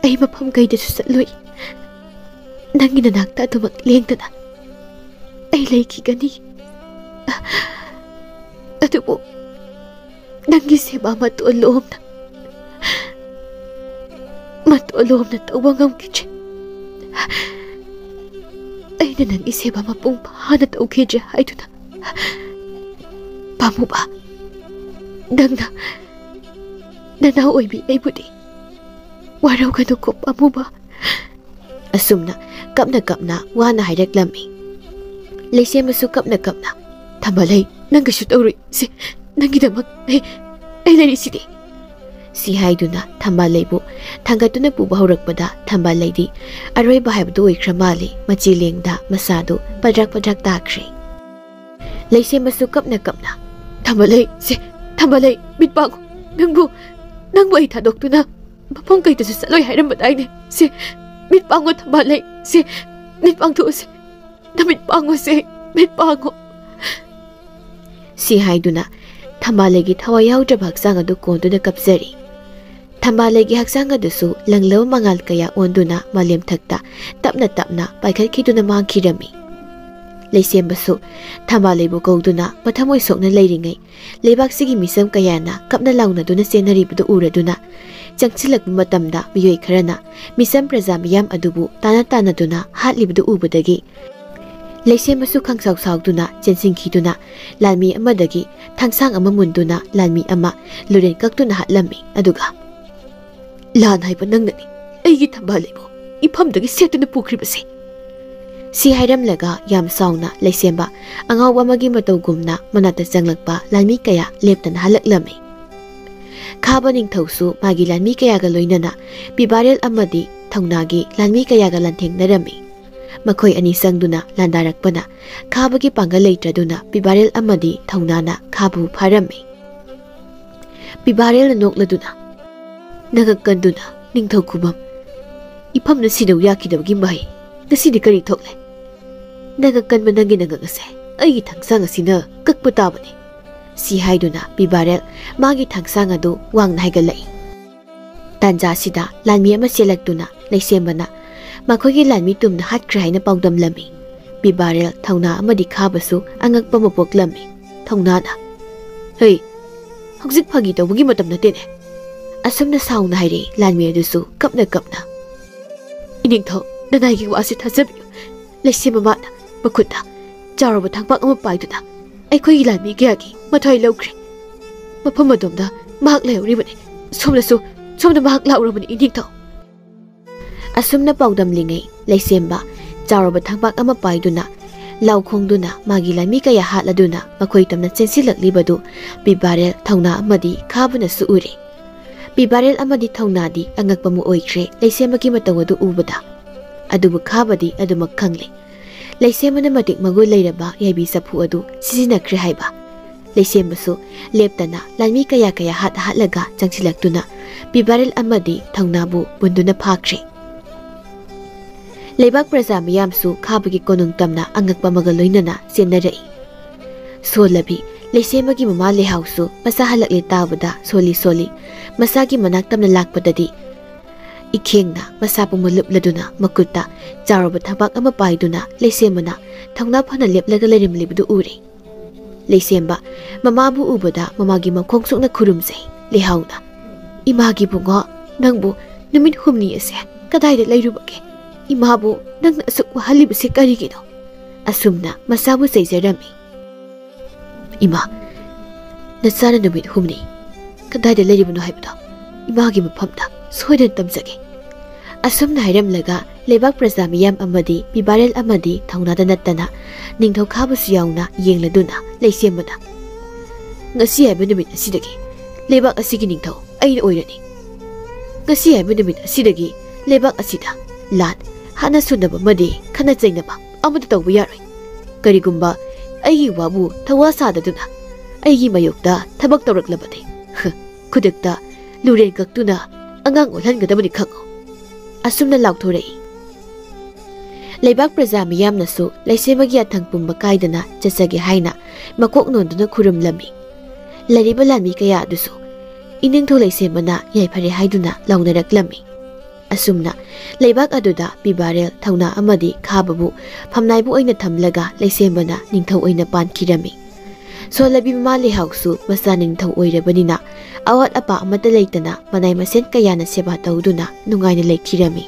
ꯑꯩ ꯃꯐꯝ ꯀꯩꯗꯁꯨ ꯆꯠꯂꯣꯏ꯫ ꯅꯪꯒꯤ ꯅꯅꯥꯛꯇ ꯑꯗꯨꯃꯛ ꯂꯦꯡꯗꯅ ꯑꯩ ꯂꯩꯈꯤꯒꯅꯤ꯫ ꯑꯗꯨꯕꯨ ꯅꯪꯒꯤ ꯁꯦꯕꯥ ꯃꯇꯣꯟ ꯂꯣꯝꯅ, ꯃꯇꯣꯟ ꯂꯣꯝꯅ ꯇꯧꯕ ꯉꯝꯈꯤꯗ꯭ꯔꯦ꯫ ꯑꯩꯅ ꯅꯪꯒꯤ ꯁꯦꯕꯥ ꯃꯄꯨꯡ ꯐꯥꯅ ꯇꯧꯈꯤꯗ꯭ꯔꯦ ꯍꯥꯏꯗꯨꯅ꯫ ꯄꯥꯝꯃꯨꯕ, ꯅꯪꯅ ꯅꯅꯥꯎ ꯑꯣꯏꯕꯤ ꯑꯩꯕꯨꯗꯤ ꯋꯥꯔꯧꯒꯅꯨꯀꯣ ꯄꯥꯝꯃꯨꯕ꯫" ꯑꯁꯨꯝꯅ ꯀꯞꯅ ꯀꯞꯅ ꯋꯥꯅ ꯍꯥꯏꯔꯛꯂꯝꯃꯤ꯫ ꯂꯩꯁꯦꯝꯕꯁꯨ ꯀꯞꯅ ꯀꯞꯅ, "ꯊꯝꯕꯥꯜꯂꯩ, ꯅꯪ ꯀꯩꯁꯨ ꯇꯧꯔꯣꯏ꯫ ꯁꯦ, ꯅꯪꯒꯤꯗꯃꯛ ꯑꯩ, ꯑꯩ ꯂꯩꯔꯤꯁꯤꯗꯤ꯫" ꯁꯤ ꯍꯥꯏꯗꯨꯅ ꯊꯝꯕꯥꯜꯂꯩꯕꯨ ꯊꯥꯡꯒꯠꯇꯨꯅ ꯄꯨꯕ ꯍꯧꯔꯛꯄꯗ ꯊꯝꯕꯥꯜꯂꯩꯗꯤ ꯑꯔꯣꯏꯕ ꯍꯥꯏꯕꯗꯨ ꯑꯣꯏꯈ꯭ꯔ ꯃꯥꯜꯂꯦ꯫ ꯃꯆꯤ ꯂꯦꯡꯗ ꯃꯁꯥꯗꯨ ꯄꯗ꯭ꯔꯛ ꯄꯗ꯭ꯔꯛ ꯇꯥꯈ꯭ꯔꯦ꯫ ꯂꯩꯁꯦꯝꯕꯁꯨ ꯀꯞꯅ ꯀꯞꯅ, "ꯊꯝꯕꯥꯜꯂꯩ, ꯁꯦ, ꯊꯝꯕꯥꯜꯂꯩ, ꯃꯤꯠ ꯄꯥꯡꯉꯨ꯫ ꯅꯪꯕꯨ, ꯅꯪꯕꯨ ꯑꯩ ꯊꯥꯗꯣꯛꯇꯨꯅ ꯃꯐꯝ ꯀꯩꯗꯁꯨ ꯆꯠꯂꯣꯏ ꯍꯥꯏꯔꯝꯕꯗꯥꯏꯅꯦ? ꯁꯦ, ꯃꯤꯠ ꯄꯥꯡꯉꯣ ꯊꯝꯕꯥꯜꯂꯩ, ꯁꯦ, ꯃꯤꯠ ꯄꯥꯡꯊꯣꯛꯎꯁꯦ꯫ ꯅꯃꯤꯠ ꯄꯥꯡꯉꯣꯁꯦ, ꯃꯤꯠ ꯄꯥꯡꯉꯣ꯫" ꯁꯤ ꯍꯥꯏꯗꯨꯅ ꯊꯝꯕꯥꯜꯂꯩꯒꯤ ꯊꯋꯥꯏ ꯌꯥꯎꯗ꯭ꯔꯕ ꯍꯛꯆꯥꯡ ꯑꯗꯨ ꯀꯣꯟꯗꯨꯅ ꯀꯞꯆꯔꯤ꯫ ꯊꯝꯕꯥꯜꯂꯩꯒꯤ ꯍꯛꯆꯥꯡ ꯑꯗꯨꯁꯨ ꯂꯪꯂꯕ ꯃꯉꯥꯜ ꯀꯌꯥ ꯑꯣꯟꯗꯨꯅ ꯃꯥꯂꯦꯝꯊꯛꯇ ꯇꯞꯅ ꯇꯞꯅ ꯄꯥꯏꯈꯠꯈꯤꯗꯨꯅ ꯃꯥꯡꯈꯤꯔꯝꯃꯤ꯫ ꯂꯩꯁꯦꯝꯕꯁꯨ ꯊꯝꯕꯥꯜꯂꯩꯕꯨ ꯀꯧꯗꯨꯅ ꯃꯊꯃꯣꯏ ꯁꯣꯛꯅ ꯂꯩꯔꯤꯉꯩ, ꯂꯩꯕꯥꯛꯁꯤꯒꯤ ꯃꯤꯁꯝ ꯀꯌꯥꯅ ꯀꯞꯅ ꯂꯥꯎꯅꯗꯨꯅ ꯆꯦꯟꯅꯔꯤꯕꯗꯨ ꯎꯔꯗꯨꯅ, ꯆꯪꯁꯤꯜꯂꯛꯄ ꯃꯇꯝꯗ ꯃꯤꯑꯣꯏ ꯈꯔꯅ ꯃꯤꯁꯝ ꯄ꯭ꯔꯖꯥ ꯃꯤꯌꯥꯝ ꯑꯗꯨꯕꯨ ꯇꯥꯅ ꯇꯥꯅꯗꯨꯅ ꯍꯥꯠꯂꯤꯕꯗꯨ ꯎꯕꯗꯒꯤ, ꯂꯩꯁꯦꯝꯕꯁꯨ ꯈꯪꯁꯥꯎ ꯁꯥꯎꯗꯨꯅ ꯆꯦꯟꯁꯤꯟꯈꯤꯗꯨꯅ ꯂꯥꯟꯃꯤ ꯑꯃꯗꯒꯤ ꯊꯥꯡꯁꯥꯡ ꯑꯃ ꯃꯨꯟꯗꯨꯅ ꯂꯥꯟꯃꯤ ꯑꯃ ꯂꯨꯔꯦꯟ ꯀꯛꯇꯨꯅ ꯍꯥꯠꯂꯝꯃꯤ꯫ ꯑꯗꯨꯒ, "ꯂꯥꯟ ꯍꯥꯏꯕ ꯅꯪꯅꯅꯤ ꯑꯩꯒꯤ ꯊꯝꯕꯥꯜꯂꯩꯕꯨ ꯏꯐꯝꯗꯒꯤ ꯁꯦꯠꯇꯨꯅ ꯄꯨꯈ꯭ꯔꯤꯕꯁꯦ꯫" ꯁꯤ ꯍꯥꯏꯔꯝꯂꯒ ꯌꯥꯝ ꯁꯥꯎꯅ ꯂꯩꯁꯦꯝꯕ ꯑꯉꯥꯎꯕ ꯑꯃꯒꯤ ꯃꯇꯧꯒꯨꯝꯅ ꯃꯅꯥꯛꯇ ꯆꯪꯂꯛꯄ ꯂꯥꯟꯃꯤ ꯀꯌꯥ ꯂꯦꯞꯇꯅ ꯍꯜꯂꯛꯂꯝꯃꯤ꯫ ꯈꯥꯕ ꯅꯤꯡꯊꯧꯁꯨ ꯃꯥꯒꯤ ꯂꯥꯟꯃꯤ ꯀꯌꯥꯒ ꯂꯣꯏꯅꯅ ꯄꯤꯕꯥꯔꯦꯜ ꯑꯃꯗꯤ ꯊꯧꯅꯥꯒꯤ ꯂꯥꯟꯃꯤ ꯀꯌꯥꯒ ꯂꯥꯟꯊꯦꯡꯅꯔꯝꯃꯤ꯫ ꯃꯈꯣꯏ ꯑꯅꯤ ꯆꯪꯗꯨꯅ ꯂꯥꯟꯗꯥꯔꯛꯄꯅ ꯈꯥꯕꯒꯤ ꯄꯥꯡꯒꯜ ꯂꯩꯇ꯭ꯔꯗꯨꯅ ꯄꯤꯕꯥꯔꯦꯜ ꯑꯃꯗꯤ ꯊꯧꯅꯥꯅ ꯈꯥꯕꯕꯨ ꯐꯥꯔꯝꯃꯤ꯫ ꯄꯤꯕꯥꯔꯦꯜꯅ ꯅꯣꯛꯂꯗꯨꯅ, "ꯅꯉꯛ ꯀꯟꯗꯨꯅ ꯅꯤꯡꯊꯧ ꯈꯨꯕꯝ ꯏꯐꯝꯗ ꯁꯤꯗꯧ ꯌꯥꯈꯤꯗꯕꯒꯤ ꯃꯍꯩ ꯉꯁꯤꯗꯤ ꯀꯔꯤ ꯊꯣꯛꯂꯦ? ꯅꯉꯛ ꯀꯟꯕ ꯅꯪꯒꯤ ꯅꯉꯛ ꯑꯁꯦ ꯑꯩꯒꯤ ꯊꯥꯡꯁꯥꯡ ꯑꯁꯤꯅ ꯀꯛꯄ ꯇꯥꯕꯅꯤ"꯫ ꯁꯤ ꯍꯥꯏꯗꯨꯅ ꯄꯤꯕꯥꯔꯦꯜ ꯃꯥꯒꯤ ꯊꯥꯡꯁꯥꯡ ꯑꯗꯨ ꯋꯥꯡꯅ ꯍꯥꯏꯒꯠꯂꯛꯏ꯫ ꯇꯥꯟꯖꯥꯁꯤꯗ ꯂꯥꯟꯃꯤ ꯑꯃ ꯆꯦꯜꯂꯛꯇꯨꯅ ꯂꯩꯁꯦꯝꯕꯅ ꯃꯈꯣꯏꯒꯤ ꯂꯥꯟꯃꯤ ꯇꯨꯝꯅ ꯍꯥꯠꯈ꯭ꯔꯦ ꯍꯥꯏꯅ ꯄꯥꯎꯗꯝꯂꯝꯃꯤ꯫ ꯄꯤꯕꯥꯔꯦꯜ, ꯊꯧꯅꯥ ꯑꯃꯗꯤ ꯈꯥꯕꯁꯨ ꯑꯉꯛꯄ ꯑꯃ ꯄꯣꯛꯂꯝꯃꯤ꯫ ꯊꯧꯅꯥꯅ, "ꯍꯩ, ꯍꯧꯖꯤꯛ ꯐꯥꯒꯤ ꯇꯧꯕꯒꯤ ꯃꯇꯝ ꯅꯠꯇꯦꯅꯦ"꯫ ꯑꯁꯨꯝꯅ ꯁꯥꯎꯅ ꯍꯥꯏꯔꯛꯏ ꯂꯥꯟꯃꯤ ꯑꯗꯨꯁꯨ ꯀꯞꯅ ꯀꯞꯅ꯫ "ꯏꯅꯤꯡꯊꯧ, ꯅꯅꯥꯏꯒꯤ ꯋꯥꯁꯤ ꯊꯥꯖꯕꯤꯌꯨ꯫ ꯂꯩꯁꯦꯝꯕ ꯃꯥꯅ ꯃꯈꯨꯠꯇ ꯆꯥꯎꯔꯕ ꯊꯥꯡꯄꯥꯛ ꯑꯃ ꯄꯥꯏꯗꯨꯅ ꯑꯩꯈꯣꯏꯒꯤ ꯂꯥꯟꯃꯤ ꯀꯌꯥꯒꯤ ꯃꯊ꯭ꯋꯥꯏ ꯂꯧꯈ꯭ꯔꯦ꯫ ꯃꯐꯝ ꯑꯗꯣꯝꯗ ꯃꯍꯥꯛ ꯂꯩꯍꯧꯔꯤꯕꯅꯤ꯫ ꯁꯣꯝꯗꯁꯨ, ꯁꯣꯝꯗ ꯃꯍꯥꯛ ꯂꯥꯛꯂꯕꯅꯤ, ꯏꯅꯤꯡꯊꯧ"꯫ ꯑꯁꯨꯝꯅ ꯄꯥꯎꯗꯝꯂꯤꯉꯩ ꯂꯩꯁꯦꯝꯕ ꯆꯥꯎꯔꯕ ꯊꯥꯡꯄꯥꯛ ꯑꯃ ꯄꯥꯏꯗꯨꯅ ꯂꯥꯎ ꯈꯣꯡꯗꯨꯅ ꯃꯥꯒꯤ ꯂꯥꯟꯃꯤ ꯀꯌꯥ ꯍꯥꯠꯂꯗꯨꯅ ꯃꯈꯣꯏ ꯇꯝꯅ ꯆꯦꯟꯁꯤꯜꯂꯛꯂꯤꯕꯗꯨ ꯄꯤꯕꯥꯔꯦꯜ, ꯊꯧꯅꯥ ꯑꯃꯗꯤ ꯈꯥꯕꯅꯁꯨ ꯎꯔꯦ꯫ ꯄꯤꯕꯥꯔꯦꯜ ꯑꯃꯗꯤ ꯊꯧꯅꯥꯗꯤ ꯑꯉꯛꯄ ꯑꯃ ꯑꯣꯏꯈ꯭ꯔꯦ ꯂꯩꯁꯦꯝꯕꯒꯤ ꯃꯇꯧ ꯑꯗꯨ ꯎꯕꯗ꯫ ꯑꯗꯨꯕꯨ ꯈꯥꯕꯗꯤ ꯑꯗꯨꯃꯛ ꯈꯪꯂꯦ꯫ ꯂꯩꯁꯦꯝꯕꯅ ꯃꯇꯤꯛ ꯃꯒꯨꯟ ꯂꯩꯔꯕ ꯌꯥꯏꯕꯤ ꯆꯐꯨ ꯑꯗꯨ ꯁꯤꯖꯤꯟꯅꯈ꯭ꯔꯦ ꯍꯥꯏꯕ꯫ ꯂꯩꯁꯦꯝꯕꯁꯨ ꯂꯦꯞꯇꯅ ꯂꯥꯟꯃꯤ ꯀꯌꯥ ꯀꯌꯥ ꯍꯥꯠ ꯍꯥꯠꯂꯒ ꯆꯪꯁꯤꯜꯂꯛꯇꯨꯅ ꯄꯤꯕꯥꯔꯦꯜ ꯑꯃꯗꯤ ꯊꯧꯅꯥꯕꯨ ꯃꯨꯟꯗꯨꯅ ꯐꯥꯈ꯭ꯔꯦ꯫ ꯂꯩꯕꯥꯛ ꯄ꯭ꯔꯖꯥ ꯃꯤꯌꯥꯝꯁꯨ ꯈꯥꯕꯒꯤ ꯀꯣꯅꯨꯡ ꯇꯝꯅ ꯑꯉꯛꯄ ꯑꯃꯒ ꯂꯣꯏꯅꯅ ꯆꯦꯟꯅꯔꯛꯏ꯫ ꯁꯣꯜꯂꯕꯤ ꯂꯩꯁꯦꯝꯕꯒꯤ ꯃꯃꯥ ꯂꯩꯍꯥꯎꯁꯨ ꯃꯆꯥ ꯍꯜꯂꯛꯂꯦ ꯇꯥꯕꯗ ꯁꯣꯜꯂꯤ ꯁꯣꯜꯂꯤ ꯃꯆꯥꯒꯤ ꯃꯅꯥꯛ ꯇꯝꯅ ꯂꯥꯛꯄꯗꯗꯤ ꯏꯈꯦꯡꯅ ꯃꯁꯥ ꯄꯨꯝꯕ ꯂꯨꯞꯂꯗꯨꯅ ꯃꯈꯨꯠꯇ ꯆꯥꯎꯔꯕ ꯊꯕꯥꯛ ꯑꯃ ꯄꯥꯏꯗꯨꯅ ꯂꯩꯁꯦꯝꯕꯅ ꯊꯧꯅꯥ ꯐꯅ ꯂꯦꯞꯂꯒ ꯂꯩꯔꯝꯂꯤꯕꯗꯨ ꯎꯔꯦ꯫ ꯂꯩꯁꯦꯝꯕ ꯃꯃꯥꯕꯨ ꯎꯕꯗ ꯃꯃꯥꯒꯤ ꯃꯈꯣꯡ ꯁꯣꯛꯅ ꯈꯨꯔꯨꯝꯖꯩ꯫ ꯂꯩꯍꯥꯎꯅ, "ꯏꯃꯥꯒꯤ ꯕꯨꯡꯉꯣ, ꯅꯪꯕꯨ ꯅꯨꯃꯤꯠ ꯍꯨꯝꯅꯤ ꯑꯁꯦ ꯀꯗꯥꯏꯗ ꯂꯩꯔꯨꯕꯒꯦ? ꯏꯃꯥꯕꯨ ꯅꯪꯅ ꯑꯁꯨꯛ ꯋꯥꯍꯜꯂꯤꯕꯁꯤ ꯀꯔꯤꯒꯤꯅꯣ?" ꯑꯁꯨꯝꯅ ꯃꯆꯥꯕꯨ ꯆꯩꯖꯔꯝꯃꯤ꯫ "ꯏꯃꯥ, ꯅꯆꯥꯅ ꯅꯨꯃꯤꯠ ꯍꯨꯝꯅꯤ ꯀꯗꯥꯏꯗ ꯂꯩꯔꯤꯕꯅꯣ ꯍꯥꯏꯕꯗꯣ ꯏꯃꯥꯒꯤ ꯃꯐꯝꯗ ꯁꯣꯏꯗꯅ ꯇꯝꯖꯒꯦ"꯫ ꯑꯁꯨꯝꯅ ꯍꯥꯏꯔꯝꯂꯒ ꯂꯩꯕꯥꯛ ꯄ꯭ꯔꯖꯥ ꯃꯤꯌꯥꯝ ꯑꯃꯗꯤ ꯄꯤꯕꯥꯔꯦꯜ ꯑꯃꯗꯤ ꯊꯧꯅꯥꯗ ꯅꯠꯇꯅ ꯅꯤꯡꯊꯧ ꯈꯥꯕꯁꯨ ꯌꯥꯎꯅ ꯌꯦꯡꯂꯗꯨꯅ ꯂꯩꯁꯦꯝꯕꯅ, "ꯉꯁꯤ ꯍꯥꯏꯕ ꯅꯨꯃꯤꯠ ꯑꯁꯤꯗꯒꯤ ꯂꯩꯕꯥꯛ ꯑꯁꯤꯒꯤ ꯅꯤꯡꯊꯧ ꯑꯩꯅ ꯑꯣꯏꯔꯅꯤ꯫ ꯉꯁꯤ ꯍꯥꯏꯕ ꯅꯨꯃꯤꯠ ꯑꯁꯤꯗꯒꯤ ꯂꯩꯕꯥꯛ ꯑꯁꯤꯗ ꯂꯥꯟ, ꯍꯥꯠꯅ ꯁꯨꯅꯕ ꯑꯃꯗꯤ ꯈꯠꯅ ꯆꯩꯅꯕ ꯑꯃꯠꯇ ꯇꯧꯕ ꯌꯥꯔꯣꯏ꯫ ꯀꯔꯤꯒꯨꯝꯕ ꯑꯩꯒꯤ ꯋꯥꯕꯨ ꯊꯋꯥ ꯁꯥꯗꯗꯨꯅ ꯑꯩꯒꯤ ꯃꯥꯌꯣꯛꯇ ꯊꯕꯛ ꯇꯧꯔꯛꯂꯕꯗꯤ, ꯈꯨꯗꯛꯇ ꯂꯨꯔꯦꯟ ꯀꯛꯇꯨꯅ ꯑꯉꯥꯡ ꯑꯣꯜꯍꯟꯒꯗꯕꯅꯤ ꯈꯪꯉꯨ꯫ ꯑꯁꯨꯝꯅ ꯂꯥꯎꯊꯣꯔꯛꯏ꯫ ꯂꯩꯕꯥꯛ ꯄ꯭ꯔꯖꯥ ꯃꯤꯌꯥꯝꯅꯁꯨ ꯂꯩꯁꯦꯝꯕꯒꯤ ꯌꯥꯊꯪ ꯄꯨꯝꯕ ꯀꯥꯏꯗꯅ ꯆꯠꯆꯒꯦ ꯍꯥꯏꯅ ꯃꯀꯣꯛ ꯅꯣꯟꯗꯨꯅ ꯈꯨꯔꯨꯝꯂꯝꯃꯤ꯫ ꯂꯩꯔꯤꯕ ꯂꯥꯟꯃꯤ ꯀꯌꯥ ꯑꯗꯨꯁꯨ ꯏꯅꯤꯡꯊꯧ ꯂꯩꯁꯦꯝꯕꯅ ꯌꯥꯏꯐꯔꯦ ꯍꯥꯏꯗꯨꯅ ꯂꯥꯎꯅꯔꯛꯂꯝꯃꯤ꯫ ꯑꯁꯨꯝꯅ ꯂꯩꯕꯥꯛ ꯑꯗꯨꯗ ꯄꯤꯕꯥꯔꯦꯜ, ꯊꯧꯅꯥ ꯑꯃꯗꯤ ꯈꯥꯕꯕꯨ ꯐꯝꯅꯥꯏꯕ ꯑꯣꯏꯅ ꯊꯝꯂꯒ ꯂꯩꯁꯦꯝꯕꯅ ꯅꯤꯡꯊꯧ ꯑꯣꯏꯅ ꯄꯥꯟꯈꯤꯔꯝꯃꯤ꯫ ꯁꯣꯜꯂꯕꯤ ꯃꯃꯥ ꯂꯩꯍꯥꯎꯁꯨ ꯃꯆꯥ ꯅꯤꯡꯊꯧ ꯑꯣꯏꯔꯕꯅꯤꯅ ꯑꯋꯥꯠ ꯑꯄꯥ ꯑꯃꯠꯇ ꯂꯩꯇꯅ ꯃꯅꯥꯏ ꯃꯁꯦꯟ ꯀꯌꯥꯅ ꯁꯦꯕꯥ ꯇꯧꯗꯨꯅ ꯅꯨꯡꯉꯥꯏꯅ ꯂꯩꯈꯤꯔꯝꯃꯤ꯫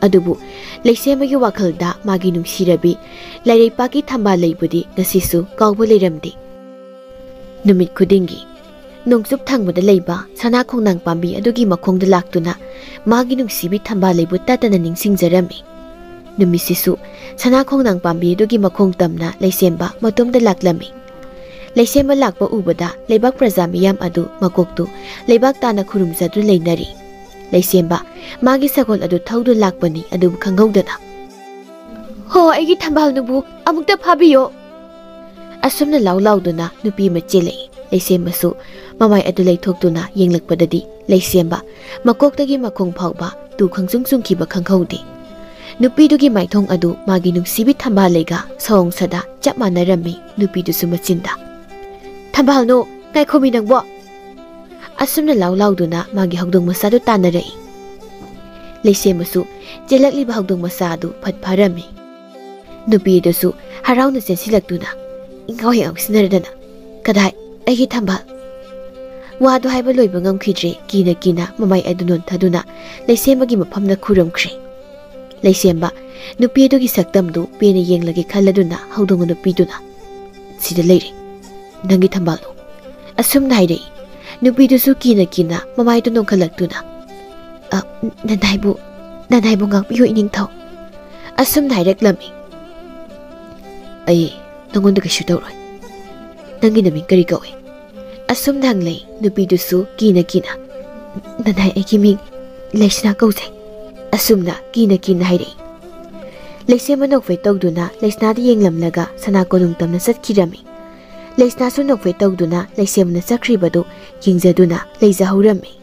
ꯑꯗꯨꯕꯨ ꯂꯩꯁꯦꯝꯕꯒꯤ ꯋꯥꯈꯜꯗ ꯃꯥꯒꯤ ꯅꯨꯡꯁꯤꯔꯕꯤ ꯂꯥꯏꯔꯩꯄꯥꯛꯀꯤ ꯊꯝꯕꯥꯜ ꯂꯩꯕꯨꯗꯤ ꯉꯁꯤꯁꯨ ꯀꯥꯎꯕ ꯂꯩꯔꯝꯗꯦ꯫ ꯅꯨꯃꯤꯠ ꯈꯨꯗꯤꯡꯒꯤ ꯅꯣꯡꯆꯨꯞ ꯊꯪꯕꯗ ꯂꯩꯕ ꯁꯅꯥ ꯈꯣꯡꯅꯥꯡ ꯄꯥꯝꯕꯤ ꯑꯗꯨꯒꯤ ꯃꯈꯣꯡꯗ ꯂꯥꯛꯇꯨꯅ ꯃꯥꯒꯤ ꯅꯨꯡꯁꯤꯕꯤ ꯊꯝꯕꯥꯜ ꯂꯩꯕꯨ ꯇꯠꯇꯅ ꯅꯤꯡꯁꯤꯡꯖꯔꯝꯃꯤ꯫ ꯅꯨꯃꯤꯠꯁꯤꯁꯨ ꯁꯅꯥ ꯈꯣꯡꯅꯥꯡ ꯄꯥꯝꯕꯤ ꯑꯗꯨꯒꯤ ꯃꯈꯣꯡ ꯇꯝꯅ ꯂꯩꯁꯦꯝꯕ ꯃꯇꯣꯝꯇ ꯂꯥꯛꯂꯝꯃꯤ꯫ ꯂꯩꯁꯦꯝꯕ ꯂꯥꯛꯄ ꯎꯕꯗ ꯂꯩꯕꯥꯛ ꯄ꯭ꯔꯖꯥ ꯃꯤꯌꯥꯝ ꯑꯗꯨ ꯃꯀꯣꯛꯇꯨ ꯂꯩꯕꯥꯛ ꯇꯥꯅ ꯈꯨꯔꯨꯝꯖꯗꯨꯅ ꯂꯩꯅꯔꯤ꯫ ꯂꯩꯁꯦꯝꯕ ꯃꯥꯒꯤ ꯁꯒꯣꯜ ꯑꯗꯨ ꯊꯧꯗꯨꯅ ꯂꯥꯛꯄꯅꯤ, ꯑꯗꯨꯕꯨ ꯈꯪꯍꯧꯗꯅ, "ꯍꯣ, ꯑꯩꯒꯤ ꯊꯝꯕꯥꯜ ꯅꯨꯕꯨ ꯑꯃꯨꯛꯇ ꯐꯥꯕꯤꯌꯣ!" ꯑꯁꯨꯝꯅ ꯂꯥꯎ ꯂꯥꯎꯗꯨꯅ ꯅꯨꯄꯤ ꯑꯃ ꯆꯦꯜꯂꯛꯏ꯫ ꯂꯩꯁꯦꯝꯕꯁꯨ ꯃꯃꯥꯏ ꯑꯗꯨ ꯂꯩꯊꯣꯛꯇꯨꯅ ꯌꯦꯡꯂꯛꯄꯗꯗꯤ ꯂꯩꯁꯦꯝꯕ ꯃꯀꯣꯛꯇꯒꯤ ꯃꯈꯣꯡ ꯐꯥꯎꯕ ꯇꯨ ꯈꯪꯆꯨꯡ ꯆꯨꯡꯈꯤꯕ ꯈꯪꯍꯧꯗꯦ꯫ ꯅꯨꯄꯤꯗꯨꯒꯤ ꯃꯥꯏꯊꯣꯡ ꯑꯗꯨ ꯃꯥꯒꯤ ꯅꯨꯡꯁꯤꯕꯤ ꯊꯝꯕꯥꯜ ꯂꯩꯒ ꯁꯑꯣꯡ ꯁꯥꯗꯥ ꯆꯞ ꯃꯥꯟꯅꯔꯝꯃꯤ꯫ ꯅꯨꯄꯤꯗꯨꯁꯨ ꯃꯆꯤꯟꯗ, "ꯊꯝꯕꯥꯜꯅꯣ, ꯉꯥꯏꯈꯣꯃꯤ ꯅꯪꯕꯣ!" ꯑꯁꯨꯝꯅ ꯂꯥꯎ ꯂꯥꯎꯗꯨꯅ ꯃꯥꯒꯤ ꯍꯧꯗꯣꯡ ꯃꯆꯥꯗꯨ ꯇꯥꯟꯅꯔꯛꯏ꯫ ꯂꯩꯁꯦꯝꯕꯁꯨ ꯆꯦꯜꯂꯛꯂꯤꯕ ꯍꯧꯗꯣꯡ ꯃꯆꯥ ꯑꯗꯨ ꯐꯠ ꯐꯥꯔꯝꯃꯤ꯫ ꯅꯨꯄꯤ ꯑꯗꯨꯁꯨ ꯍꯔꯥꯎꯅ ꯆꯦꯟꯁꯤꯜꯂꯛꯇꯨꯅ ꯏꯉꯥꯎ ꯍꯦꯛ ꯉꯥꯎꯁꯤꯟꯅꯔꯗꯅ, "ꯀꯗꯥꯏ? ꯑꯩꯒꯤ ꯊꯝꯕꯥꯜ?" ꯋꯥꯗꯨ ꯍꯥꯏꯕ ꯂꯣꯏꯕ ꯉꯝꯈꯤꯗ꯭ꯔꯦ꯫ ꯀꯤꯅ ꯀꯤꯅ ꯃꯃꯥꯏ ꯑꯗꯨ ꯅꯣꯟꯊꯗꯨꯅ ꯂꯩꯁꯦꯝꯕꯒꯤ ꯃꯐꯝꯗ ꯈꯨꯔꯨꯝꯈ꯭ꯔꯦ꯫ ꯂꯩꯁꯦꯝꯕ ꯅꯨꯄꯤ ꯑꯗꯨꯒꯤ ꯁꯛꯇꯝꯗꯨ ꯄꯦꯟꯅ ꯌꯦꯡꯂꯒꯦ ꯈꯜꯂꯗꯨꯅ ꯍꯧꯗꯣꯡ ꯑꯗꯨ ꯄꯤꯗꯨꯅ, "ꯁꯤꯗ ꯂꯩꯔꯦ ꯅꯪꯒꯤ ꯊꯝꯕꯥꯜꯗꯣ," ꯑꯁꯨꯝꯅ ꯍꯥꯏꯔꯛꯏ꯫ ꯅꯨꯄꯤꯗꯨꯁꯨ ꯀꯤꯅ ꯀꯤꯅ ꯃꯃꯥꯏꯗꯨ ꯅꯣꯟꯈꯠꯂꯛꯇꯨꯅ, "ꯑ, ꯅꯅꯥꯏꯕꯨ, ꯅꯅꯥꯏꯕꯨ ꯉꯥꯛꯄꯤꯌꯨ ꯏꯅꯤꯡꯊꯧ," ꯑꯁꯨꯝꯅ ꯍꯥꯏꯔꯛꯂꯝꯃꯤ꯫ "ꯑꯩ ꯅꯪꯉꯣꯟꯗ ꯀꯩꯁꯨ ꯇꯧꯔꯣꯏ꯫ ꯅꯪꯒꯤ ꯅꯃꯤꯡ ꯀꯔꯤ ꯀꯧꯏ?" ꯑꯁꯨꯝꯅ ꯍꯪꯂꯛꯏ꯫ ꯅꯨꯄꯤꯗꯨꯁꯨ ꯀꯤꯅ ꯀꯤꯅ, "ꯅꯅꯥꯏ, ꯑꯩꯒꯤ ꯃꯤꯡ ꯂꯩꯁꯅꯥ ꯀꯧꯖꯩ"꯫ ꯑꯁꯨꯝꯅ ꯀꯤꯅ ꯀꯤꯅ ꯍꯥꯏꯔꯛꯏ꯫ ꯂꯩꯁꯦꯝꯕ ꯅꯣꯛꯐꯦꯠ ꯇꯧꯗꯨꯅ ꯂꯩꯁꯅꯥꯗ ꯌꯦꯡꯂꯝꯂꯒ ꯁꯅꯥ ꯀꯣꯅꯨꯡ ꯇꯝꯅ ꯆꯠꯈꯤꯔꯝꯃꯤ꯫ ꯂꯩꯁꯅꯥꯁꯨ ꯅꯣꯛꯐꯦꯠ ꯇꯧꯗꯨꯅ ꯂꯩꯁꯦꯝꯕꯅ ꯆꯠꯈ꯭ꯔꯤꯕꯗꯨ ꯌꯦꯡꯖꯗꯨꯅ ꯂꯩꯖꯍꯧꯔꯝꯃꯤ꯫